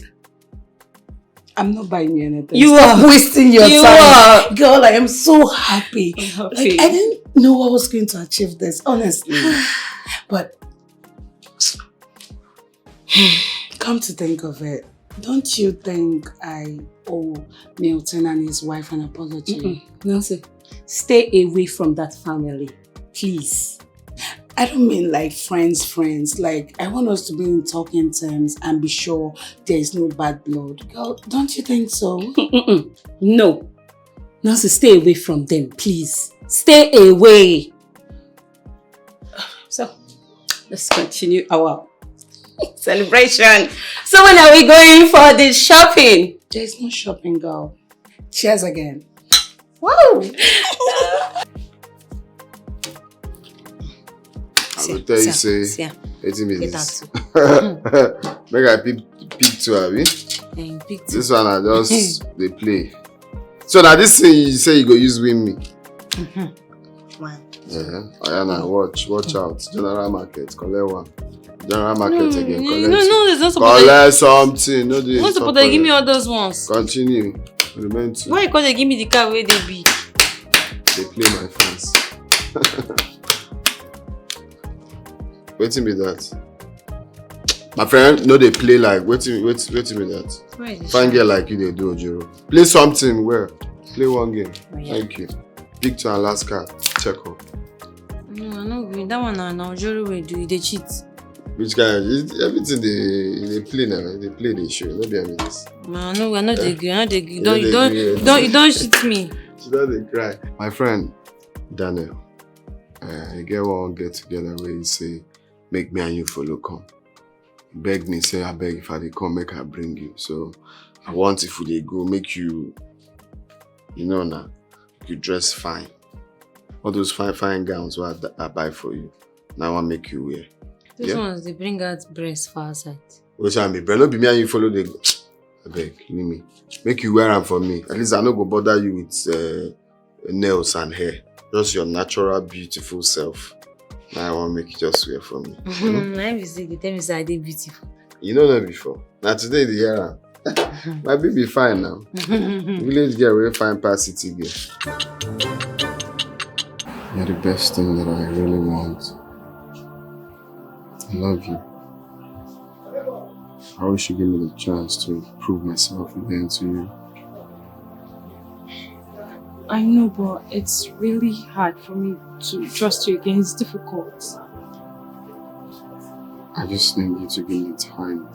I'm not buying you anything. You Stop are wasting your you time. Are. Girl, I am so happy. I'm happy. Like, I didn't know I was going to achieve this, honestly. But come to think of it, don't you think I owe Milton and his wife an apology? Mm-mm. Nancy, stay away from that family, please. I don't mean like friends, friends. Like, I want us to be in talking terms and be sure there is no bad blood. Girl, don't you think so? Mm-mm. No. Nancy, stay away from them, please. Stay away. So, let's continue our Celebration. So when are we going for the shopping? There's no shopping, girl. Cheers again. Wow. I go tell you say, wetin be this? Make I pick pick two, abi? This one I just dey play. So na this thing you say you go use win me? One. Uh-huh. Oya na, watch, watch out. General market, collect one. General market again, collect. No, no, there's not suppose. Collect something. No, dey. What's suppose dey give me all those ones? Continue. Remain two. Why you come dey give me the car wey dey big? Dey play my fans. Wetin be that? My friend, no dey play like, wetin, wetin, wetin be that? Fine girl like you dey do ojoro. Play something well. Play one game. Thank you. Big to Alaska, check up. No, I no gree. That one na, na ojoro wey do, you dey cheat. Which kind? Everything dey, dey play now. Dey play the show. No be am this. No, I no, I no dey gree. I no dey gree. You don, you don, you don cheat me. She don dey cry. My friend, Daniel, uh, e get one get together wey he say make me and you follow come. He beg me say, abeg, if I dey come, make I bring you. So I want, if we dey go, make you, you know na, you dress fine. All those fine fine gowns wey I buy for you, na I wan make you wear. Those ones dey bring out breast for outside. Wetin I mean, breast? No be me and you follow dey go. Abeg, leave me. Make you wear am for me. At least I no go bother you with uh, nails and hair. Just your natural, beautiful self. Na I wan make you just wear for me. Na im be say you dey tell me say I dey beautiful. You no know before. Na today you dey hear am. My baby fine now. Village girl wey fine pass city girl. You're the best thing that I really want. I love you. I wish you give me the chance to prove myself again to you. I know, but it's really hard for me to trust you again. It's difficult. I just need you to give me time.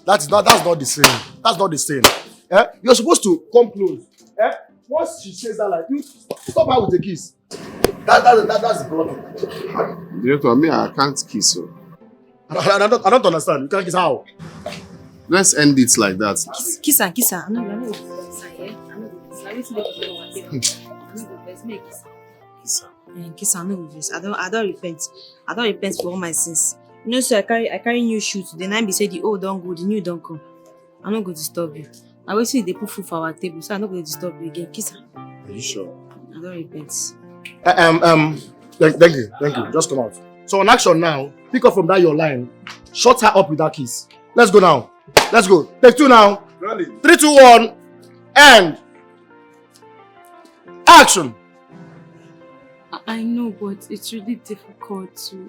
That is not, that's not the same. That's not the same. Eh? You're supposed to come close. Eh? Once she says that, like, you stop her with a kiss. That, that, that that's the problem. Director, me, I can't kiss her. I, I, I, don't, I don't understand. You can't kiss how? Let's end it like that. Kiss, kiss her, kiss her. I no, I no go kiss her, eh? I no go kiss her. Wetin make you do? I no go vex, make I kiss her. Kiss her. Eh, kiss her, no go vex. I don, I don repent. I don repent for all my sins. You know, so I carry, I carry new shoe today. Now be say the old don go, the new don come. I no go disturb you. I always see they put food for our table, so I no go disturb you again. Kiss her. Are you sure? I don repent. Uh, um, um, thank, thank you, thank you. Just come out. So on action now, pick up from that your line, shut her up with that kiss. Let's go now. Let's go. Take two now. Rolling. Three, two, one, and action. I know, but it's really difficult to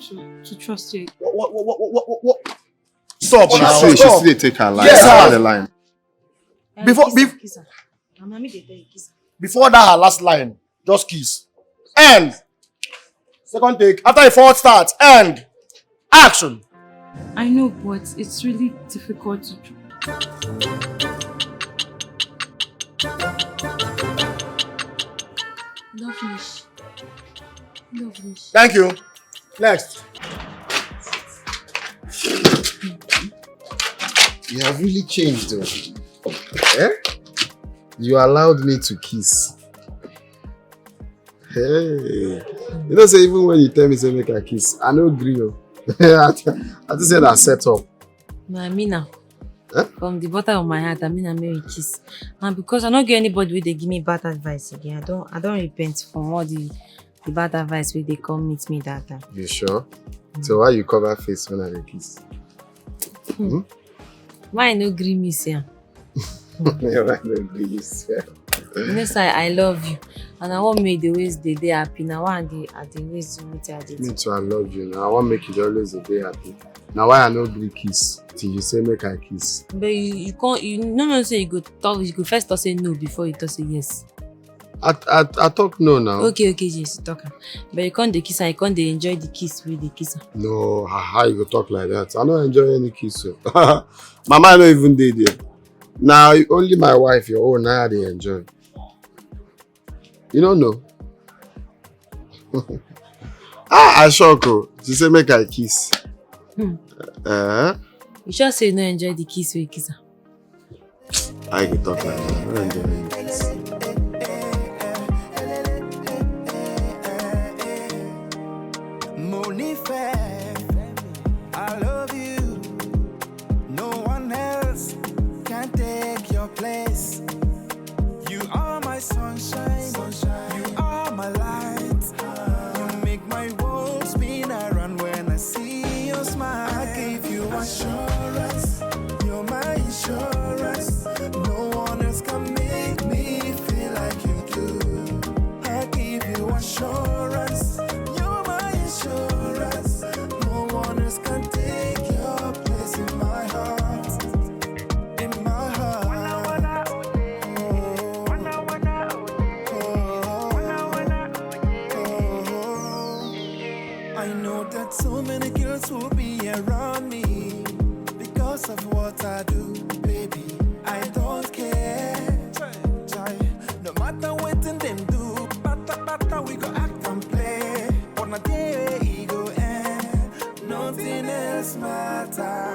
to, to trust you. What, what, what, what, what, what, what? Stop she now. Say, stop. She still take her line. Yes, sir. The line. Before, before that her last line, just kiss. And second take, after a forward start, and action. I know, but it's really difficult to. Don't finish. Don't finish. Thank you. Next. You have really changed, though. Eh? You allowed me to kiss. Hey. You know, say even when you tell me, say make I kiss, I no agree. I just said I set up. Na me now. Huh? From the bottom of my heart, I mean, I make we kiss. And because I no get anybody wey dey give me bad advice again, I don't, I don't repent from all the, the bad advice wey dey come meet me that time. You sure? Mm. So why you cover face when I dey kiss? Hmm? Hmm? Why you no gree me, sir? Why you no gree me, sir? You know say I love you, and I want make you dey always dey dey happy. Na why I dey, I dey always do wetin I dey do. Me too, I love you. Now I want make you dey always dey dey happy. Na why I no gree kiss till you say make I kiss. But you, you can't, you no know say you go talk, you go first talk say no before you talk say yes. I, I, I talk no now. Okay, okay, yes, you talk am. But you can't dey kiss am, you can't dey enjoy the kiss wey dey kiss am. No, how, how you go talk like that? I no enjoy any kiss. So. My mind no even dey there. Now only my wife, your own, now I dey enjoy. You don't know. Ah, I shock o. She say make I kiss. Hmm. Eh? You sure say you no enjoy the kiss wey you kiss am? I dey talk like that. I no enjoy any kiss. Monife, I love you. No one else can take your place. You are my sunshine. You are my light. You make my world spin around when I see your smile. I give you assurance. You're my insurance. No one else can make me feel like you do. I give you assurance. You're my insurance. No one else can take your place in my heart. In my heart. Oh, oh, oh, oh. I know that so many girls will be around me because of what I do, baby. I don't care. Chai, no matter wetin dem do, bata bata we go act and play. But na there e go end. Nothing else matter.